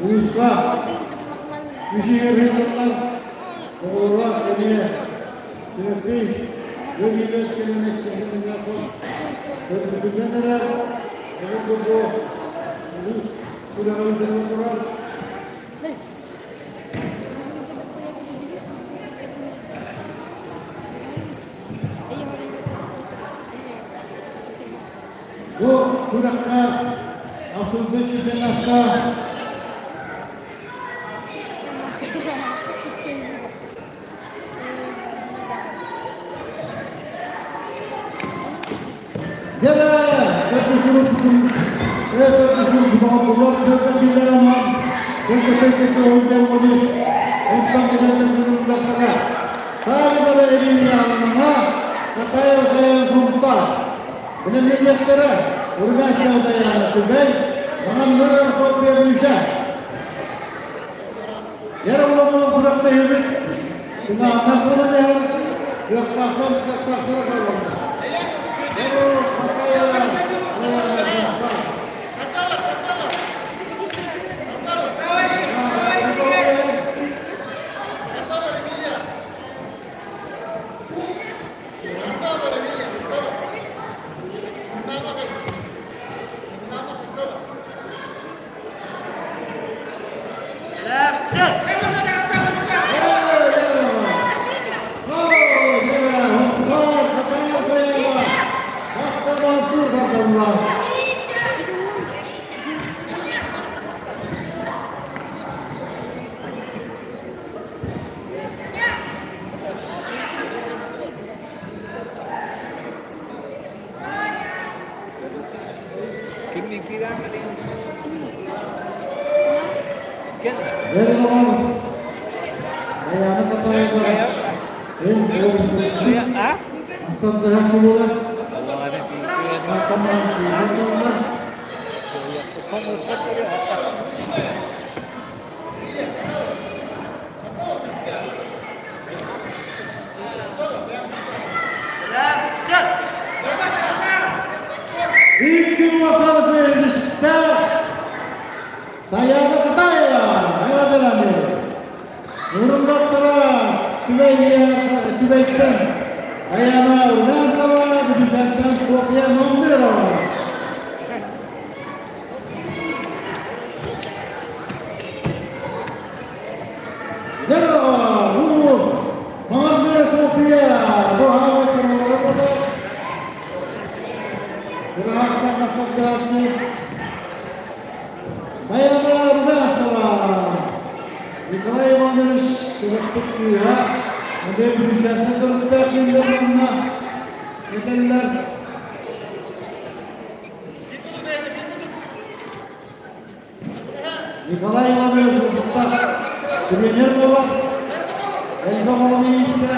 улууска үс ыһыыллар оҕолоро эмиэ Тимофей Георгиевич кэлэн эччэһинэ хос көрбүтүнэн эрэр. Ол курдук улуус күрэҕэ ыытыллан турар. Бу күрэххэ. Абсолютнай чемпионакка Дьэ, төрдүс группутун төрдүс киллэрэман Савинова Ирина Аллана, Катаева Сайын Сунтар. Бэлэмнэниэхтэрэ Урмясова Даяна Түбэй, Маҥан Нырар Софья Бүлүүшэ. Яра уламалан күрэхтэһиибит тыҥааннах буолан иһэр, кыахтаахтар кыахтаахтара хааллар. Катаева Даяна Сунтар. Икки улахан биэрбиттэ Саяна Катаева эҕэрдэлээмир. Уруллаттара Түбэйтэн Аяна Урасова, Бүлүүшэттэн Софья Мандырова. Здорово! Мандыра Софья! Бу хаамай кыралара буолар. Кыраһаахтар бастардааччы Даяна Румянцева, Николай Иванович төрөппүт кыыһа, эмиэ Бүлүүшэттэн төрүттээх кинилэр манна этэллэр. Николай Иванович Урдуктар тренер буолар, элбэх оҕону ииттэ.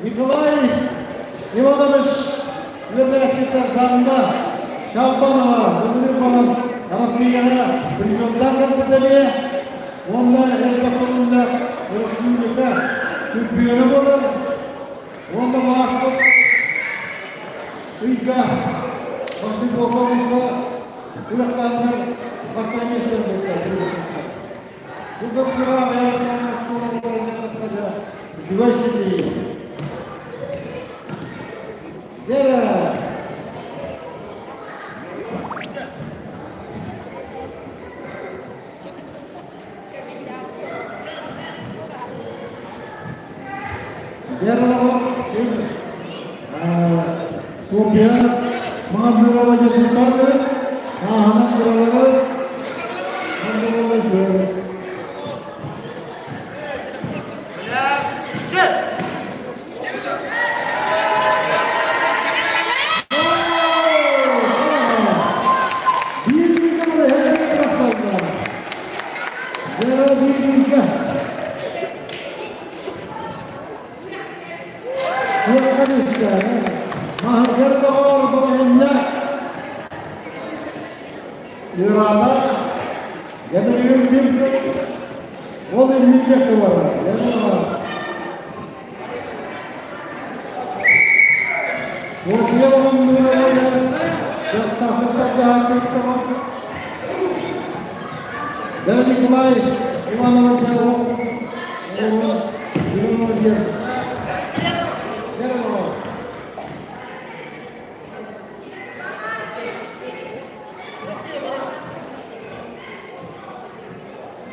Николай Иванович үөрэнээччиттэр саҕана Чалбанова Владимир Баран Россияҕа призердаах кэлбитэ уонна элбэх көрүҥнээх өрөспүүбүлүкэ чемпиона буолар уонна бааспыт ыйга баскетболга улууска күрэхтэһэннэр бастакы миэстэни булбуттар. Бу көппүрэ Аҕыйах оскуола буоларын диэтэххэ үчүгэй ситиһии. Вера! Вера Софья Мамырова депутаттары, Ахана Куралары, Ирана Демирин Тимпик, ол инники барар. Софья Дара Николай Иванович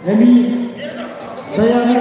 Эми Даяна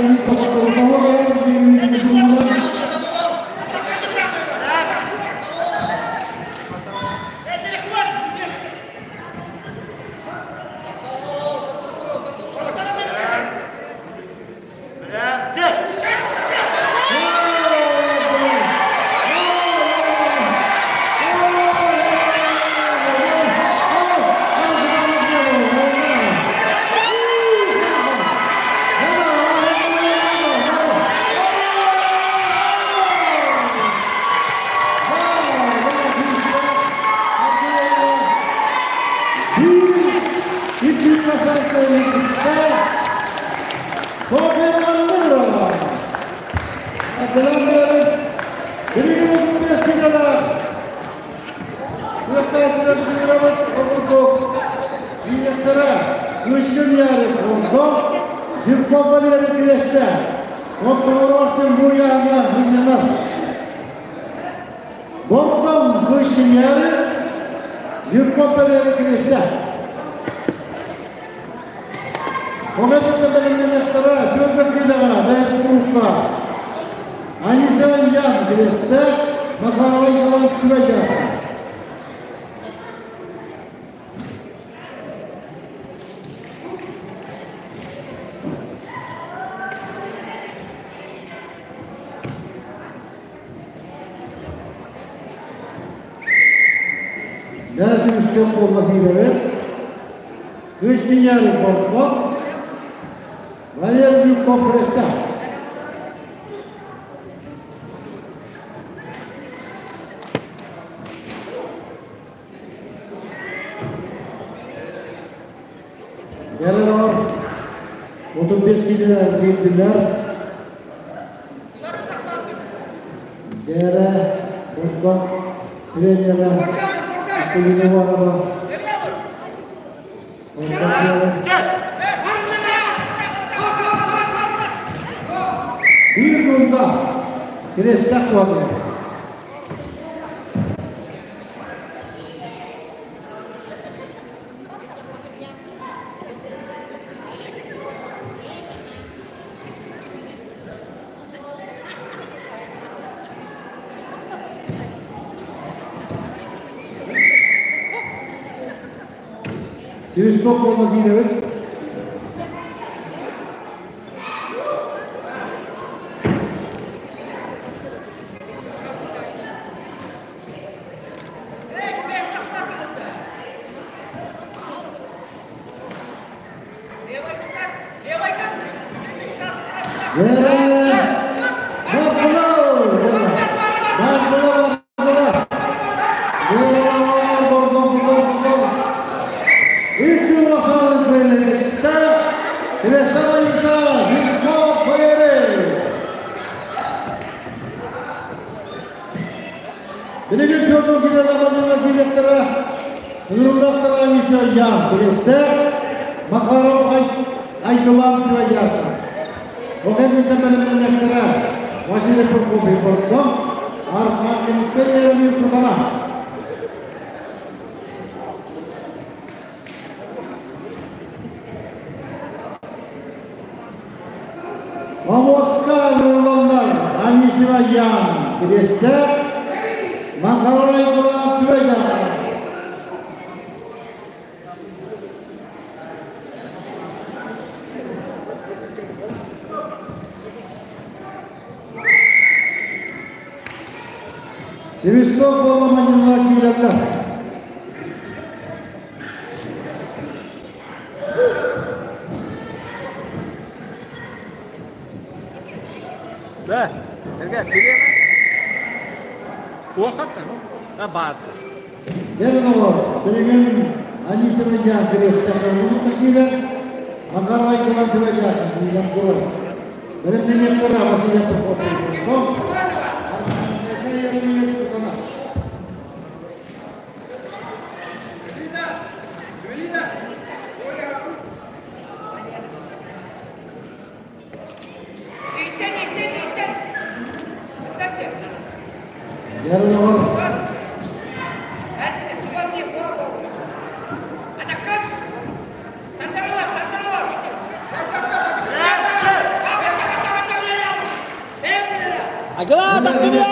Агла тахтыбыа!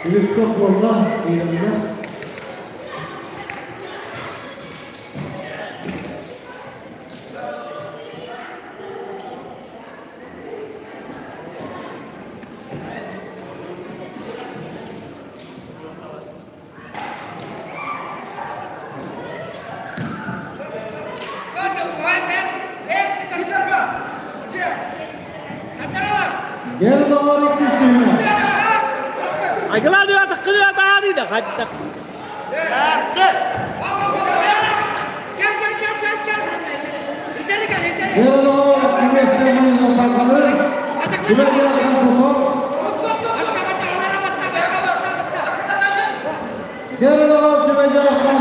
Свисток буолла, киирэллэр. Gel doğru иккис түһүмэх. Айгыла дүө тахтыбыа таады да хадда. Gel doğru üniversitenin tarkalır. Güven Yarkan Topor. Gel doğru Güven Yarkan.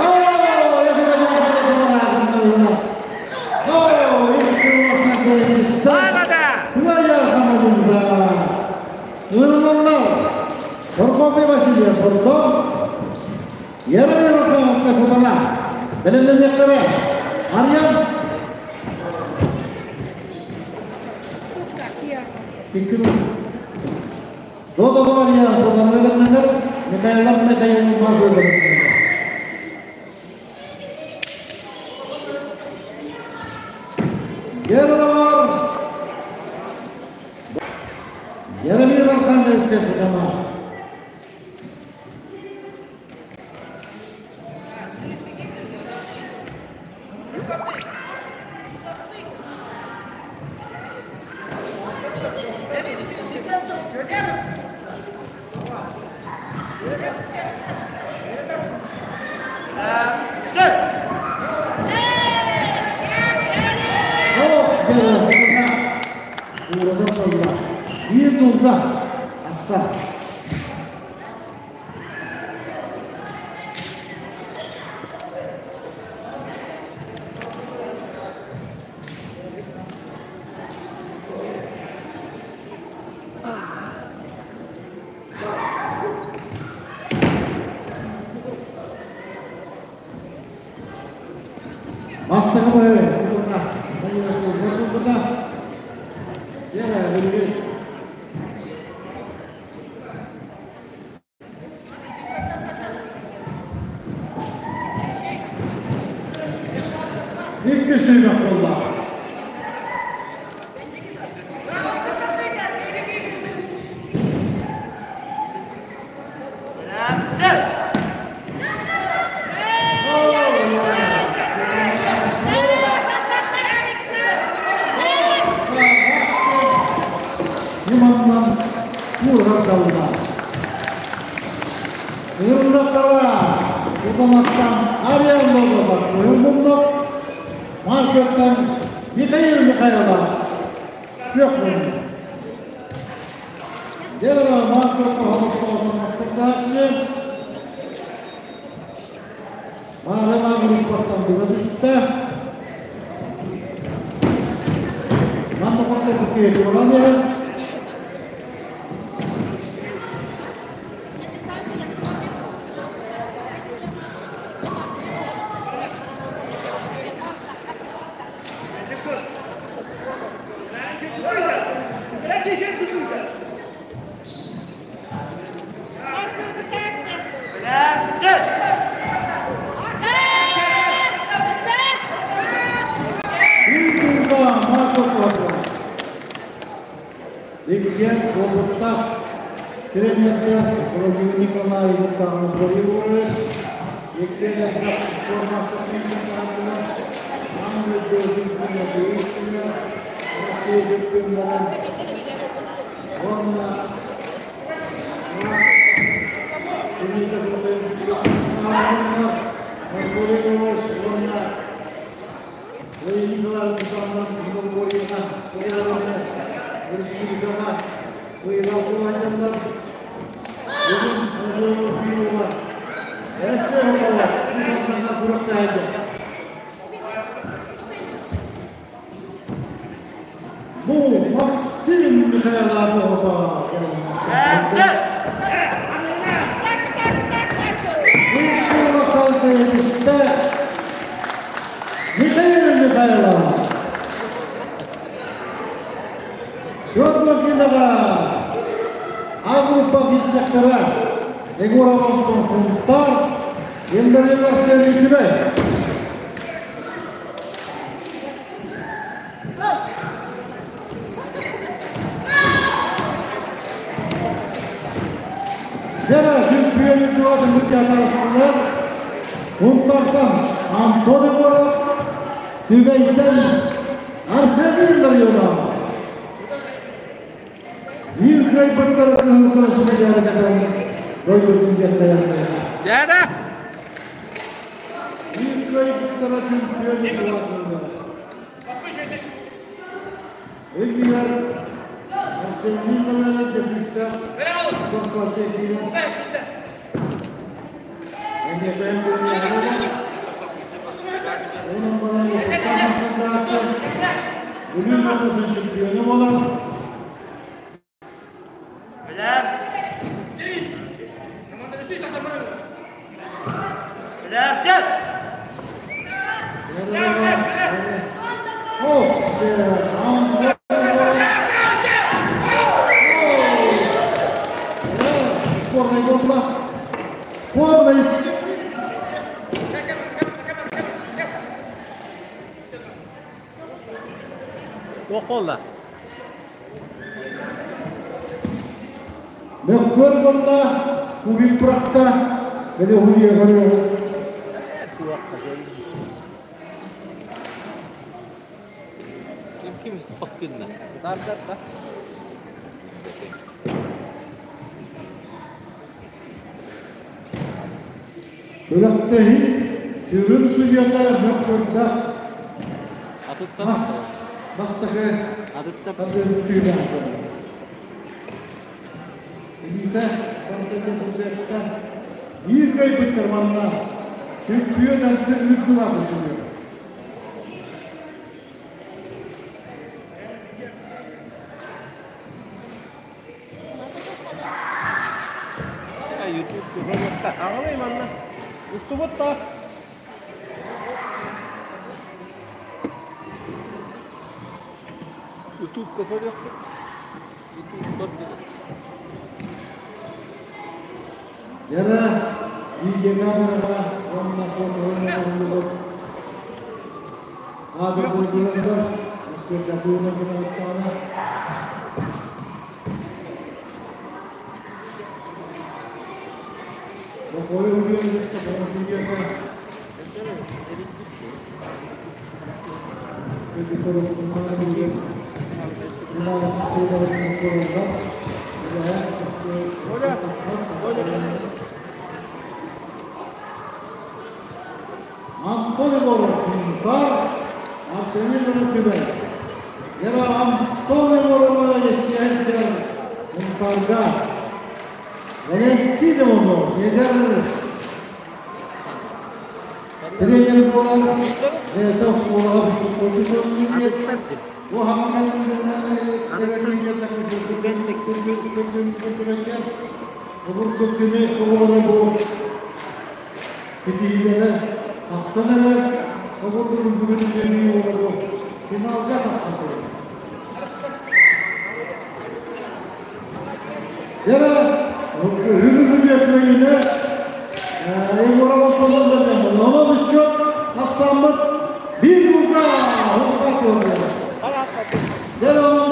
Oo, Güven Yarkan Topor. Oo, ilk Güven Yarkan adında. Ырыланнар. Прокопий Васильев, Фордон. Ермей Руханса Кутана. Белемленектері. Арьян. Иккүн. Додо Арьян, Кутана белемленер. Михаилов Михаил бар бөлімінде. Герлар. Еремей Архангельская Кутана. О, Герлар. Урадан Allah. Bir nurda. Aksa. Бастығы бой, бұда. Бұда. Yere, bilgi. Икки сүймек болды. Иманнан Урган далына. Ырындактара Удаматтан Ариан Лозовар Уймуннок, Маркеттан Михаил Михайлов Пёкрун. Делера Маркетка Холоксоғын мастырдачы. Марина группаттан бұға түсті. Манды қотты күкейіп оран егін. Иккен Роботтах тренердер Владимир Николаев Анатолий Иккен Россия чемпиондары Онна Республикаға, Республикаға. күрэхтэһэллэр. Бу Максим Михайлов оҕото кэлэн Михаил Михайлов. Георгиевнаҕа А группа инспектора Егоров Антон Сунтар, Ильдарин Арсений Түбэй. Дьэ, чемпионы туһатын бытыатаастылар. Унтартан Антон Егоров, Түбэйтэн Арсений Илларионов. Биир кыайбыттар кыһыл көмүс мэдээлэ кэтэн дойдутун диэктэйэрдээх. Дьээдэ! Биир кыайбыттара чемпион буолатылар. Иннигэр Арсений Илларионов дьөкүүстээх Барсалча киирэн Эниэтэйэн буолуоҕа. Онон баран уопуттаах сардааччы Бүлүү зонатын чемпиона буолар. Спорный буолла. Спорный. Туох буолла? Мөккүөр буолла, кубик бырахта, били уһуйа көрүөҕү. Туохха Ким ким хоккунна? Тарда. Күрэхтэһии сүрүн судьуйата мөккүөрдээх Атыттан бастакы тардыытыыга Илиитэ барыта курдук биир кыайбыттар манна чөмпүйүөн эрдэ үрдүк ааты сүгүөр. Аҕалай манна. Устубут да. Ютубка көрүөхпүт. Ютуб көрдүк. Яра видеокамераҕа уонна суотабай оҥоһуллубут кадрдар буланнар, мөккүөрдэтиинэ кытаастаҕына Бокуойу үһүөн кытта Бокуойга Антон Егоров Сунтар, Арсений Түбэй. Гера Антон Егорова жетчиһэрдэр Сунтарга. Валентин Иванов эдэр тренер буолан бэйэтэ оскуолаҕа физкультурник бу Обургу кини оҕолоро бу китиилэрэ тахсан эрэр, обургу бүгүн үөрүү оҕолоро финалга тахсан турар. Дьэ, үһүн үһүн кыайыыны Егорова командатын онон счет тахсаммыт биир булга хунта туорда. Дьэ, онон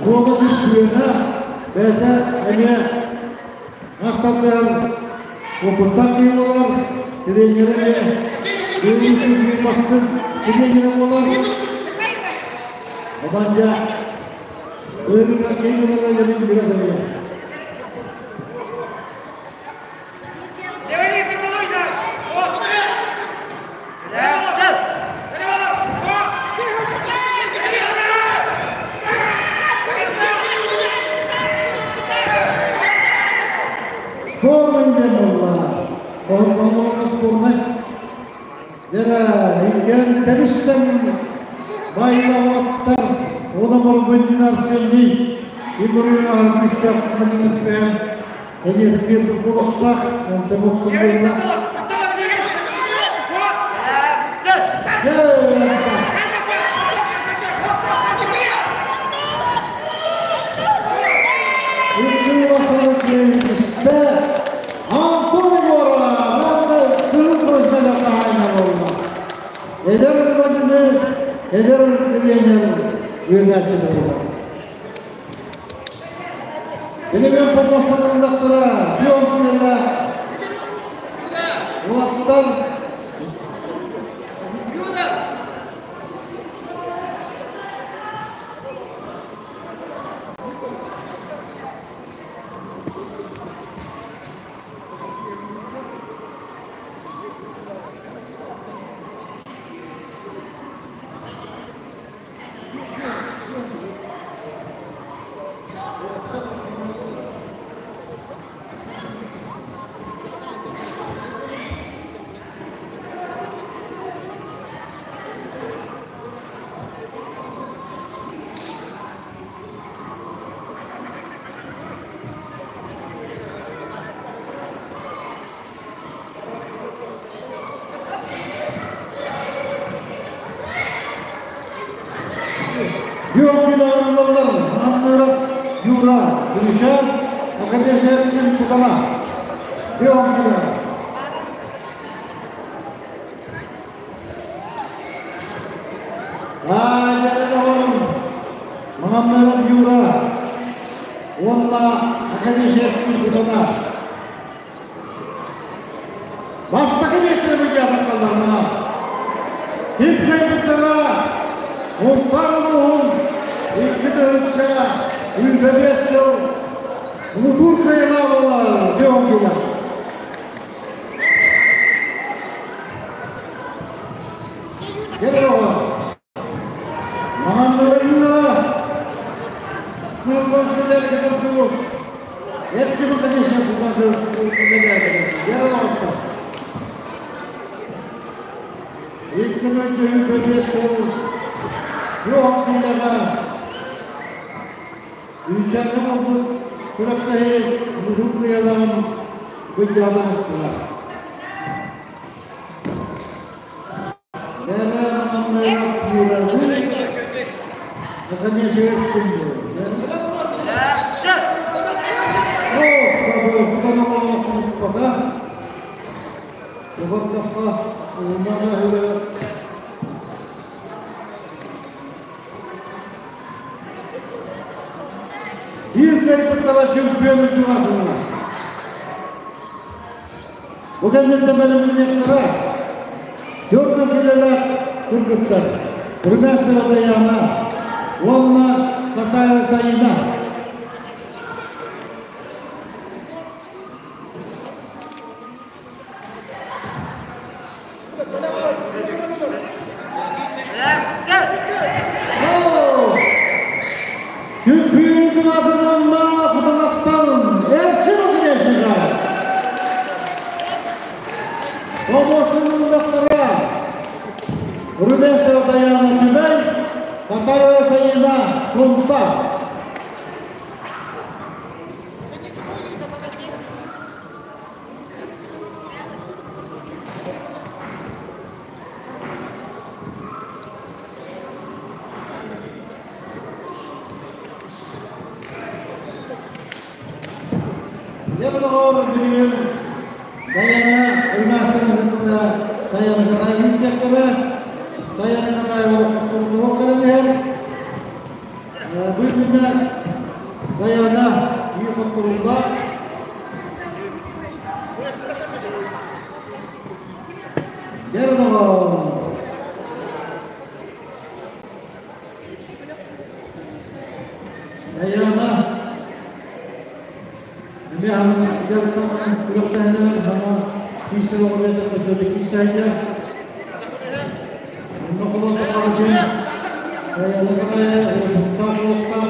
Зона сүппүөнэ бэйэтэ эмиэ Мастардар опыттаах киһи буолар, тренер эмиэ биир бастыҥ тренерэ буолар. Онон дьэ, ыарыыга ким ылара дьэ билэ да. Сборный диэн буолла. Оһоллоҕо сборнай. Дера иккен тэбистэн байлаваттар Одамор Бындин Арсений Игорь күүстээх мадинаттан эниэтин биэрбит буолуохтаах. Онтон бохсун. Антон Егоров уонна кыһыл көмүс хаһаайына буолла. Эдэр Владимир, эдэр тренер үөрэнээччи буолла. Билигин помощникалара Бион Кирилла улаттар. Юра Аммыров Юра Гришан Академия Кутана. Йогина. Маммыров Юра. Онна Академия Кутана. Бастакы миэстэни быдьаатахталларына ким кэлбиттэрэ Мухтар улууһун 2025 сыл муҥутуур кыайыылаах буолар Георгийлар. Кэлэр оҕо. Маммыров Юра кыыл көмүс кытарду. Эрчим конечно кытарды медаль Яра оҕоттор. 2025 сыл Георгийларга Үчәнне болбут күрэхтэһи муҥутуур кыайыылааҕын быдьаалаах астылар. Лера Маммыров Юраны Академия Эрчимди. О, кутана боллохпута. Тоботтоххо уунана хүлэбэт. Биир кэлбиттара чемпион үрдүк. Бу кэнниттэн бэлэмниэхтэрэ төрт килэлээх кыргыттар Румянцева Даяна уонна Татаева Саина. Чемпион адынан Кутанаттан Эрчим Окинешига. Томостун узактара Румянцева Даяна Түбэй, Татаева Саина Сунта. Ерлоғор билигин Даяна Румянцева Саяна Катаева сектора Саяна Катаева хотторуга Бүгүнэ Даяна үй хотторуга Ерлоғор Даяна Эми ханан жарытаман күрөктәһинен хама кийсе оҕолордор көсөдө кийсәйдер. Онно колото кабыжын Саяна Катаева Мухтар Мухтар.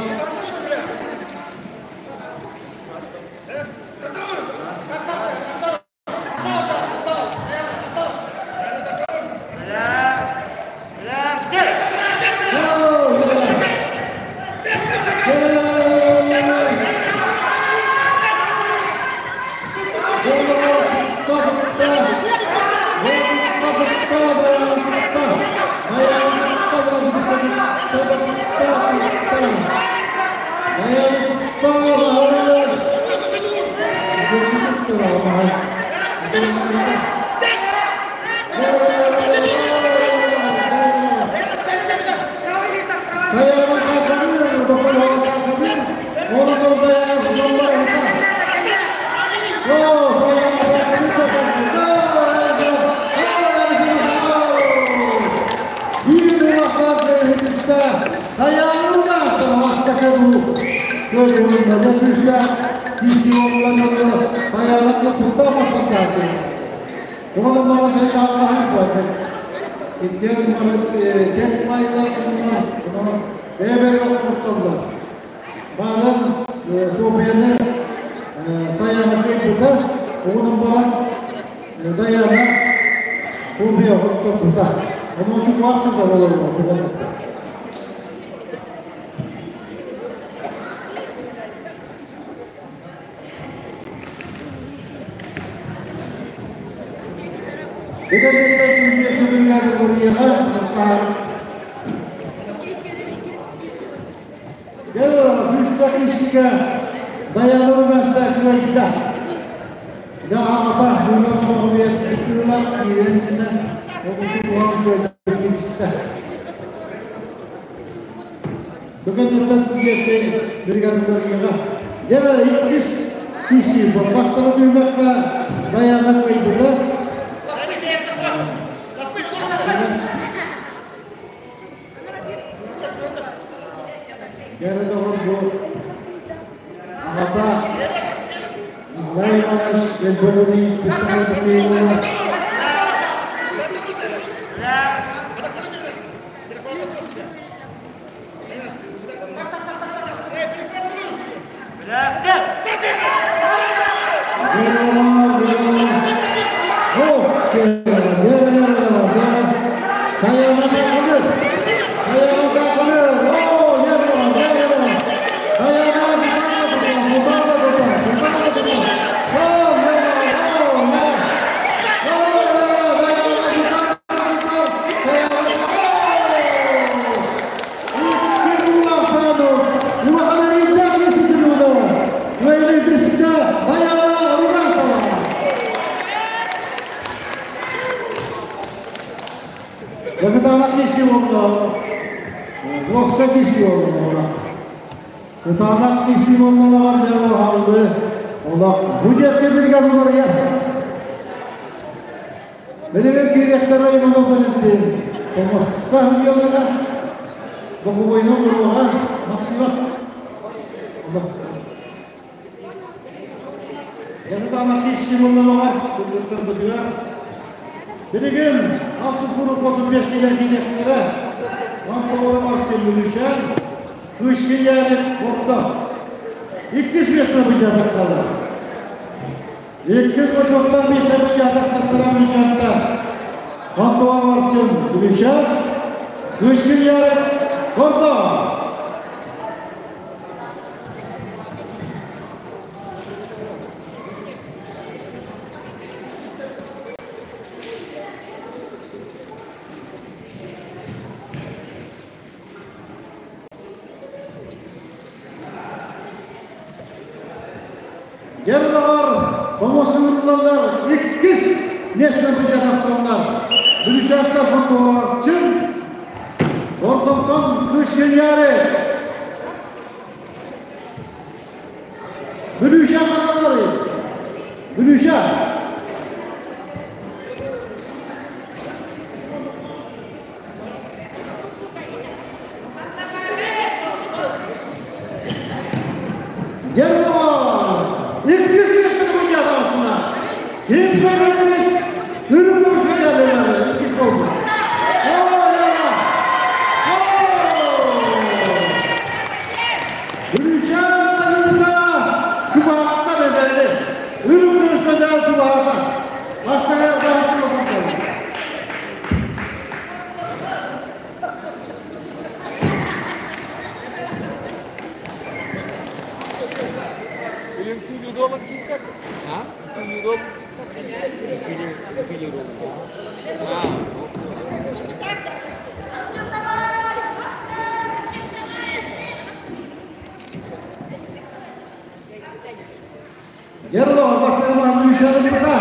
Дьэ, бастакы Бүлүүчээн ылбыта.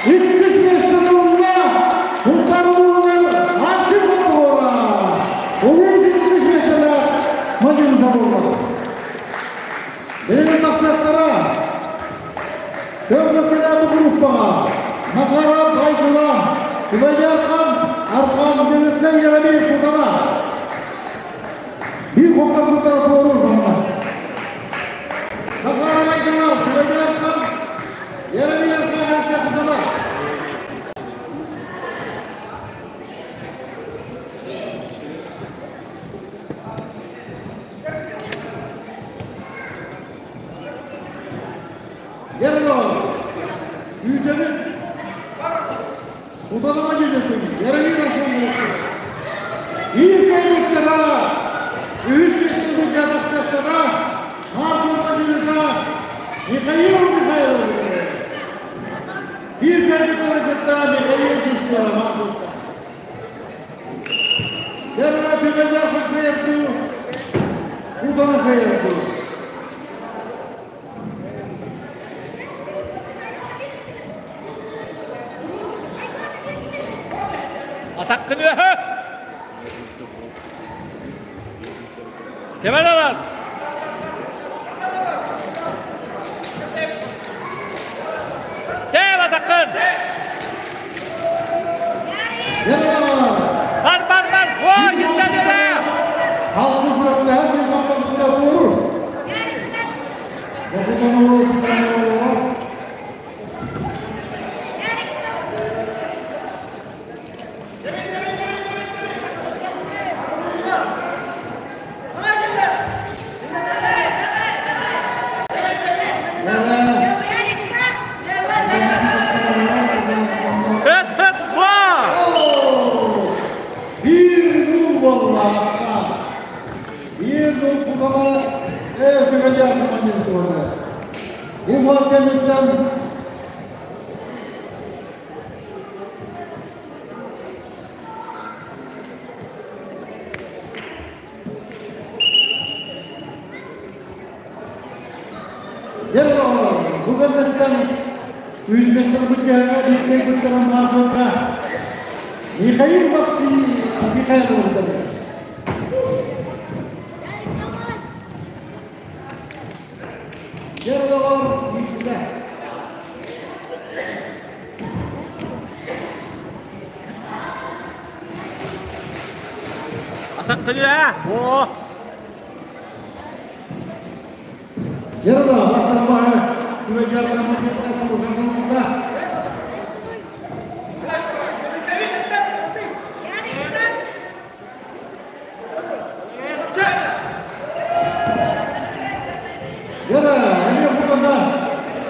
Иккис миэстэни ылла Сунтаар улууһугар Арчы Хотугура. Улуус иккис миэстэлээх мадьыныта буолла. Билигин тахсыахтара. Көрдөхпүнээби группаҕа Макара Байгула, Түбэйэрхан Архангельскай Яромир Кутана. Биир хоптор куттара туоруур манна. Макара Байгула, Түбэйэрхан Яромир Архангельскай Кутана. Яралаҕар күүтэбит. Кутаныма дьиэтин Яромир Архангельскай. Биир кэлбиттэрэ, үһүс миэстэни былдьаан тахсыахтара Марков Владимирга Михаил Михайлович. Биир кэлбиттэрэ кытта Михаил Киселев Марковка. Ярала түбэлэр хахайырдуу, кутана хайырдуу. Атаккын үөһэ! Кемел алар! Тээп атаккын! Бар, бар, бар! О, гиттелиле! Халкы күрэхтэһэр мейманнарбытта туоруур. Якутаново Петровна Höp, höp, va! Биир нул буолла ахсаан. Биир нул кутана ээ түгэйэр командир туһата. Бу мал кэнниттэн Дьэ, оҕолор, бу кэнниттэн үс миэстэни былдьаһыга бииргэ быттаран баарбыкка Михаил Максим Михайлов Дьэ, оҕолор, биирдэ. Атаккылыа! О! Ярада, бастаппаһы түбэдьэр командирга туруганнан Яра, эмиэ букада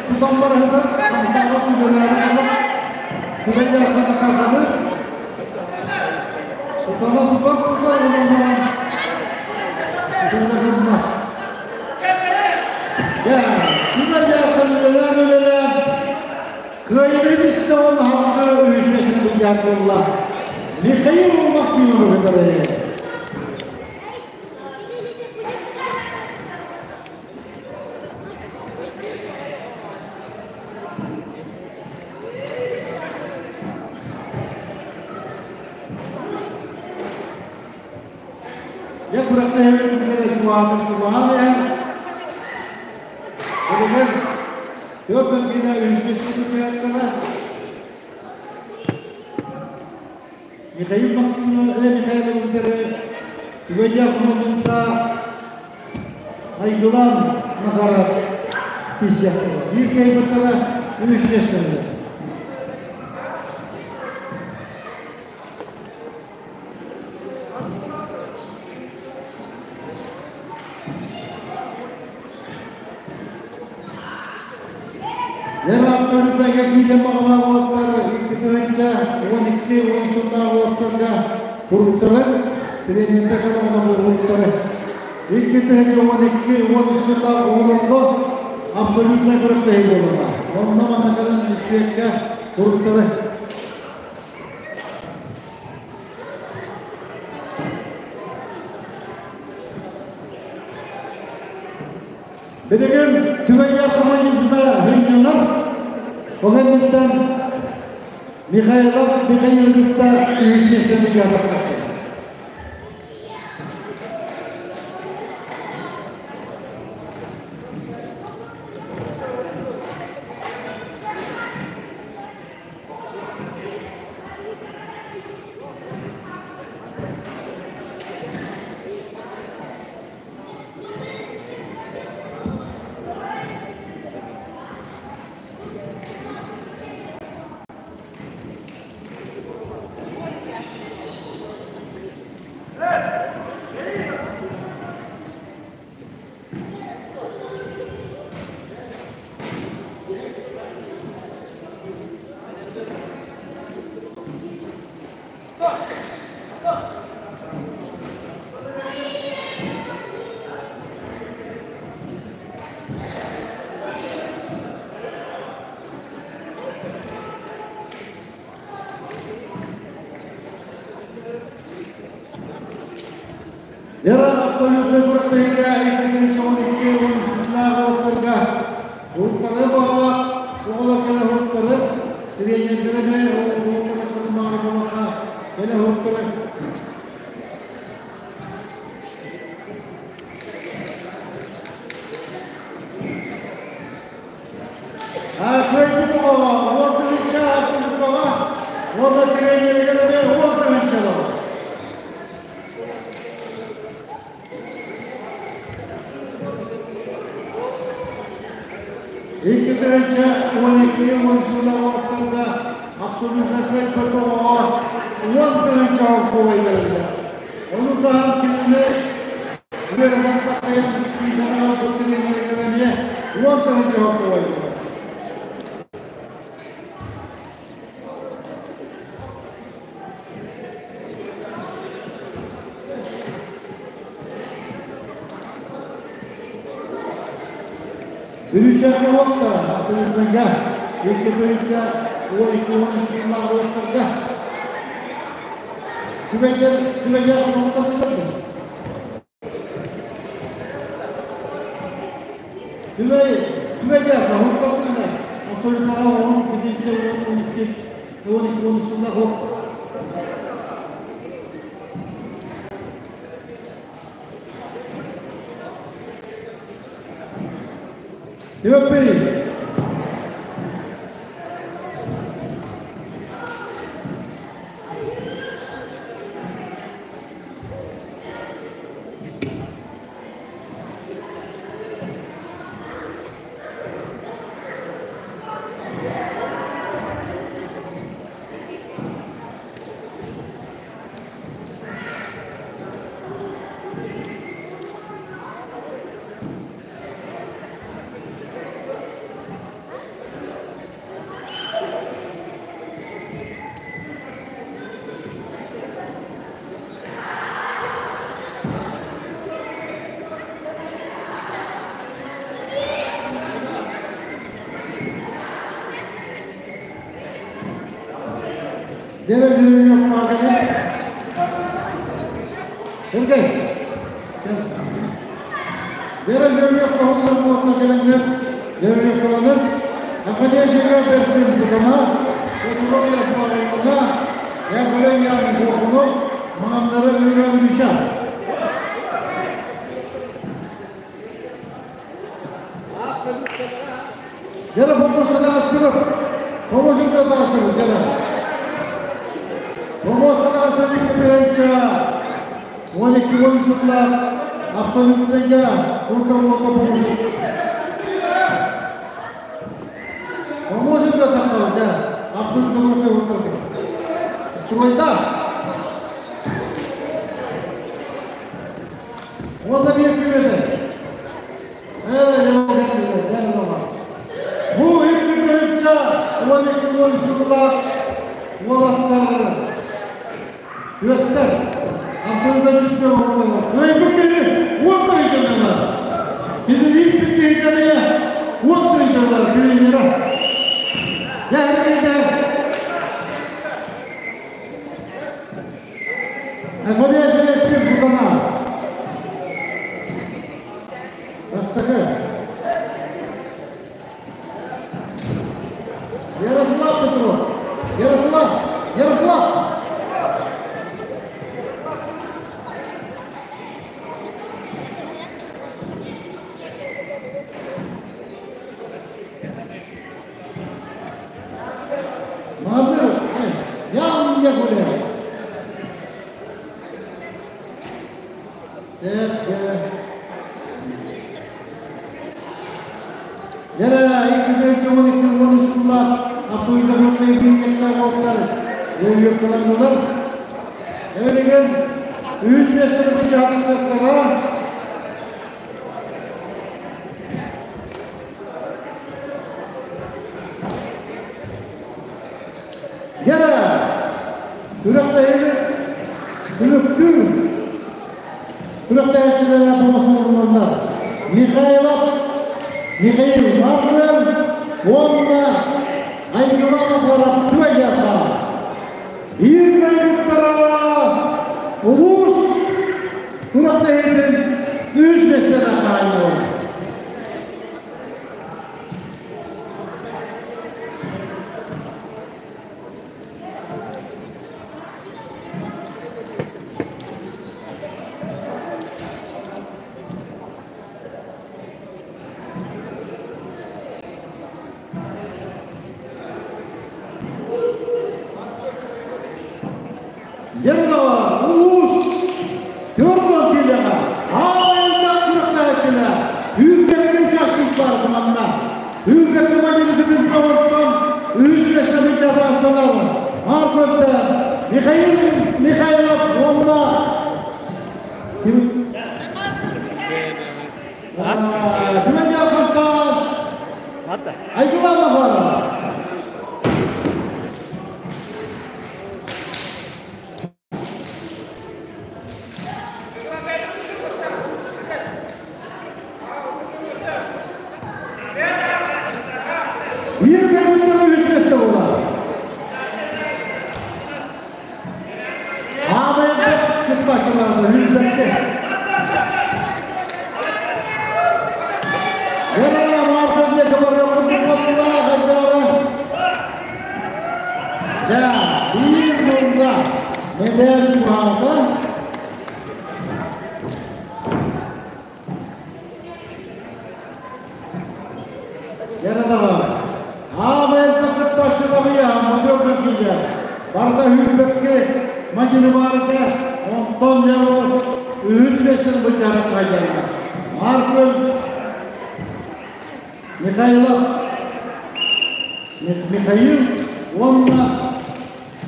тутан барыһытар, хамсаабат үлэлээри түбэдьэр хатакарганы Тутана тутар тутар онон баран тутулла Дьэ, күнэ-дьэ үлэлээн үлэлээн кыайыыны истэ уонна хаҥыы үһүс миэстэни былдьаан буолла. Михаил Максимовы кытары. Дьэ күрэхтэһиибит чугаһаатар чугаһаан иһэр. Билигин түөрт киинэ үһүс миэстэни кыайаттара. Михаил Максимов, Михайлов кытары Түбэйдээх Хомолуунта Айгылан Макаров тиийсиэхтэрэ. Биир кыайбыттара үһүс миэстэлэр. Эр абсолютнайга киирэн баҕалаах уолаттар 2012 он сыллаах уолаттарга уруттары, тренердэр оҕолорго уруттары. 2012 13 сыллаах оҕолорго абсолютнай күрэхтэһии буолла. Онно манна кэлэн испиэккэ уруттары. Билигин Түбэйгэ командирына хыйнанар. Ол кэнниттэн Михайлов Михаилы кытта үһүс миэстэни тахсар. Лера абсолютнай күрэхтэһиигэ 2012 уон уолаттарга уһуктары баҕалаах оҕолор кэлэ уһуктары тренердэрэ эмиэ уһуктары хатымаары буоллахха кэлэ уһуктары. Кыайбыт оҕоҕо 10 тыһыынча абсолюткаҕа уонна тренеригэр эмиэ 10 тыһыынча ылабыт. 2012 сыллар уолаттарга абсолютно кыайбыт оҕоҕо 10 тыһыынча солкуобай бэриллэр. Ону таһан кинини үөрэтэн такайан иитэн аҕалбыт тренеригэр эмиэ 10 тыһыынча солкуобай буолар. Бүрүүчээккэ уотта абсолютнайга 2012 сыллаах уолаттарга Түбэйдэр Түбэйдэр хомуктардылар да. Түбэй Түбэйдэр хомуктардылар. Абсолютнаҕа 12 12 12 13 сыллаах уот. Түбэппий. Дere yok madeni. Gel. Gel. Dere yok bahullar muhakkak gelenler. Dere yok olanı. Akadiye şeker berçin bukama. Ve durum yarışmalarında ya gören yani bu mağamları öğrenmişler. Gene pomos kadar Pomos kadar astırıp gene. Pomos kadar astırıp 2 тыһыынча 12 сыллар абсолютныйга урта уолта помос. Помос да тахсар да абсолютно урта урта. Стройда. Онда bir кимете. Бу 2012 сыллар уолаттар Үөттер. Абсолютно чемпион болдылар. Кыайбыт киһи 10 тыһыынчалар. Кинини ииппит киһи 10 тыһыынчалар тренера. Дәрі. Академия бутана. Бастакы. Дьэрэ, 2012 сыллаах абсолютно биирдэхтээх уолаттар үөрүйэхтэлэннилэр. Эбилигин үһүс миэстэни былдьаһан тахсыахтара. Дьэрэ, күрэхтэһиибит түмүктүүр күрэхтэһээччилэрэ босхолонуллар. Михайлов Михаил Марков уонна Айгылана Параппыева. Биир кыайбыттара улуус күрэхтэһиитин үс миэстэлээх хаһаайыннара. Дьэ, улуус 40 киилэҕэ аан элбэх күрэхтэһээччилэр үүрбэккэ участвуйдаар манна. Үүрбэккэ мадьыныкытын оҥортон үһүс миэстэбилгэ атаҕастанар Маркөттө Михаил Михайлов уонна ким Түмэн Ярхантан Айгылан Махарова. Биир кэлбиттэрэ үс миэстэ буолар. Аабайда кыттааччыларга үрбэккэ. Ярала Марковне Дьэ, биир мунна мэдээл чугаһаата. Ярадалар, аам элбэх кыттааччыларыйа мутуок киилэ. Барда үүрбэккэ мадьыны баарыта, онтон дьэ үһүс миэстэни былдьаһан хайдаллар. Маркөл Михайлов Михаил уонна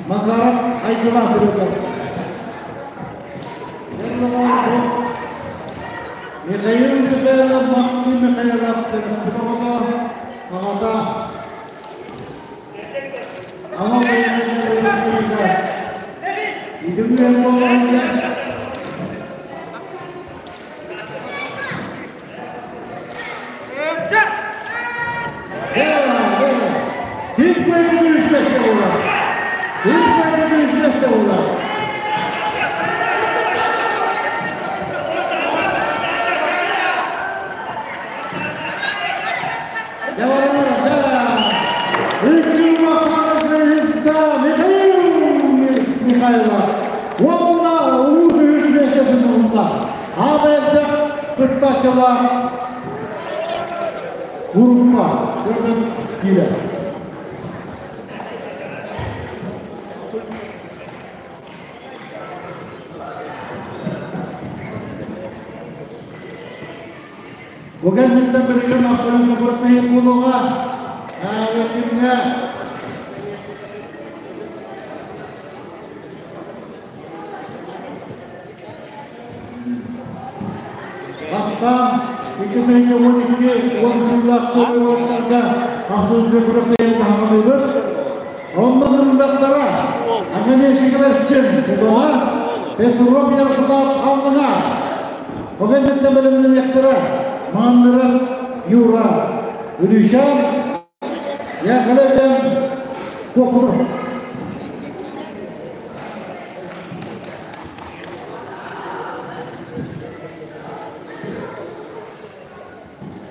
Макаров Айгылаах ырыата. Михаил Михайлов, Максим Михайлов төрөппүт оҕото, аҕата Ама байыаннай Идүгүрэн буолуоҕун Ким куйбуду үспэсте буолар? Ким куйбуду үспэсте буолар? Михаил Михайлов уонна улуус үһүс миэстэтин ылла. Аама элбэх кыттааччылаах группа көрдөн киирэр. Бу кэнниттэн билигин абсолютно күрэхтэһии буолуоҕа. Кимҥэ Бастаан 2012 уон сыллаах уолаттарга абсолютно күрэхтэһии таһаҕалыыбыт. Онно ырыллахтара Аганешигаларчин Кудова, Петров Ярослав Аллана. Ол кэнниттэн бэлэмнэниэхтэрэ Мааннырап Юра Үрүшан Яковлевен Куокуну.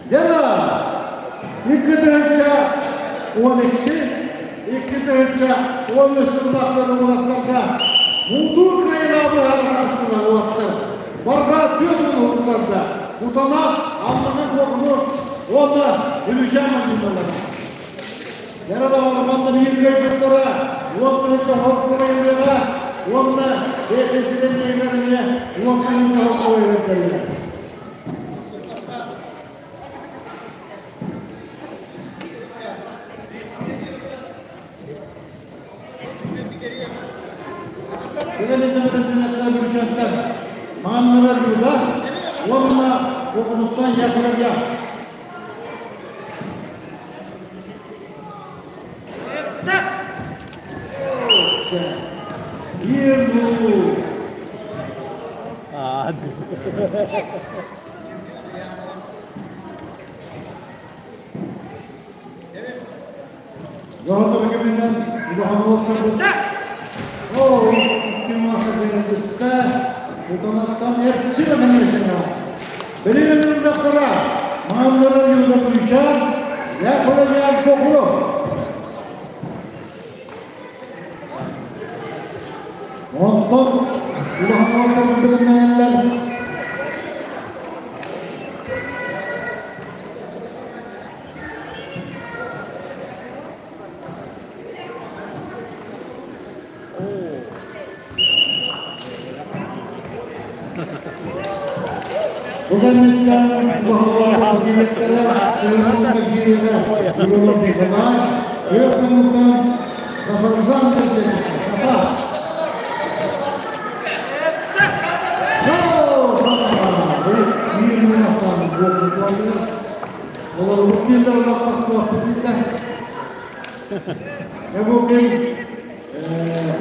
Дьэ, 2012, 2013 сыллаахтар уолаттарга муҥутуур кыайыылаах быһаарылаах уолаттар барҕа түөрт уһуктарда Кутана, Аллаҥа Куокуну уонна Бүлүүчээн мадьыналара. Дьара даҕаны манна биир кыайбыттара 10 000 холкуобай ылыаҕа уонна бэйэтин эмиэ 10 000 холкуобай бэрдэрэ. Ортотуттан Яковлев. Ерду. Дьоһун кэминэн улахан уолаттарбыт Оо, икки мааса бэйэтистэ, утанаттан эрчимэ конечно. Билигин ылдахтара, мааннара Люда Плющан, Яковлев Хохлов. Онтон улахан уолаттарбыт бэлэмнэнэллэр. Бу кэнниттэн баһыллаах дириэктэрэ Иван Гирева Иванов Николай, Күөх Муннуктан Сафаржан Сафа. Олорбут киһилэр олох тахсыбаппыт диттэ. Бу ким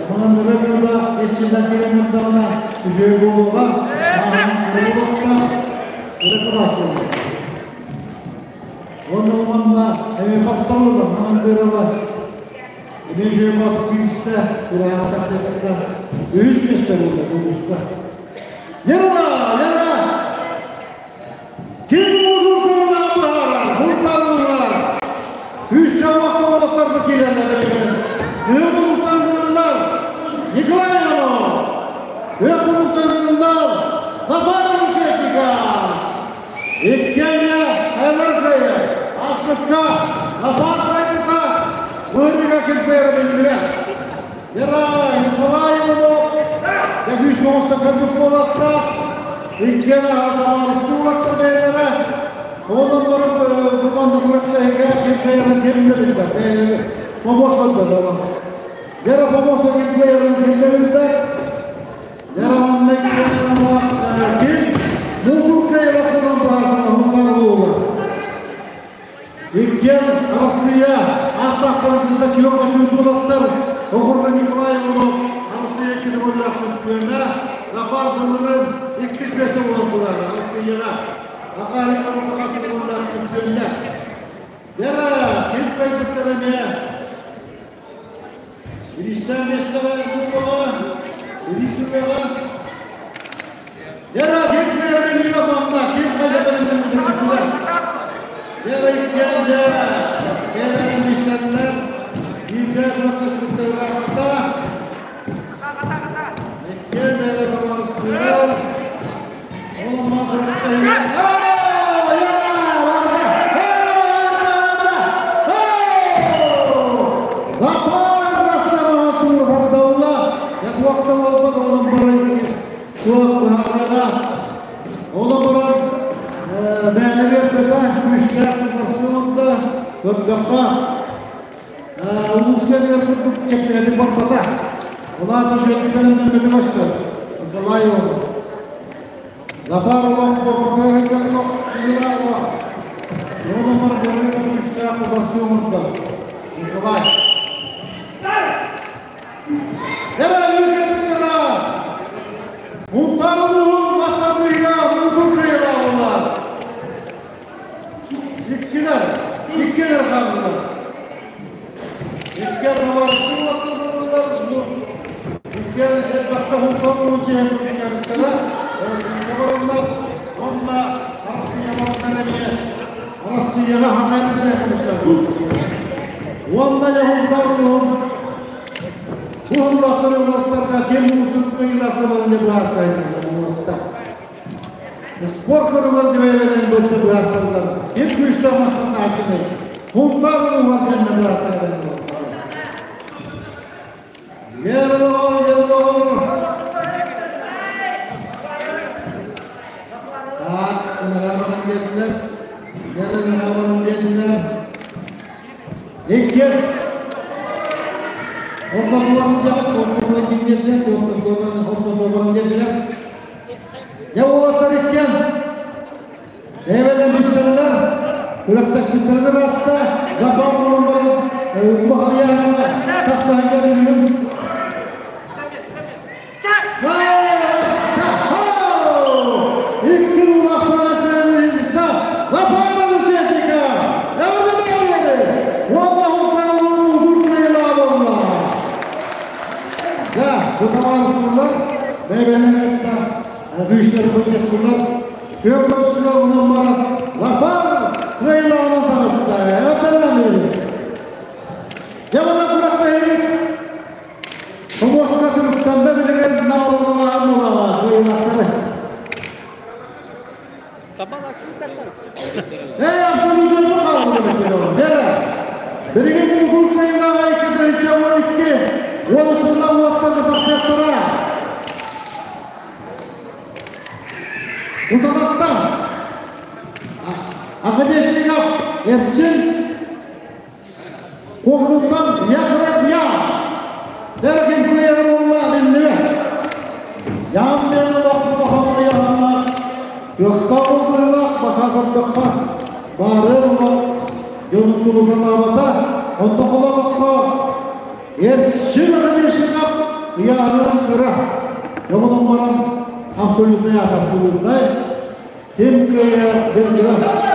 Маҥандыра быыла эрчиллэн киирэн бардаҕына үчүгэй буолуоҕа. Буолуохтаах, өрө кылаас буолуоҕа. Уонна манна эмиэ бахталыла Маҥандырова эмиэ үчүгэй баҕатык кииристэ, ыраастактыктан үһүс миэстэ буолла улууска. Ярала, яра! Ким муҥутуур кылынан быһаарар, бултаан быһаарар. Үс табахта уолаттарбыт киирэллэр билигин. Үө булуктан гыныллар Николай Иванов. Үө булуктан гыныллар Сафар Решетников. Иккиэннэ хайалар кыайар. Ааспыкка Сафар кыайбыта, быһырыга ким кыайара биллибэт. Яра Николай Иванов дьэ күүс оҥосто көрбүт буолуохтаах. Иккиэн табаарыстыы улаттар бэйэлэрэ. Онон баран бу манна күрэхтэһиигэ ким кыайарын ким да билбэт. Бэйэлэрэ помост көрдөрөр онон. Яра помоста ким кыайарын ким да билбэт. Яра манна ким муҥутуур кыайыылаах буолан быһаарсар уһуннар улууга. Иккиэн Арассыыйа ааттаахтарын кытта киһи көсүүтү Окурга Николай Иванов Арассыыйа икки төгүллээх чөмпүйүөнэ, Запар былырын иккис миэстэ буолан турар Арассыыйаҕа. Акарика хас төгүллээх чөмпүйүөннэр. Дьэ, ким кыайбыттар эмиэ Бириистээх миэстэҕэ буолуоҕа, бириис ылыаҕа. Дьэ, ким кыайар биллибэт манна, ким хайа бэлэмнэммитэ биллибэт. Дьэ, иккиэн дьэ, бэйэлэрин билсэллэр, бииргэ күрэхтэспиттэр ыраатта. Иккиэн бэйэлэр табаарыстыылар. Ол онно күрэхтэһии. Туох быһаарыаҕа. Ону баран мээнэ биэрбэтэ, күүстээх тутарсыы көрдөххө, улууска кэлэр курдук чэпчэкитик барбата. Улаата үчүгэйдик бэлэмнэммитэ көстөр. Николай Иванов. Запар олох корпотыгар олох ыыла олох. Ону бар бөрүгэр күүстээх тутарсыы оҥордо. Николай. Эрэ Мунтаар улууһун мастарбыыга муҥутуур кыайыылааҕылар. Иккилэр, иккилэр хааллылар. Икки табаарыстыы уолаттар буоллулар. Иккиэн элбэхтэ Хонтон улуу дьиэһин көмүскээбиттэрэ. Өрөспүүбүлүкэ бараннар уонна Арассыыйа бараннар эмиэ Арассыыйаҕа хахайын дьиэһин көмүскээбиттэр. Уонна Яһунтар улууһун Уһуллахтар уолаттарга ким уутун кыайыылаах буоларын дьэ быһаарсайдылар уолаттар. Спорт көрүҥэр дьэбэйбэнэн бытты быһаарсаллар. Ким күүстээх мастардааччыный? Хунтаар улууһар кэннэ быһаарсаллар. Ердоҕор, ердоҕор. Так, ыныраа баран диэтилэр. Ер ыныраа баран диэтилэр. Иккиэн ортотуларын дьаҕыт, ортотулар киҥниэтилэр, ортотуларын ортотуларын диэтилэр. Дьэ уолаттар иккиэн. Бэйбэлэн билсэллэр, күрэхтэспиттэрин ыраатта, запал буолан баран улахан ыйааһыҥҥа тахсаһарга билигин Икки улахсана тренерista Запара Решетника Эвридамери уонна Хунтанулуну удуркайылаабалла. Да, бу табаарыстылар бэйбэлэн кытта күүстэр кыттыстылар. Күөн көрсүлэр онон баран Лапар кыайылаҕынан таҕыста. Эвридамери. Дьэ, күрэхтэһиибит Хомуоска түмүктэннэ билигин наҕаралалаан буолаҕа кыайыылаахтары. Ээ, абсолютно хаалбыт эбит Бера. Билигин муҥутуур кыайыылааҕа 2012 уон сылла уоттарга тахсыахтара. Кутанаттан Академик Эрчин Куохунуттан Яхрак Я Дэркин кыайар буолла биллибэт. Яам диэн олох улахан кыахтаах быһыылаах бака көрдөххө баарын олох дьонун тулуталаабата онто холоотоххо Эрчин Академик ыйааһынынан кыра. Дьонун баран абсолютнай абсолютнай ким кыайар биллибэт.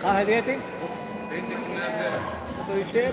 Kahvedeydi. Otobüse.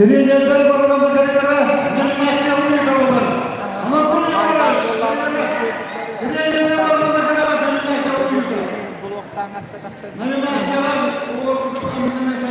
Тренердер барабаны дьарыгара номинация уйутабылар. Анатолий Иванович, тренердер барабаны дьарыгара номинация уйута. Номинациялар оҕолор номинация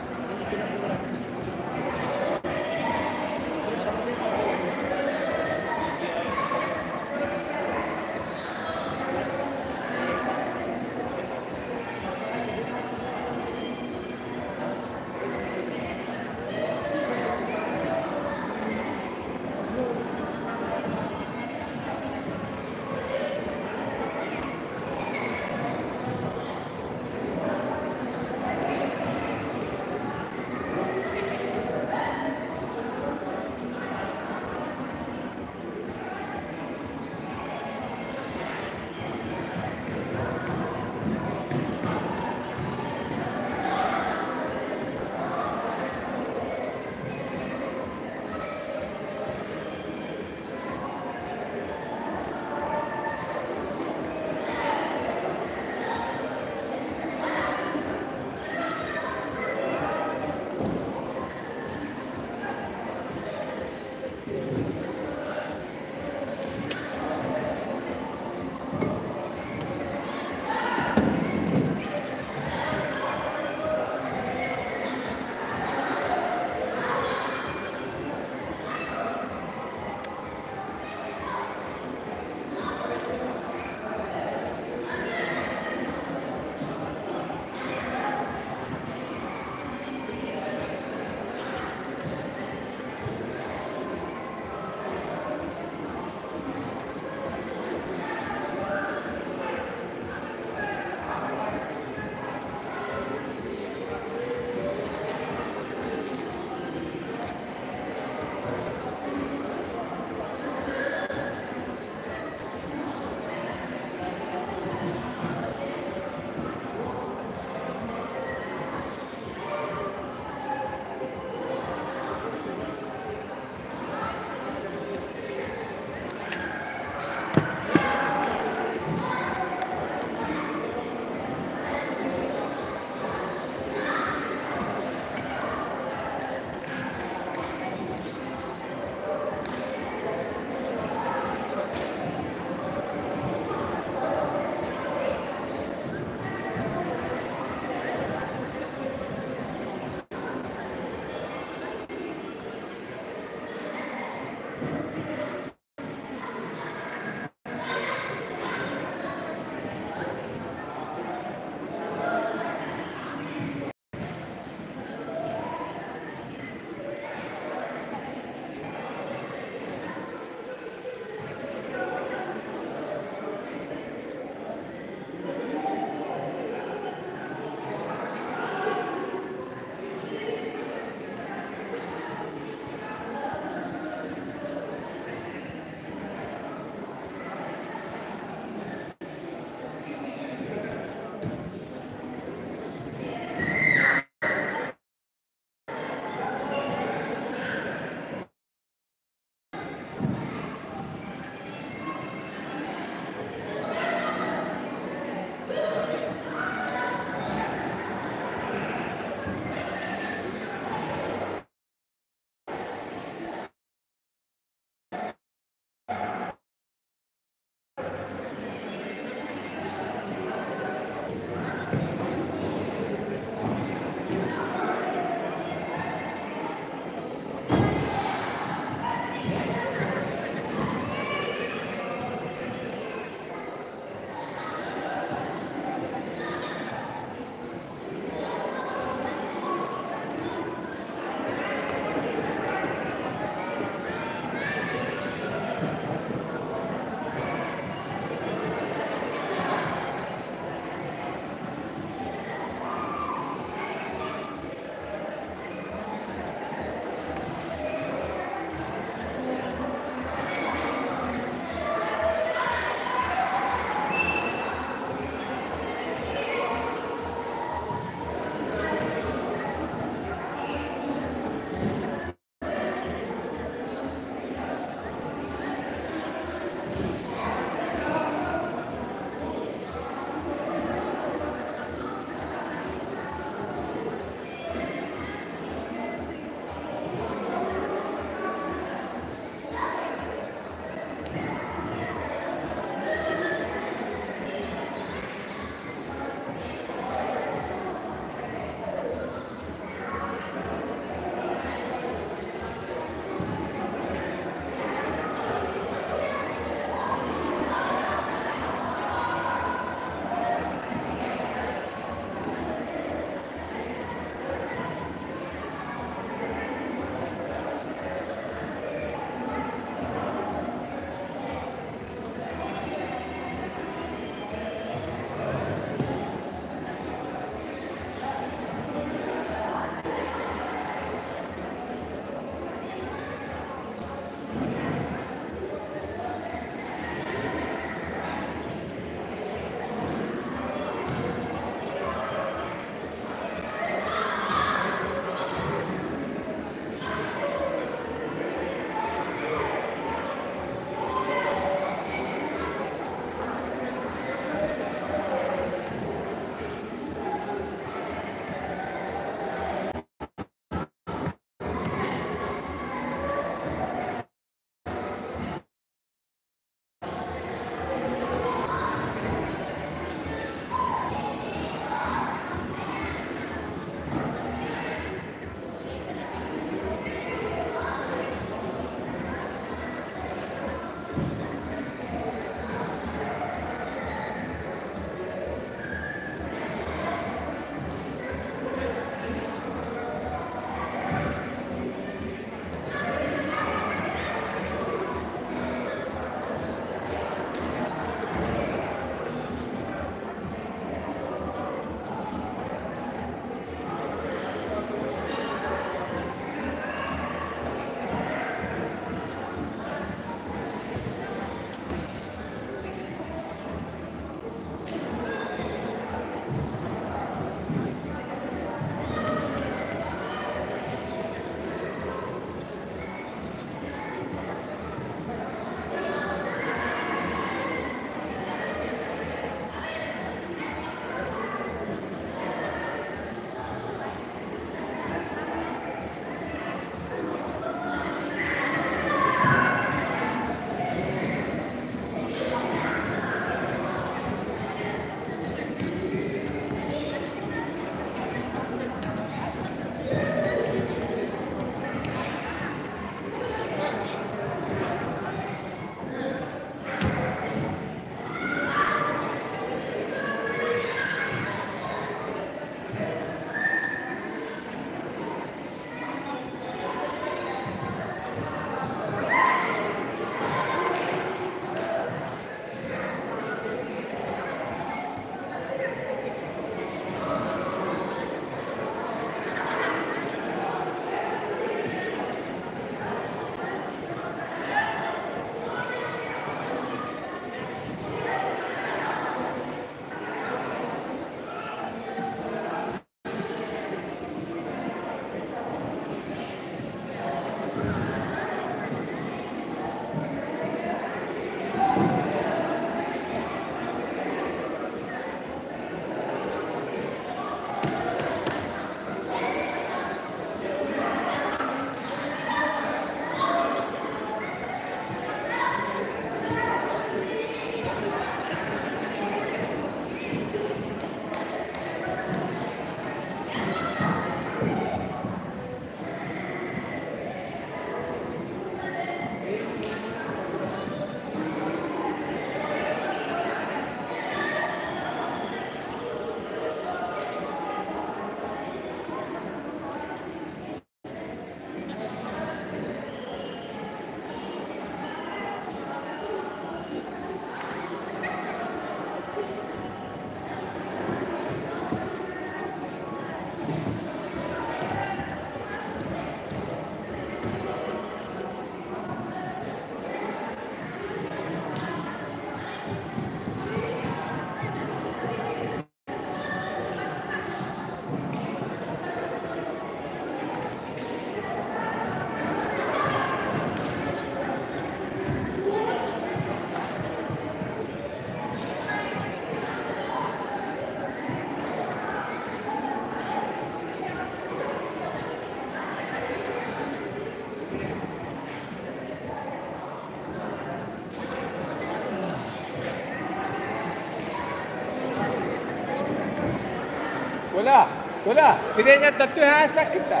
Толя, Толя, тренердэр түһэ ааспаккын да?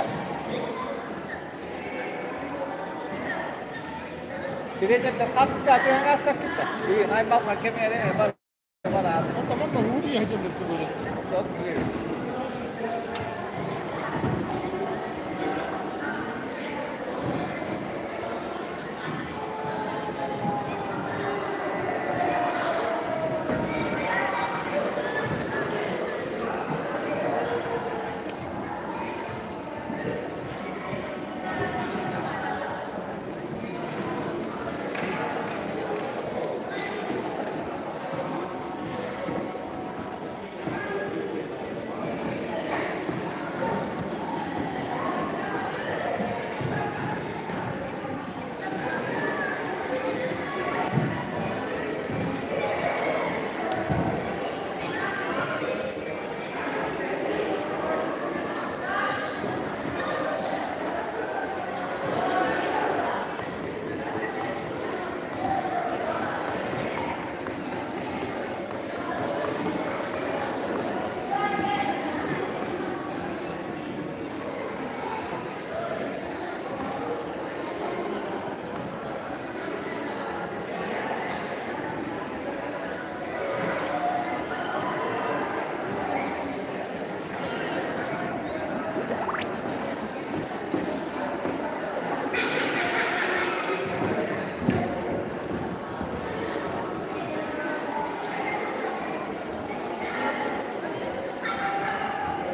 Тренердэр хатыска түһэ ааспаккын да? Бүгүн аймалҕа кэмиэрэ бар бар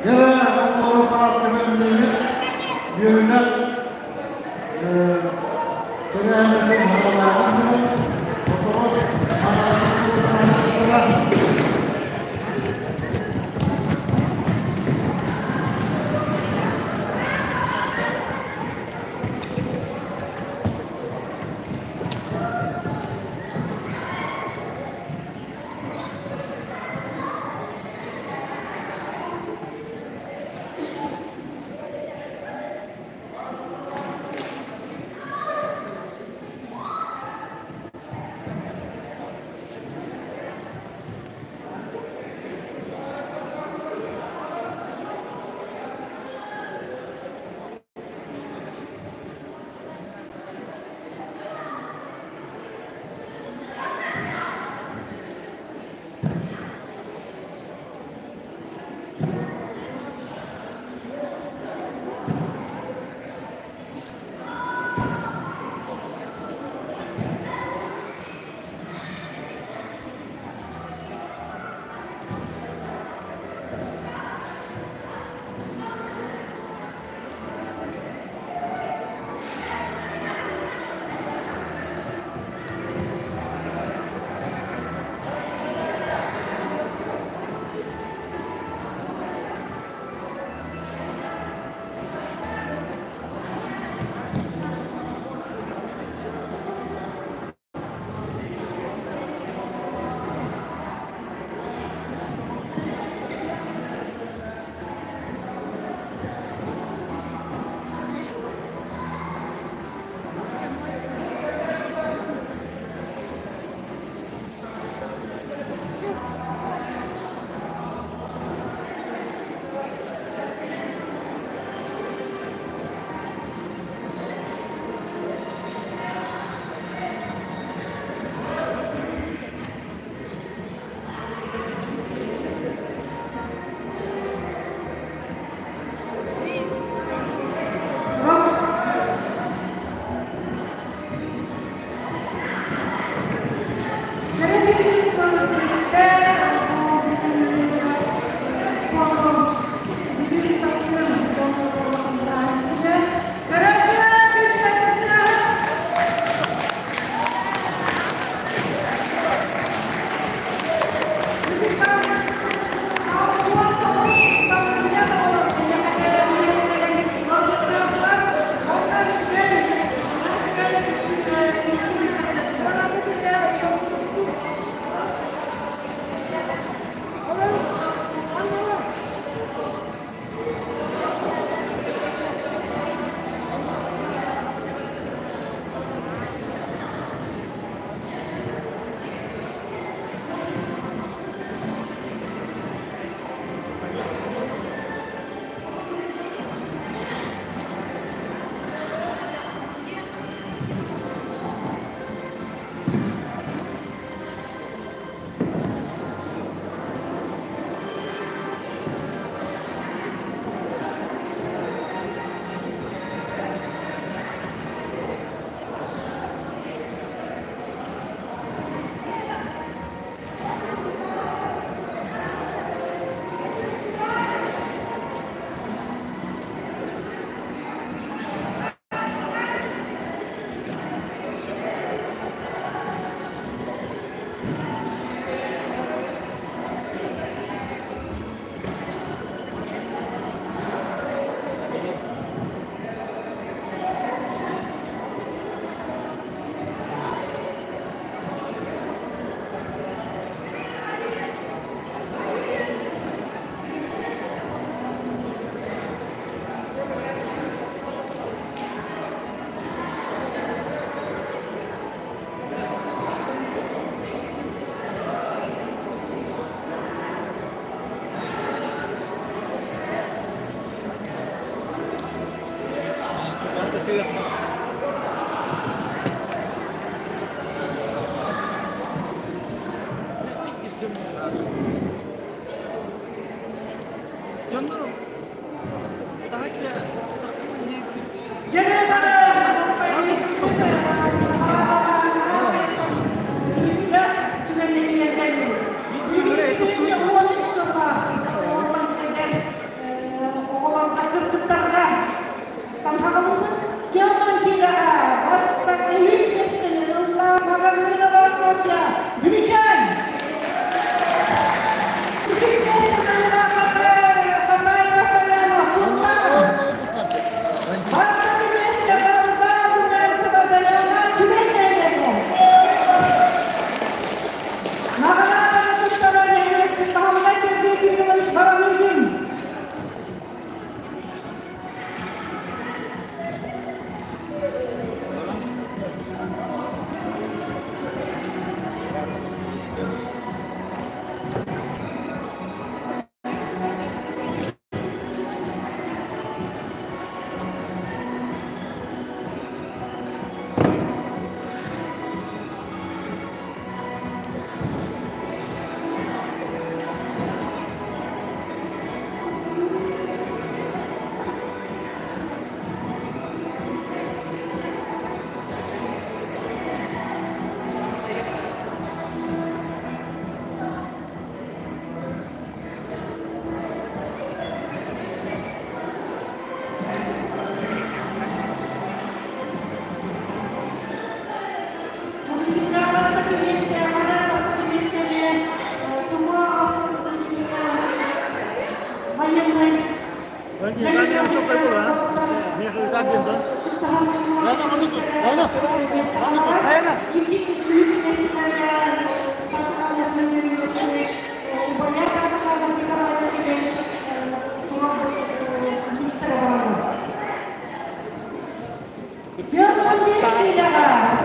Дьэ, оҕолору парадка бэлэмнэммит үөрүүлээх тэрээһиннэрин саҕалааһын буолар. Оторо хаалаахтара.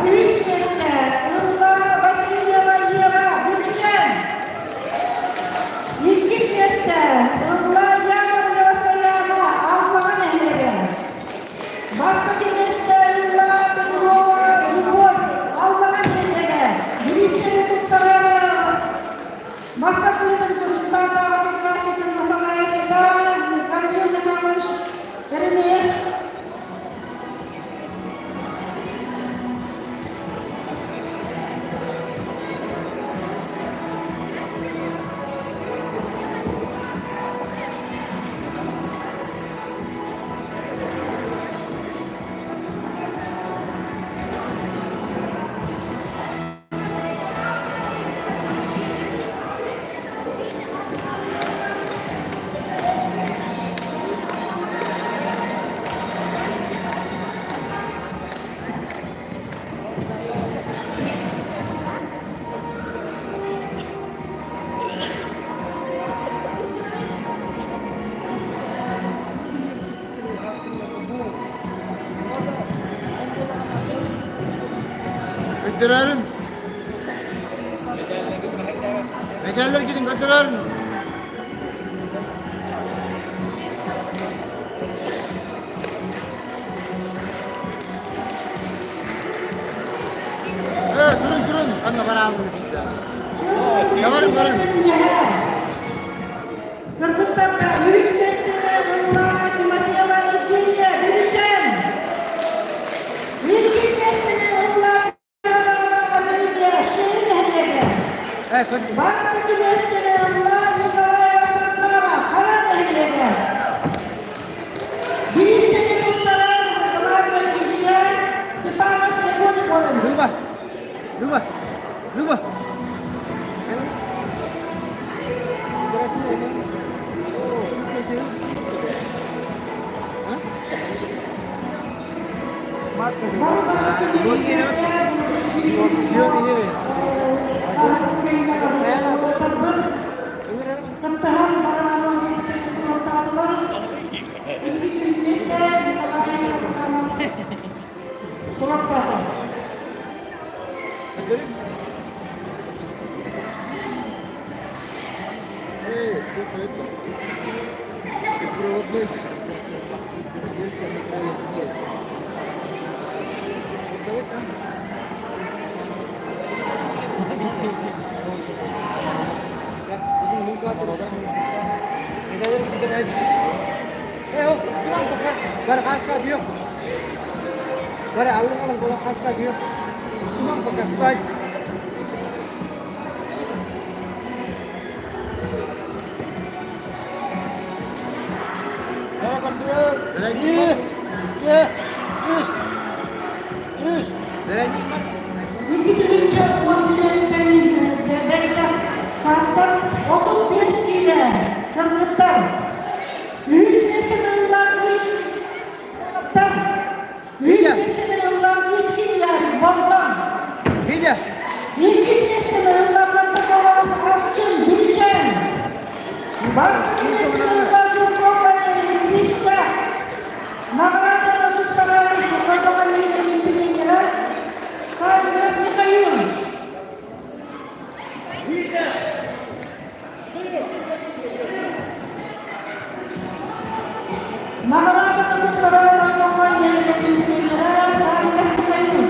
Үс миэстэ ылла Васильева Ева Бүрүчэн. Иккис миэстэ ылла Яковлева Саяна Аллаҕа нэһилиэгэ. Бастакы миэстэ ылла Петрова Любовь Аллаҕа нэһилиэгэ. Бириистэри туттарар Бастакы Сунтаардааҕы федерациятын салайааччыта Гаврил Михайлович Еремеев. Götürelim. Medaller gidin götürelim. Evet, durun durun. Anla bana alın. Yavarım varın. Кыргыттарга үс миэстэни ылла Тимофеева Евгения Бүрүчэн. Иккис миэстэни ылла Федорова Амелия Шейн нэһилиэгэ. Бастакы миэстэни ылла Николаева Сардана Хара нэһилиэгэ. Бириистэни туттарар главный судья Степанов Егор Егорович. Люба, Люба, Люба. Бары бастакы миэстэни Кыттыһан бараанын бириистэни туруортаатылар. Иккис миэстэ Николаева туруортаата. Беспроводной. Есть микро Икки тыһыынча уон бэттэх саастар 35 киилэ кыргыттар. Үһүс миэстэни ылла үс уолаттар. Үһүс миэстэни ылла үс киилэлээх Болдон. Иккис миэстэни ылла Бардакова Арчын Бүрүчэн. Бастакы миэстэни ылла Жиркова Ильинична. Награданы туттарар Кыргызстан тренері Савинов Михаил. Награданы туттарар Маймақай тренері Савинов Михаил.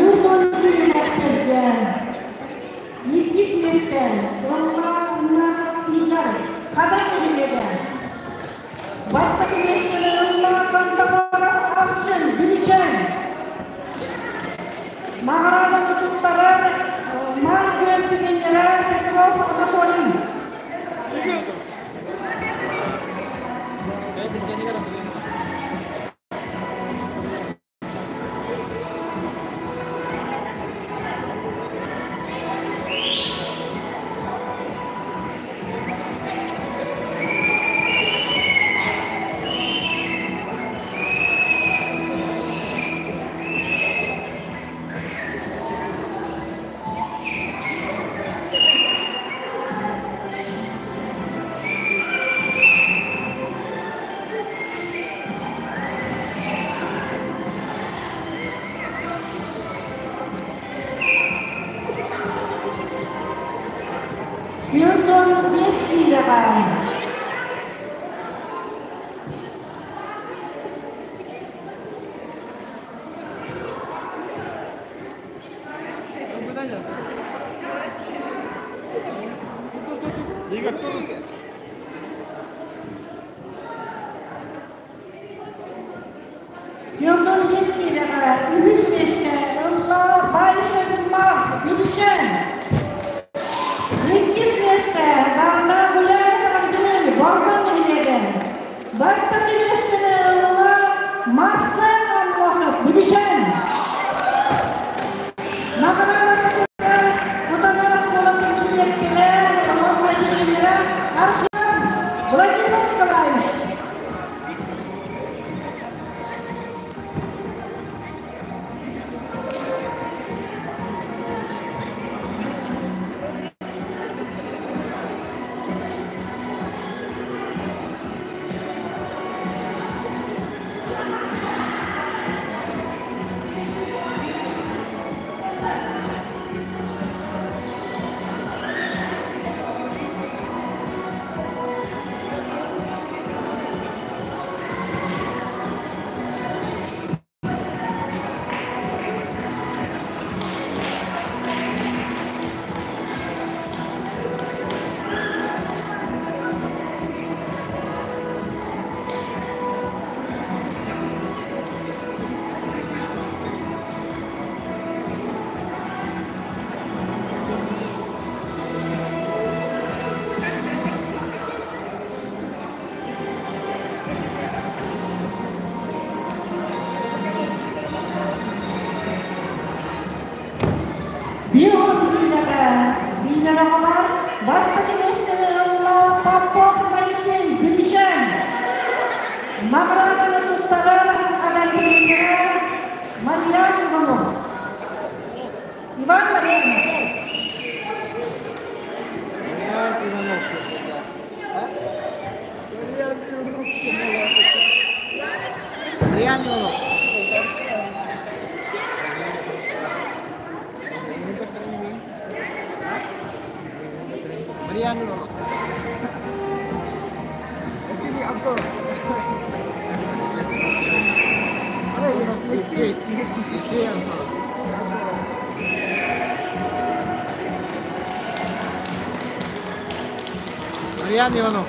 Юргон түһүмэхтэргэ иккис миэстэ ылла Игорь Хадан нэһилиэгэ. Бастакы миэстэни ылла Кондогоров Арчын Бүлүчэн. Наҕарааданы туттарар Мар күөл тренерэ Петров Анатолий. 45 киилэҕэ 45 киилэҕэ үһүс миэстэ ылла Баишев Марк Бүлүчэн. Иккис миэстэ Барна Гуляев Андрей Бордоҥ нэһилиэгэ. Бастакы миэстэни ылла Марсен Аммосов Бүлүчэн. Наҕараадаларга Кутанар оскуолатын дириэктэрэ уонна тренерэ Архип Владимир Николаевич. Бион биилэҕэ биилэрэҕэлэр бастакы миэстэни ылла Попов Моисей Бүлүчэн. Наҕарааданы туттарар Аналиенера Марьян Иванов. Иван Марьянов. Марьян Иванов. Марьян Иванов. Василий Антонов. Алексей. Алексей Антонов. Марьян Иванов.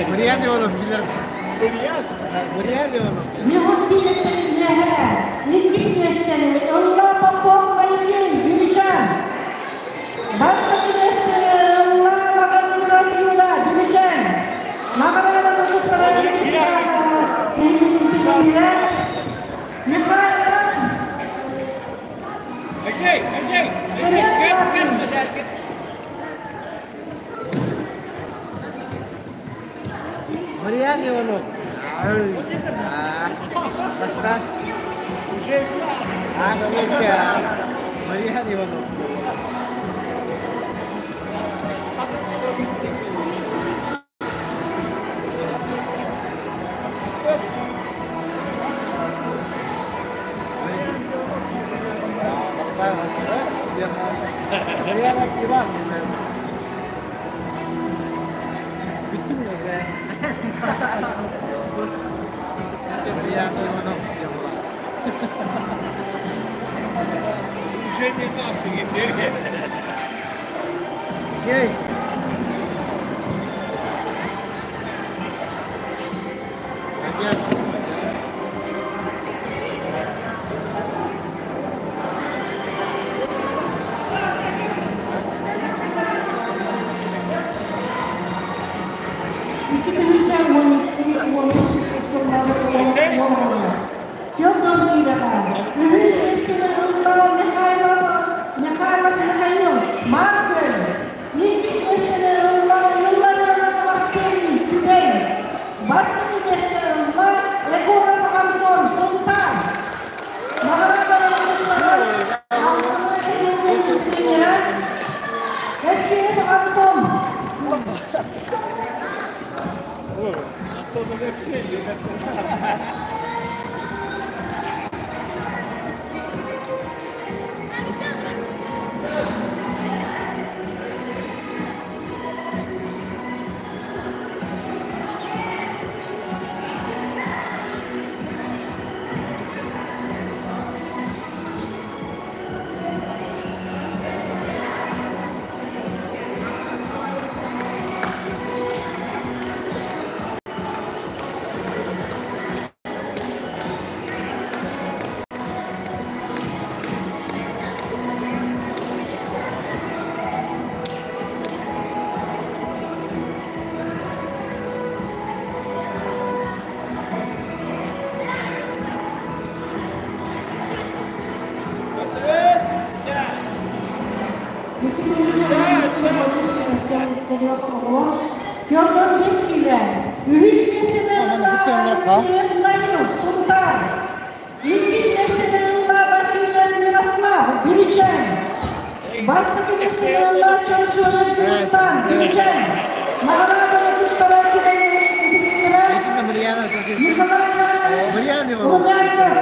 Марьян Иванов. Марьян. Марьян Иванов. Михут биилэттэрин иккис миэстэни ылла Попов Моисей Бүлүчэн. Бастакы миэстэни ылла Магандуров Люда Бүлүчэн. Наҕарааданы туттарар Михайлов Алексей, Алексей, Алексей, кэт, кэт, кэт. Марьян Иванов. Баста. Марьян Иванов. 2012 сыллары олоҕуна. Федор Кирова, үһүс миэстэни ылла Михайлов, Михайлов Михаил, Маркөл. Иккис миэстэни ылла Илларионов Арсений, Түбэй. Бастакы миэстэни ылла Егоров Антон, Сунтаар. Наҕараадаланнылар Алтана Сергеевич тренера Евсеев Антон. Федор Бескиле, үһүс миэстэни ылла Алексеев Наил, Сунтар. Иккис миэстэни ылла Васильев Мирослав, Бүрүчэн. Бастакы миэстэни ылла Чончуев Дьулустан, Бүрүчэн. Наҕарааданы туттарар Николай Иванович Румянцев.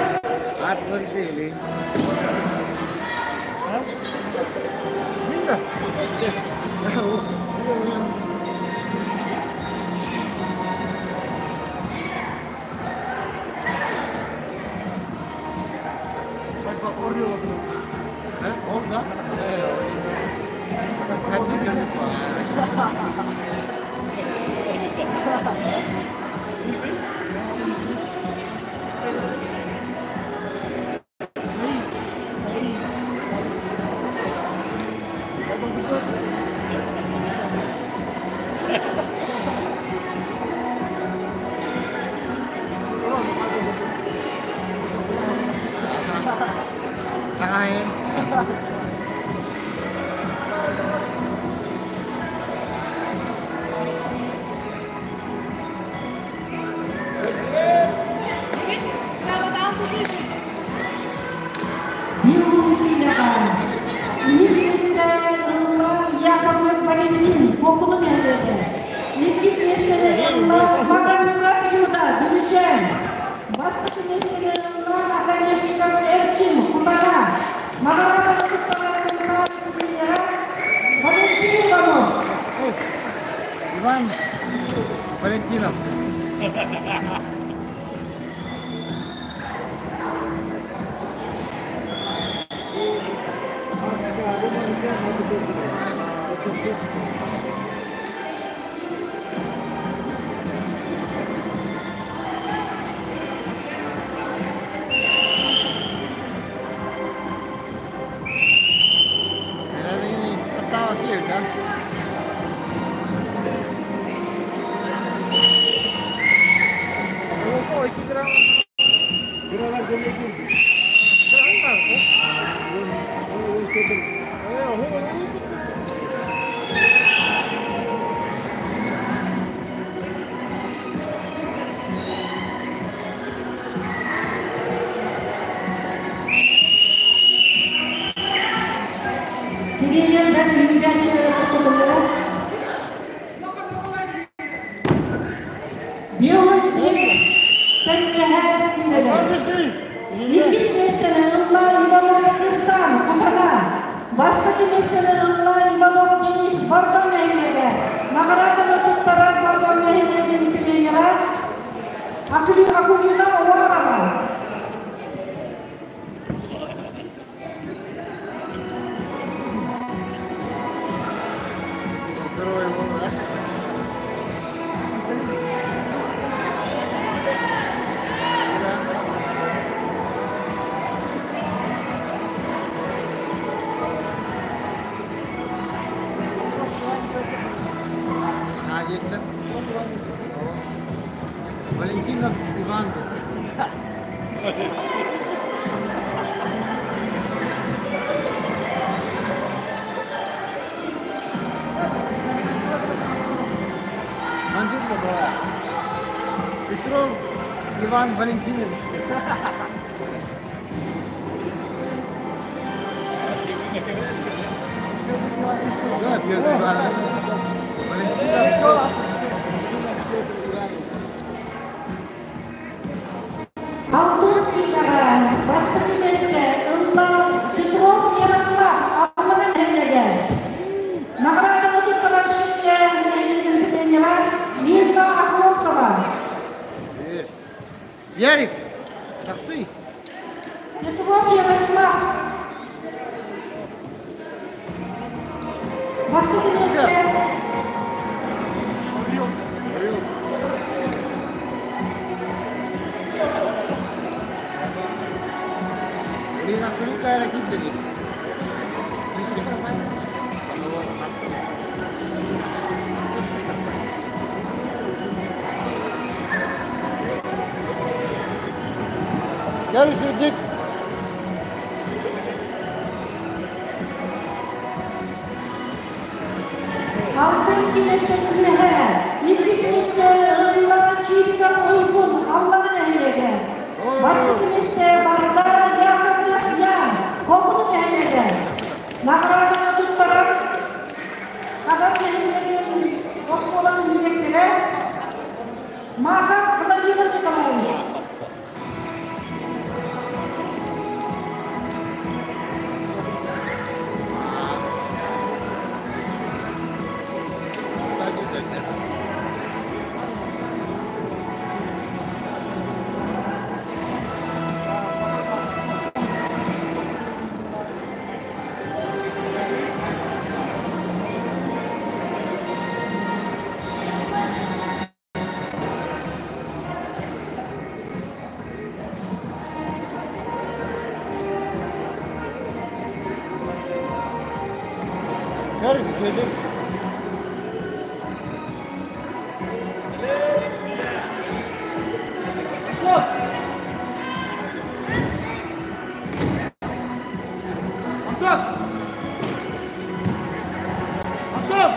Яковлев Валентин, Кокулу нэһилиэгэ. Иккис миэстэни ылла Магомедов Люда, Бүрүчээн. Бастакы миэстэни ылла Оконешников Эрчин, Кутана. Наҕарааданы туттарааччылар тренера Валентин Иванов. Иван Валентинов. Тренердер иитээччилэрэ тохтотуллара. Бион тэҥнэһэ киирэлэр. Иккис миэстэни ылла Иванов Кирсан, Кутана. Бастакы миэстэни ылла Иванов Денис, Бордоҥ нэһилиэгэ. Наҕарааданы туттарар Бордоҥ нэһилиэгин тренера Акулина Уварова. Валентинов Иван. Бандитка была. Петров Иван Валентинович. Да, Петр Иванович. Валентинов. Алтын киилэҕэ бастакы миэстэ ылла Петров Ярослав Аллана нэһилиэгэ. Наҕарааданы туттарар Шиэ нэһилиэгин тренера Линда Охлопкова. Ярик, такси. Петров Ярослав. Бастакы миэстэ Ирина Сурукая киирдэ Görüşürdük. Алтын киилэттэн үөһэ иккис миэстэ ылла Чириков Уйгун Аллана нэһилиэгэ. Бастакы миэстэ барда Яковлев Ян Хомуту нэһилиэгэ. Наҕарааданы туттарар Хадан нэһилиэгин оскуолатын дириэктэрэ Махов Владимир Николаевич. Görüşürdük. Антон! Антон!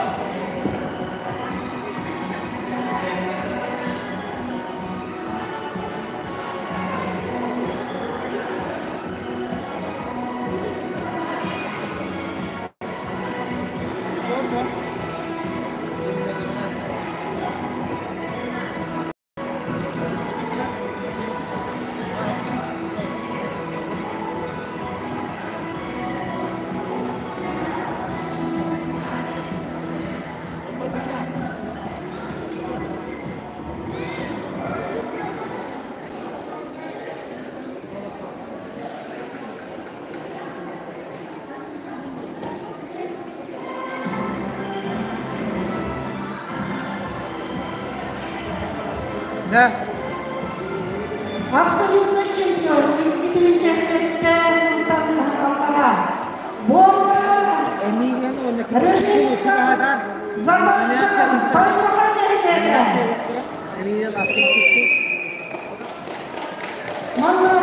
Да. Абсолютно чемпион 2007 сылтан аллара. Буолла Решетников Заманжан Таймаха нэһилиэгэ. Манна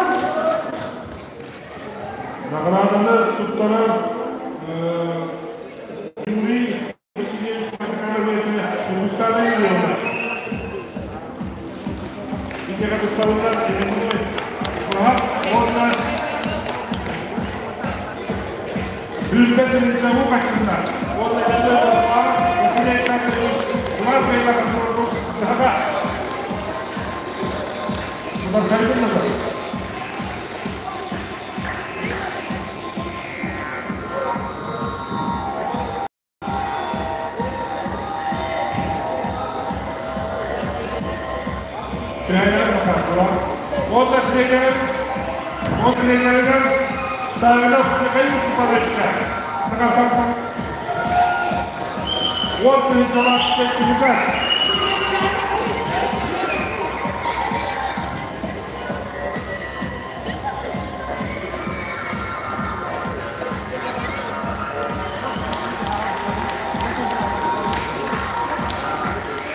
Наҕарааданы туттарар Юрий Васильевич Михайлович Ньургустаана Юрьевна. Итиэхэ туттарыллар именной куһах уонна Бүлбэ тыһыынча уу хаччынна уонна именной Руслан Василий Александрович Улар Кыймаков туруорбут кыһаҕа. Бархайбын назар. Тренер Захарова. Уонна тренерин, ол тренеринэн Савинов Михаил Степановичка. Сахартан 10 тыһыынчалаах сертификат.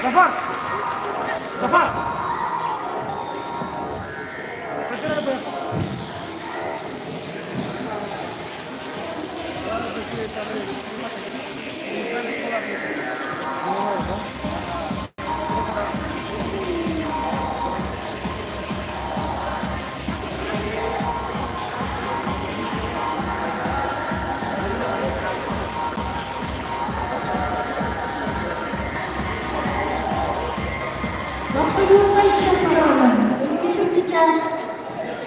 Зафар! Захар! Абсолютнай чемпиона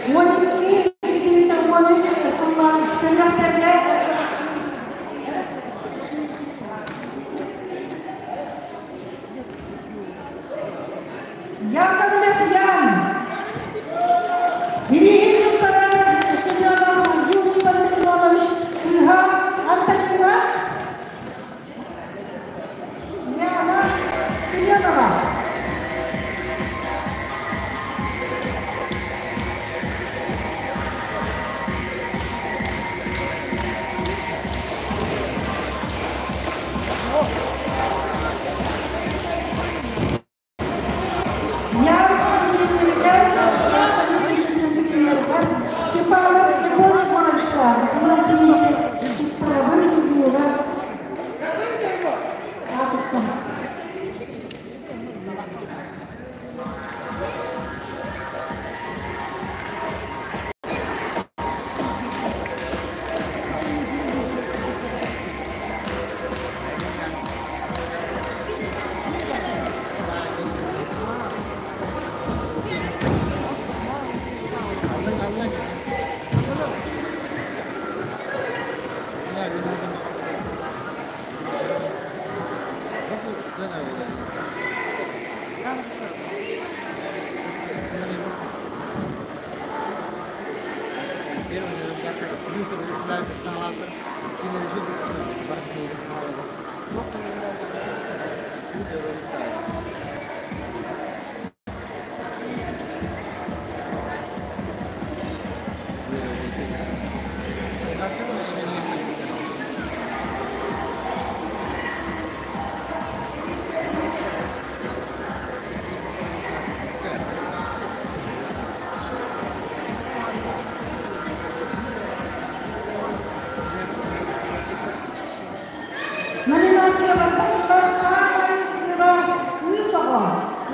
12 2013 сыллаах күрэхтэргэ Яковлев Ян Бирииһин туттарар Семенов Юрий Пантелеймонович кыыһа Антонина Яна Семенова. Степанов Егор Егоровичка Номинациялардан саамай кыра кыыс оҕо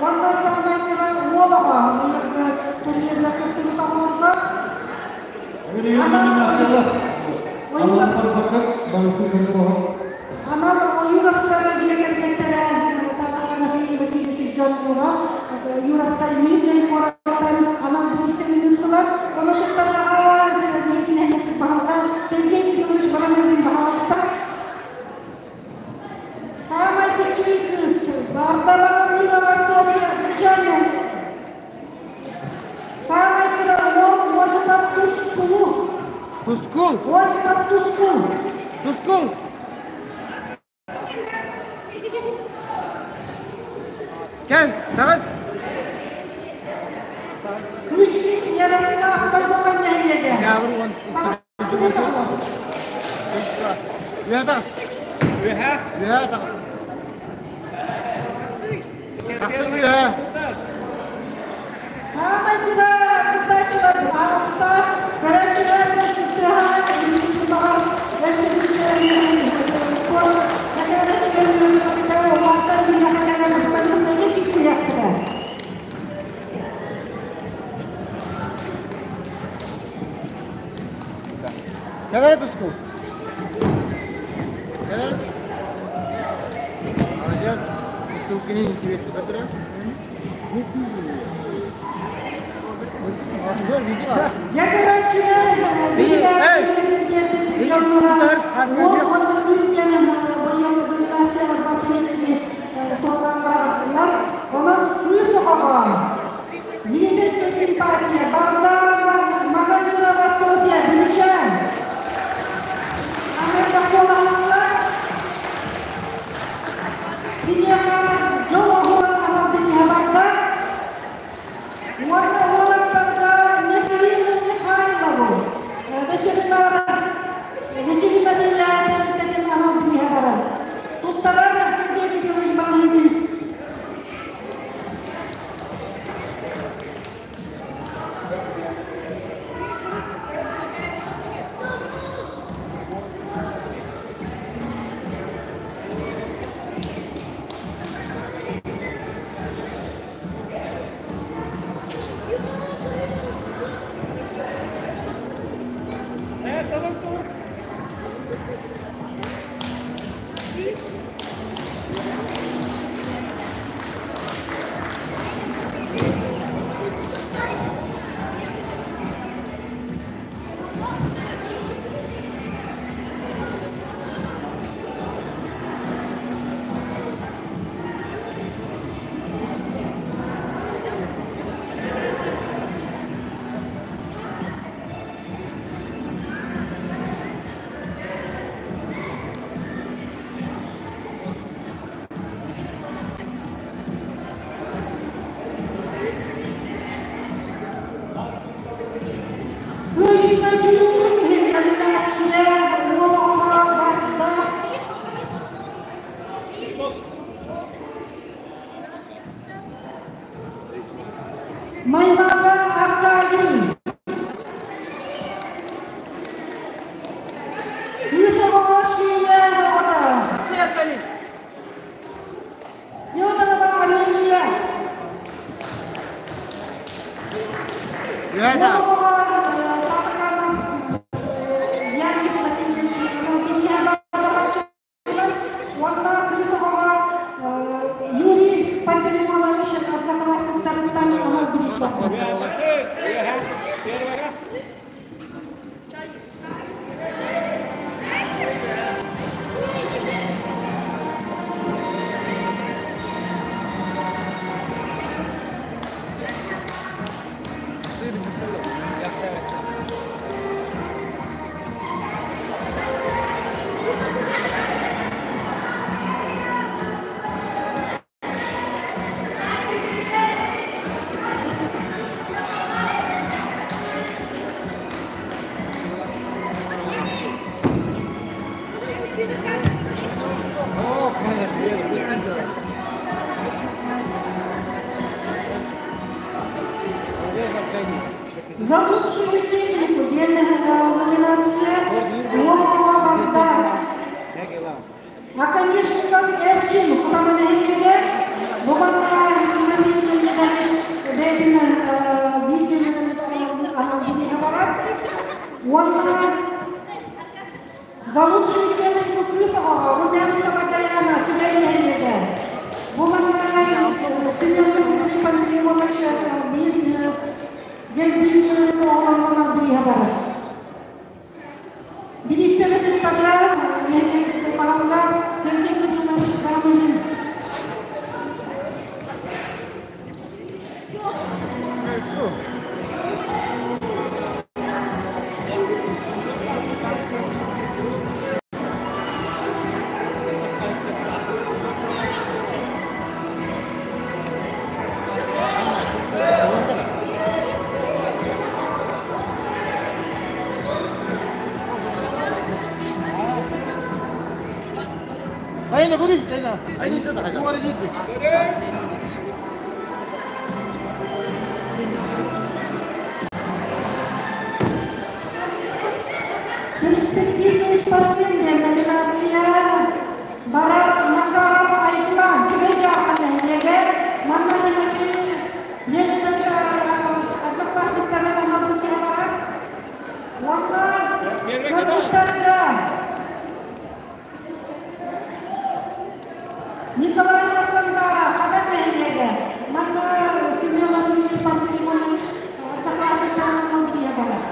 уонна саамай кыра уол оҕо быйылгы турнирга кыттыбыт оҕолорго Анал Ойууровтар дьиэ кэргэттэрэ Татьяна Васильевич дьонноро Юровтар Мирнэй куораттан анал бириистэрин ыыттылар. Ону туттарыаҕа биһиги нэһилиэкпит баһылыга Сергей Кириллович Барамыгин баһаалыста. Саамай киччигий кыыс Барда Багамирова Софья Гришанин. Саамай кыра уол Осипов Тускулу. Тускул! Осипов Тускул. Тускул! Кел, таҕыс! Кычкин Ярослав Сойбохон нэһилиэгэ. Декабрь 12 класс. Үөһэ таҕыс. Үөһэ? Үөһэ таҕыс. Тахсың үөһэ. Саамай кыра кыттааччылар аҕыста көрөөччүлэр кыттыһа баҕар Кэл эрэ тускул. Кэл эрэ. Молодец. Тускини тебе туда Дьэ көрөөччүлэр дьонноро уол уонна кыыс диэн номинациялар туохтаахтар. Онон кыыс оҕоҕо лидерская симпатия барда Магомедова Софья Бүлүчээн. Америка куолаһаллар. Киниэхэ дьол оһуор анал бирииһэ барда. Уонна уолаттарга Михаил Михайлову ветеринар ветеринария тэрилтэтин анал бирииһэ барар. Туттарар Сергей Петрович Барамыгин. Спортивнай дьулуур иһин номинация уол оҕоҕо барда. Маймаҕа Аркадий. Кыыс оҕоҕо Шия оҕото. Федорова Амелия. Уол оҕоҕо Татаканов Янис Васильевич Уонна кыыс оҕоҕо Юрий Пантелеймонович одноклассниктарыттан анал бириис За лучшую технику номинация Уолова барда. Оконечников Эрчин Кутана нэһилиэгэ бу манна Тимофей Леонидович бэйэтин бииргэ үөрэммит анал бирииһэ барар. Уонна за лучшую технику кыыс оҕоҕо Румянцева Даяна Түбэй нэһилиэгэ. Бу манна Семен Пантелеймонович биир биир оҕолорунан бирииһэ барар. Бириистэри туттарар нэһилиэкпит баһылыга Сергей Кириллович Карамынин. Перспективный спортсмен номинация барар Макаров Айгылан Түбэй Дьаархан нэһилиэгэр манна биһиги Ленинович одноклассниктарын анал барар. Уонна кыргыттарга Николаева Сандара Хадан нэһилиэгэ манна Семенов Юрий Пантелеймонович одноклассниктарын анал барар.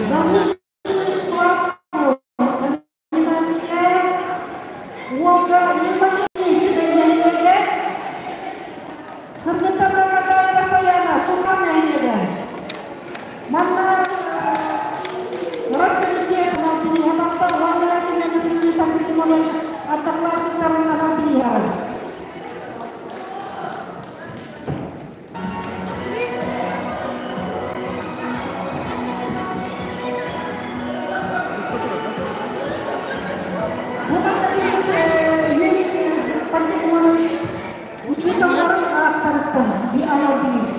За лучшую складку номинация Уолга Ньурбакини Түбэй нэһилиэгэ кыргыттарга Катаева Саяна Сунтаар нэһилиэгэ. Манна Рад комитет анал бирииһэ барда уонна Семенов Юрий Пантелеймонович одноклассниктарын анал бирииһэ. Бу манна Юрий Пантелеймонович учууталларын ааттарыттан би анал бириис.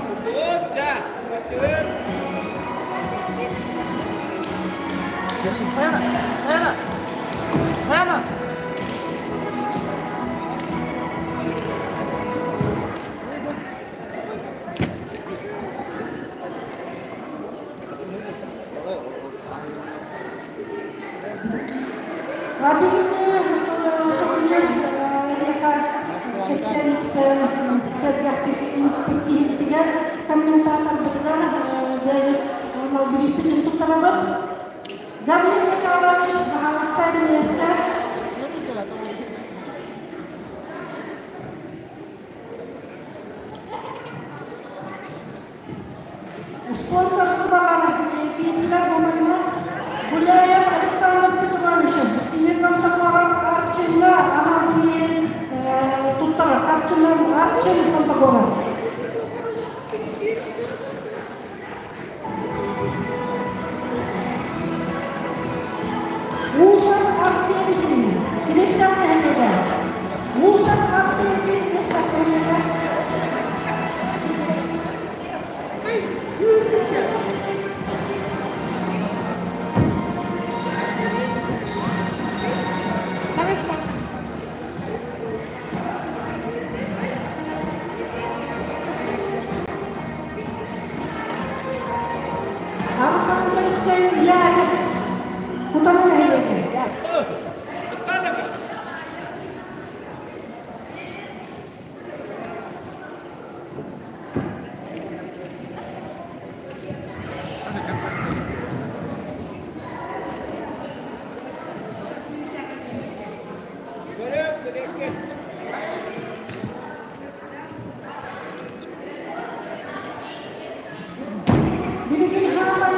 сэргэхтик ыыппыт киһибитигэр, комментаторбытыгар бэйэбит анал бирииспитин туттарабыт. Гаврил Михайлович, пожалуйста, миэстэ. Спонсорстволар киинилэр бу Гуляев Александр Петрович, кини Контакоров Арчынга анал билиэн туттара Арчынан Арчын Контакоров. Уусар Арсентий, Киристан нэһилиэгэ. Уусар Арсентий, Киристан нэһилиэгэ. Архангельская Яя, Кутана нэһилиэгэ. Билигин хаамай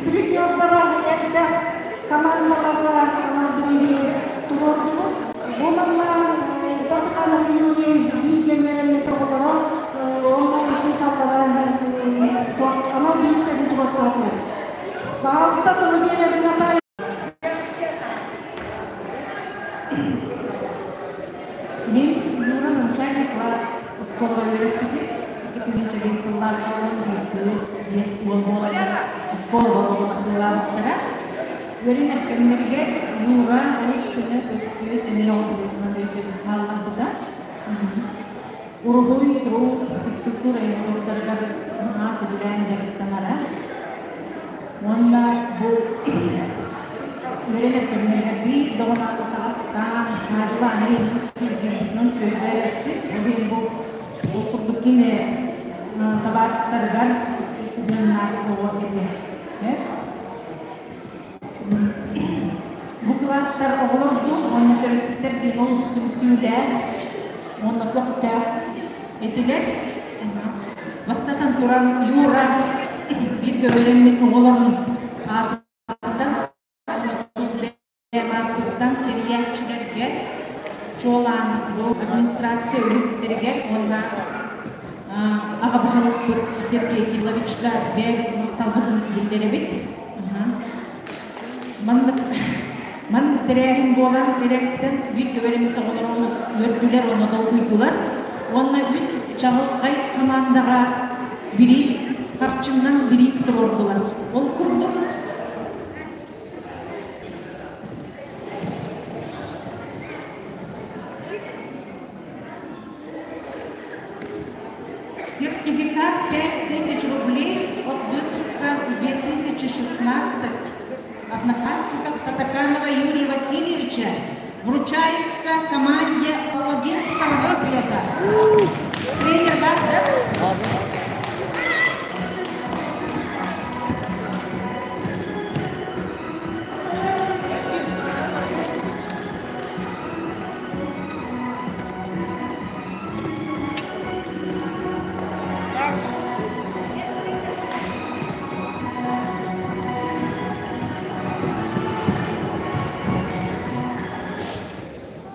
призердара элбэх командаларга анал бирииһи туруордубут. Бу манна Татханов Юрий бииргэ үөрэммит оҕолоро онно учууталлара анал бириистэрин туруортаатылар. Пожалуйста, тылы биэрэбин Наталья. Мин Юра начальник оскуолаҕа үөрэппитим. 2005 сыллаахха кыыс биэс уол буолан оскуолаҕа буолан Үөрэнэр кэмнэригэр Юра олус көнө көрсүө сэмэй оҕо быһыытынан хаалларбыта. Уруһуй, труд, физкультура уруоктарыгар наһаа сөбүлээн дьарыктанара. Уонна бу үөрэнэр кэмнэригэр биир даҕаны таҕастаан, хаадьылаан сүүрдүүбүтүнэн чөйдөөбөппүт. Ол иһин бу ол курдук кини табаарыстарыгар сыһыаннаах оҕо этэ. Бу кылаастар оҕолордуун уонна төрөппүттэрдиин олус түмсүүлээх уонна көхтөөх этилэр. Бастатан туран Юра бииргэ үөрэммит оҕолорун аатыттан аатыттан тэрийээччилэргэ, чуолаан бу администрация үлэһиттэригэр уонна аҕа баһылыкпыт Сергей Кирилловичка бэйэбит махталбытын биллэрэбит. Маннык маннык тэрээһин буолан эрэриттэн бииргэ үөрэммит оҕолор олус үөрдүлэр уонна долгуйдулар. Уонна үс чаҕылхай хамаандаҕа бириис харчынан бириис туруордулар. Ол курдук Сертификат 5000 рублей от выпуска 2016 одноклассников Татаканова Юрия Васильевича вручается команде Логинского наслега. Тренер вас, да?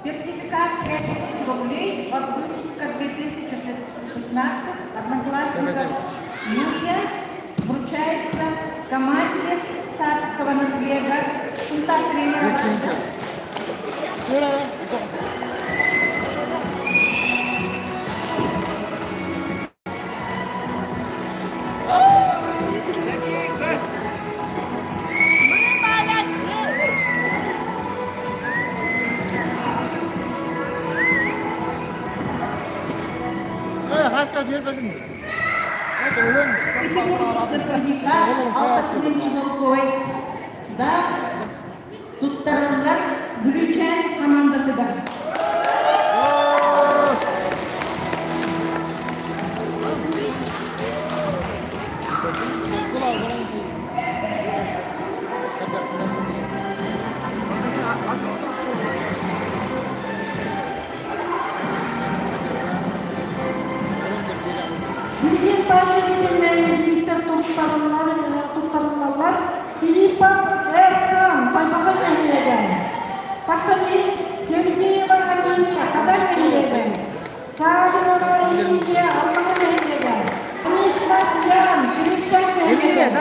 Сертификат 5000 рублей от выпуска 2016 одноклассников Юрия вручается команде Тарского наслега. Сунтар тренера. Мы молодцы! Сертификат алтатынчы солкуобай да туттарыллар Бүлүүчээн хамаандатыгар. Плащ мистер туттарыллаллар. Филиппов Эрсан, Тойбохой нэһилиэгэ. Тахсани Сергеева Аминия, Хадан нэһилиэгэ. Саадынова Лилия, Алмаһы нэһилиэгэ. Мишна Ян, Киристэн нэһилиэгэ.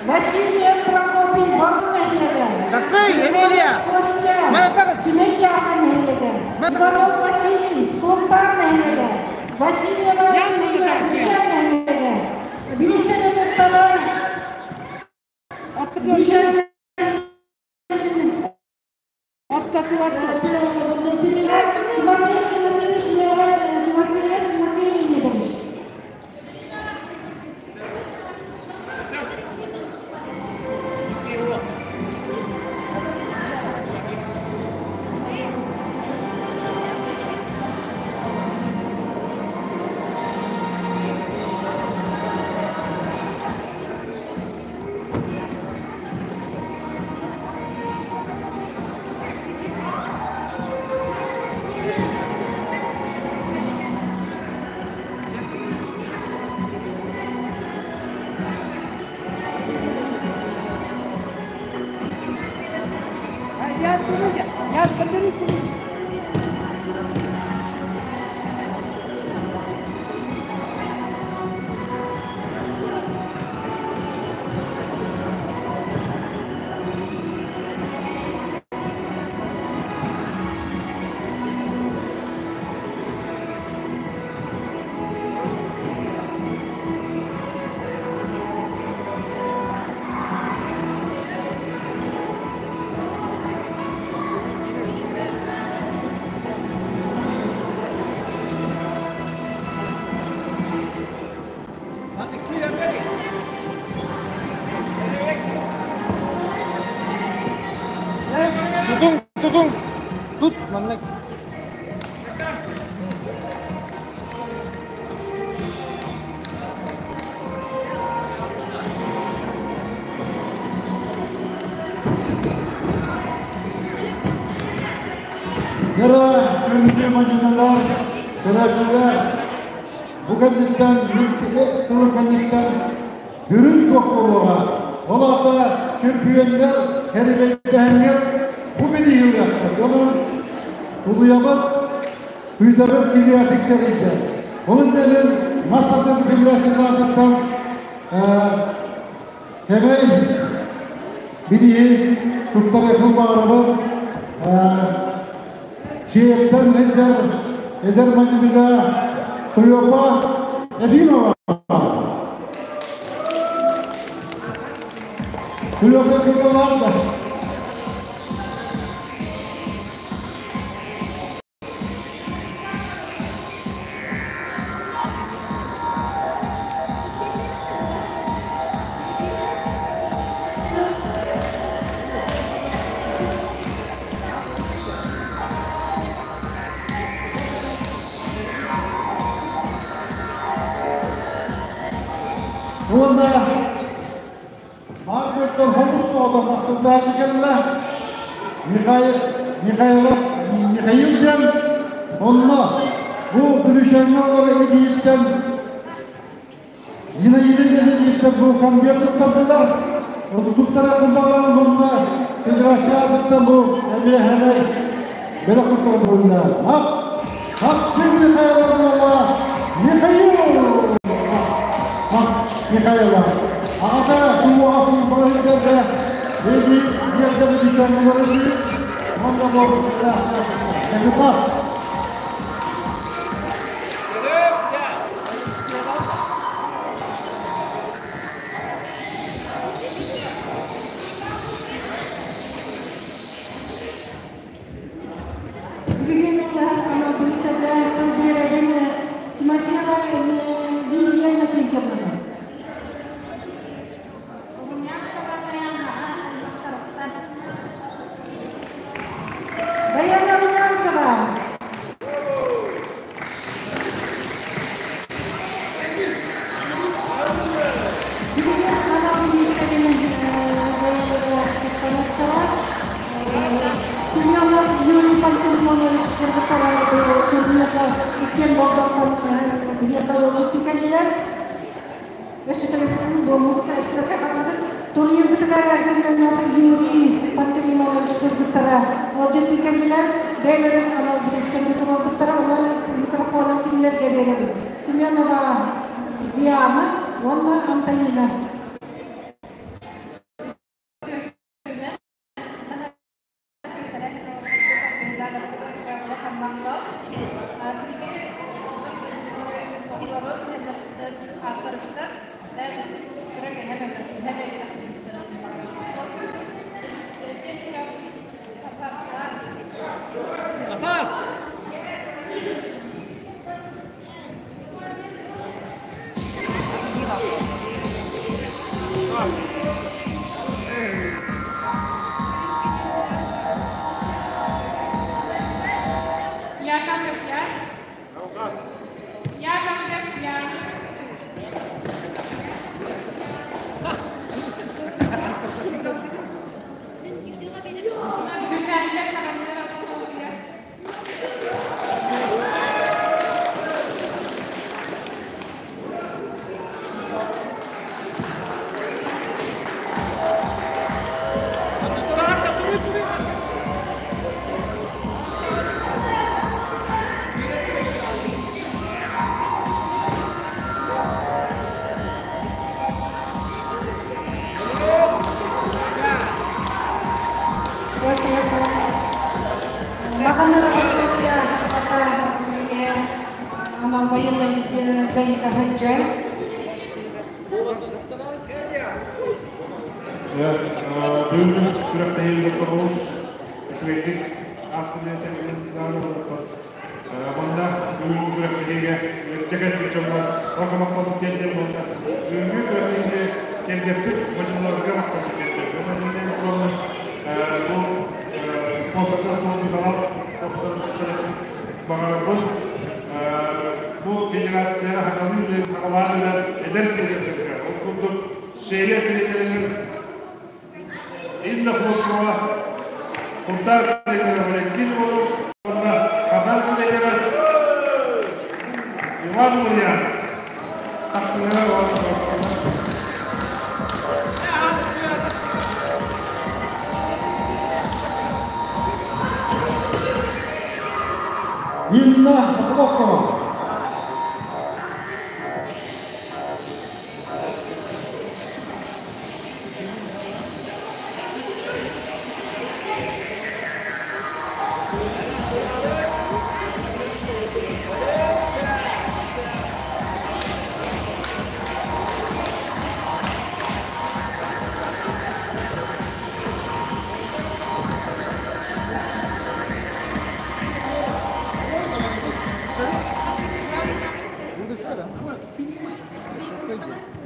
Васильев Прокопий, Борду нэһилиэгэ. Тахсый, Эмилия! Костя, Түмэн нэһилиэгэ. Иванов Василий, Султан нэһилиэгэ. Васильева Лилия, Бүлүүчээн нэһилиэгэ. Биристэн туттарар Бүлүүчээн. Тимофей Тимофеевич, Тимофеев Тимофей Леонидович. Я я соберу ключ. Tutun, tutun. Tut, mannak. Yara күндү мадиналар, көрәчилер, бу кэнниттэн, тылы кэнниттэн бүрүн туох. Ол ата чемпионнар, хәрибәйдәһәнгер бу билиһилияттар. Onun тулуябыт, күйдөбөт килиятик серийде. Onun делин Масладын Федерациясынан кемей билиһи туттар багырбыт Шиеттен Эдер, Эдер Мадинига Куйопа Ефимова. Куйопа Ефимова. Уонна Маркеттен хомус сода мастында чекелле Михаил Михаил Михаил ден онна бу бүлүшәңгә олар эгиттен Зинаида ден эгиттен бу конверт туттардылар. Оны туттара кулбаган онна федерация бу әбе беле туттар булна. Макс Максим Михайлов Михаил Михаила. Ағата суы асыл балаларда еди ерде düşenleri Onda bu federasyon. Deputat. Билигин министрде тыл беребин Тимофеева Лилия Иннокентьевна. Баяна Румянцева. Билигин ана министрин Семенов Юрий Пантелеймонович кыргыттар турнирга иккен болдоктон бирге. Өссө бу музыка эстрада хаҥатын турнирбытыгар чемпионаты Юрий Пантелеймонович кыргыттара ыалдьыттыы кэллилэр, бэйэлэрин анал бириистэрин туруорбуттара, онон микрофону кинилэргэ биэрэбин. Семенова Диана уонна Антонина. Яковлев Я. Яковлев Я. Бүлүүчээннэр Харамнара Софья. Маҕаннара Софья анал военнай дьайыыга сылдьар. Бүгүҥҥү күрэхтэһиибит олус үчүгэйдик ааспыт Манна бүгүҥҥү күрэхтэһиигэ чэкэспит дьоҥҥо барҕа махталбыт тиэрдэр уонна бүгүҥҥү күрэхтэһиини кэргэппит мочуларга махталбыт тиэрдэр. Уонна бу спонсордар туһунан баҕарабын. Бу федерацияҕа саҥалыы үлэ саҕалаан эрэр эдэр тренердэргэ, ол курдук Шея тренеригэр Инна Хлопкова, Куртаах тренерэ Валентин Иванов уонна Хадан тренерэ Иван Мурьян тахсыҥҥа Инна Хлопкова.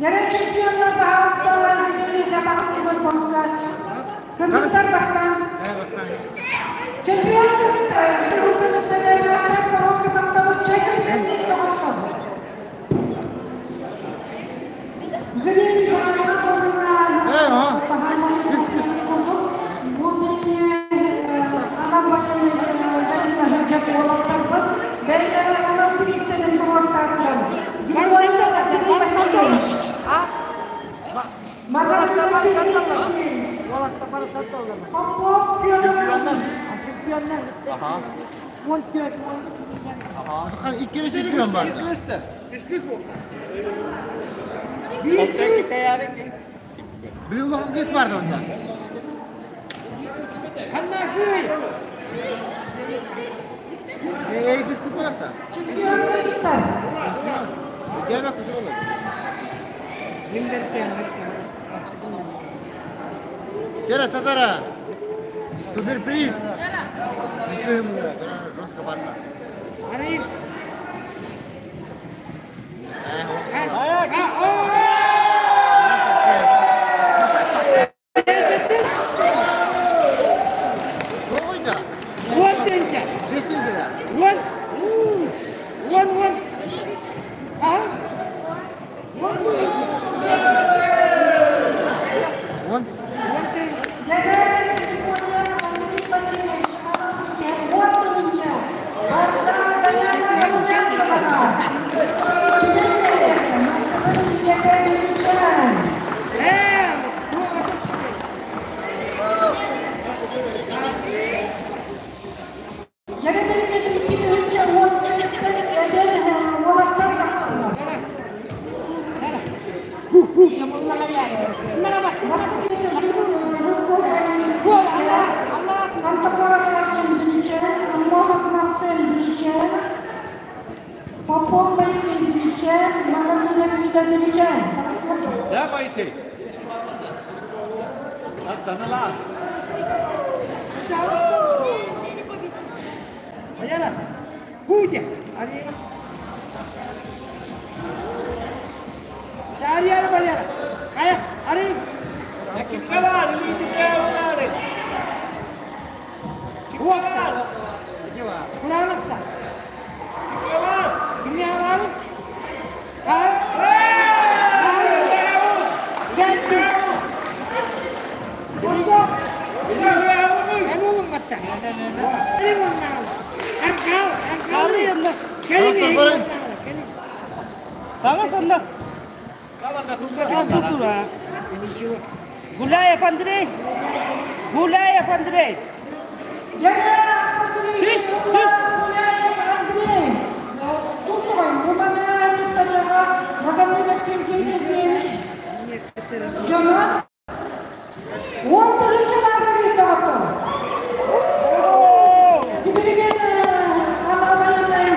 Ярар чемпионнар баһаалысталар күнү баҕастыбыт болса. Кыргыттар бастаан. Чемпион кыргыттар кыһыл көмүс медальлаахтар тоҕуска тахсабыт чемпионнар тоҕотто. Жюри курдук бу билиҥҥи анал военнай уолаттарбыт бэйэлэрэ анал бириистэрин туруортаатылар. Попов Федор. Чемпионнар. 14, Иккини чемпион бар. Били улахан кыыс барды онда. Эй, кыз купаларта. Чемпион кыргыттар. Gelme kızı olur. Тера, татара. Суперприз. Жестко барда. Ойда. Бестинче. One. One, one. One. Дьэ, Андрей Васильевич, анал бирииһэ 10 тыһыынча. Барда Даяна. Антокоров Арчын Бүлүүчээн, Аммосов Марсен Бүлүүчээн, Попов Моисей Бүлүүчээн, Магандинов Лида Бүлүүчээн. Да, Моисей. Аттаныла. Валера, Кутя, Арина. Чарьяра Валера. Кая, Ари. Ким var? Лидия Var? Куранахта. Kim var? Кимне бар? Бар. Бар. Гәл. Эн oğlum batta. Benim onlar. Ankal, ankal. Kelime. Sana sonunda. Гуляев Андрей. Гуляев Андрей. Түс, түс. Гуляев Андрей. Туттугай, Румана туттарыга Магомедов Сергей Сергеевич. Жона. Он тыгынчыларга бир тоғыттар. Дибилеген алабайындай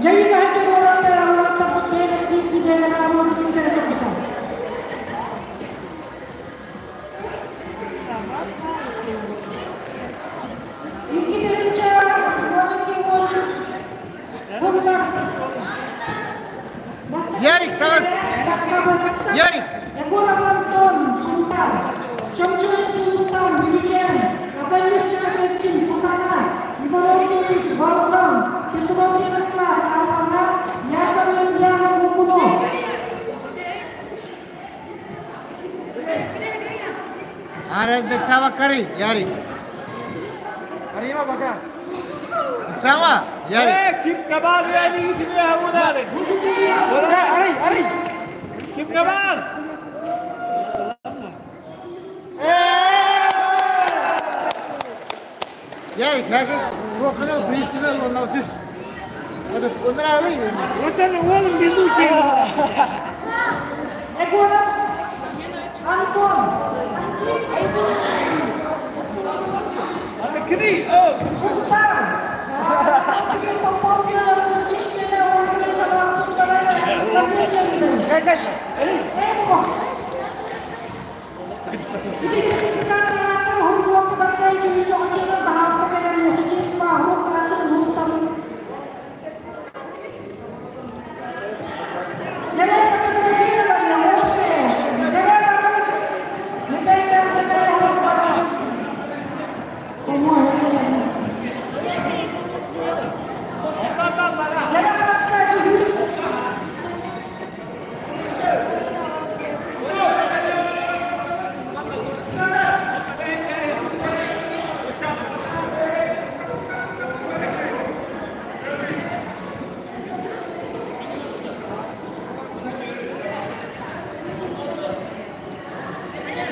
жайыга айтыр олаттар алаттар буттайры бит биделер амон бистер токтор. Икки тыгынча 12 13 Bunlar. Ярик, тагыз. Ярик. Егоров Антон, Султан. Шамчуев Дулустан, Бүлүчэн. Абалишкина Берчин, Кутана. Иванов Денис, Вардан. Петров Ярослав, Армана. Яковлев Яна, Мукунов. Ара сава кари, Ярик. Арима бака. Сава, Ярик. Kim kabar yani gitmiyor bunları. Ари, Ари. Kim kabar? Ярик, herkes Рокына Приштина онна түс. Hadi onlar alayım. Vatan oğlum bizi uçuyor. Егоров Антон. Kini. Oh. Султан. Попов Федор Кузьмичкина, Ольга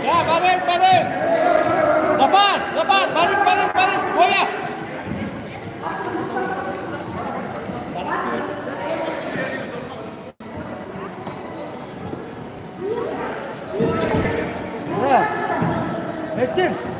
Ya balik balik. Depan, depan, balik balik balik. Boya. Metin.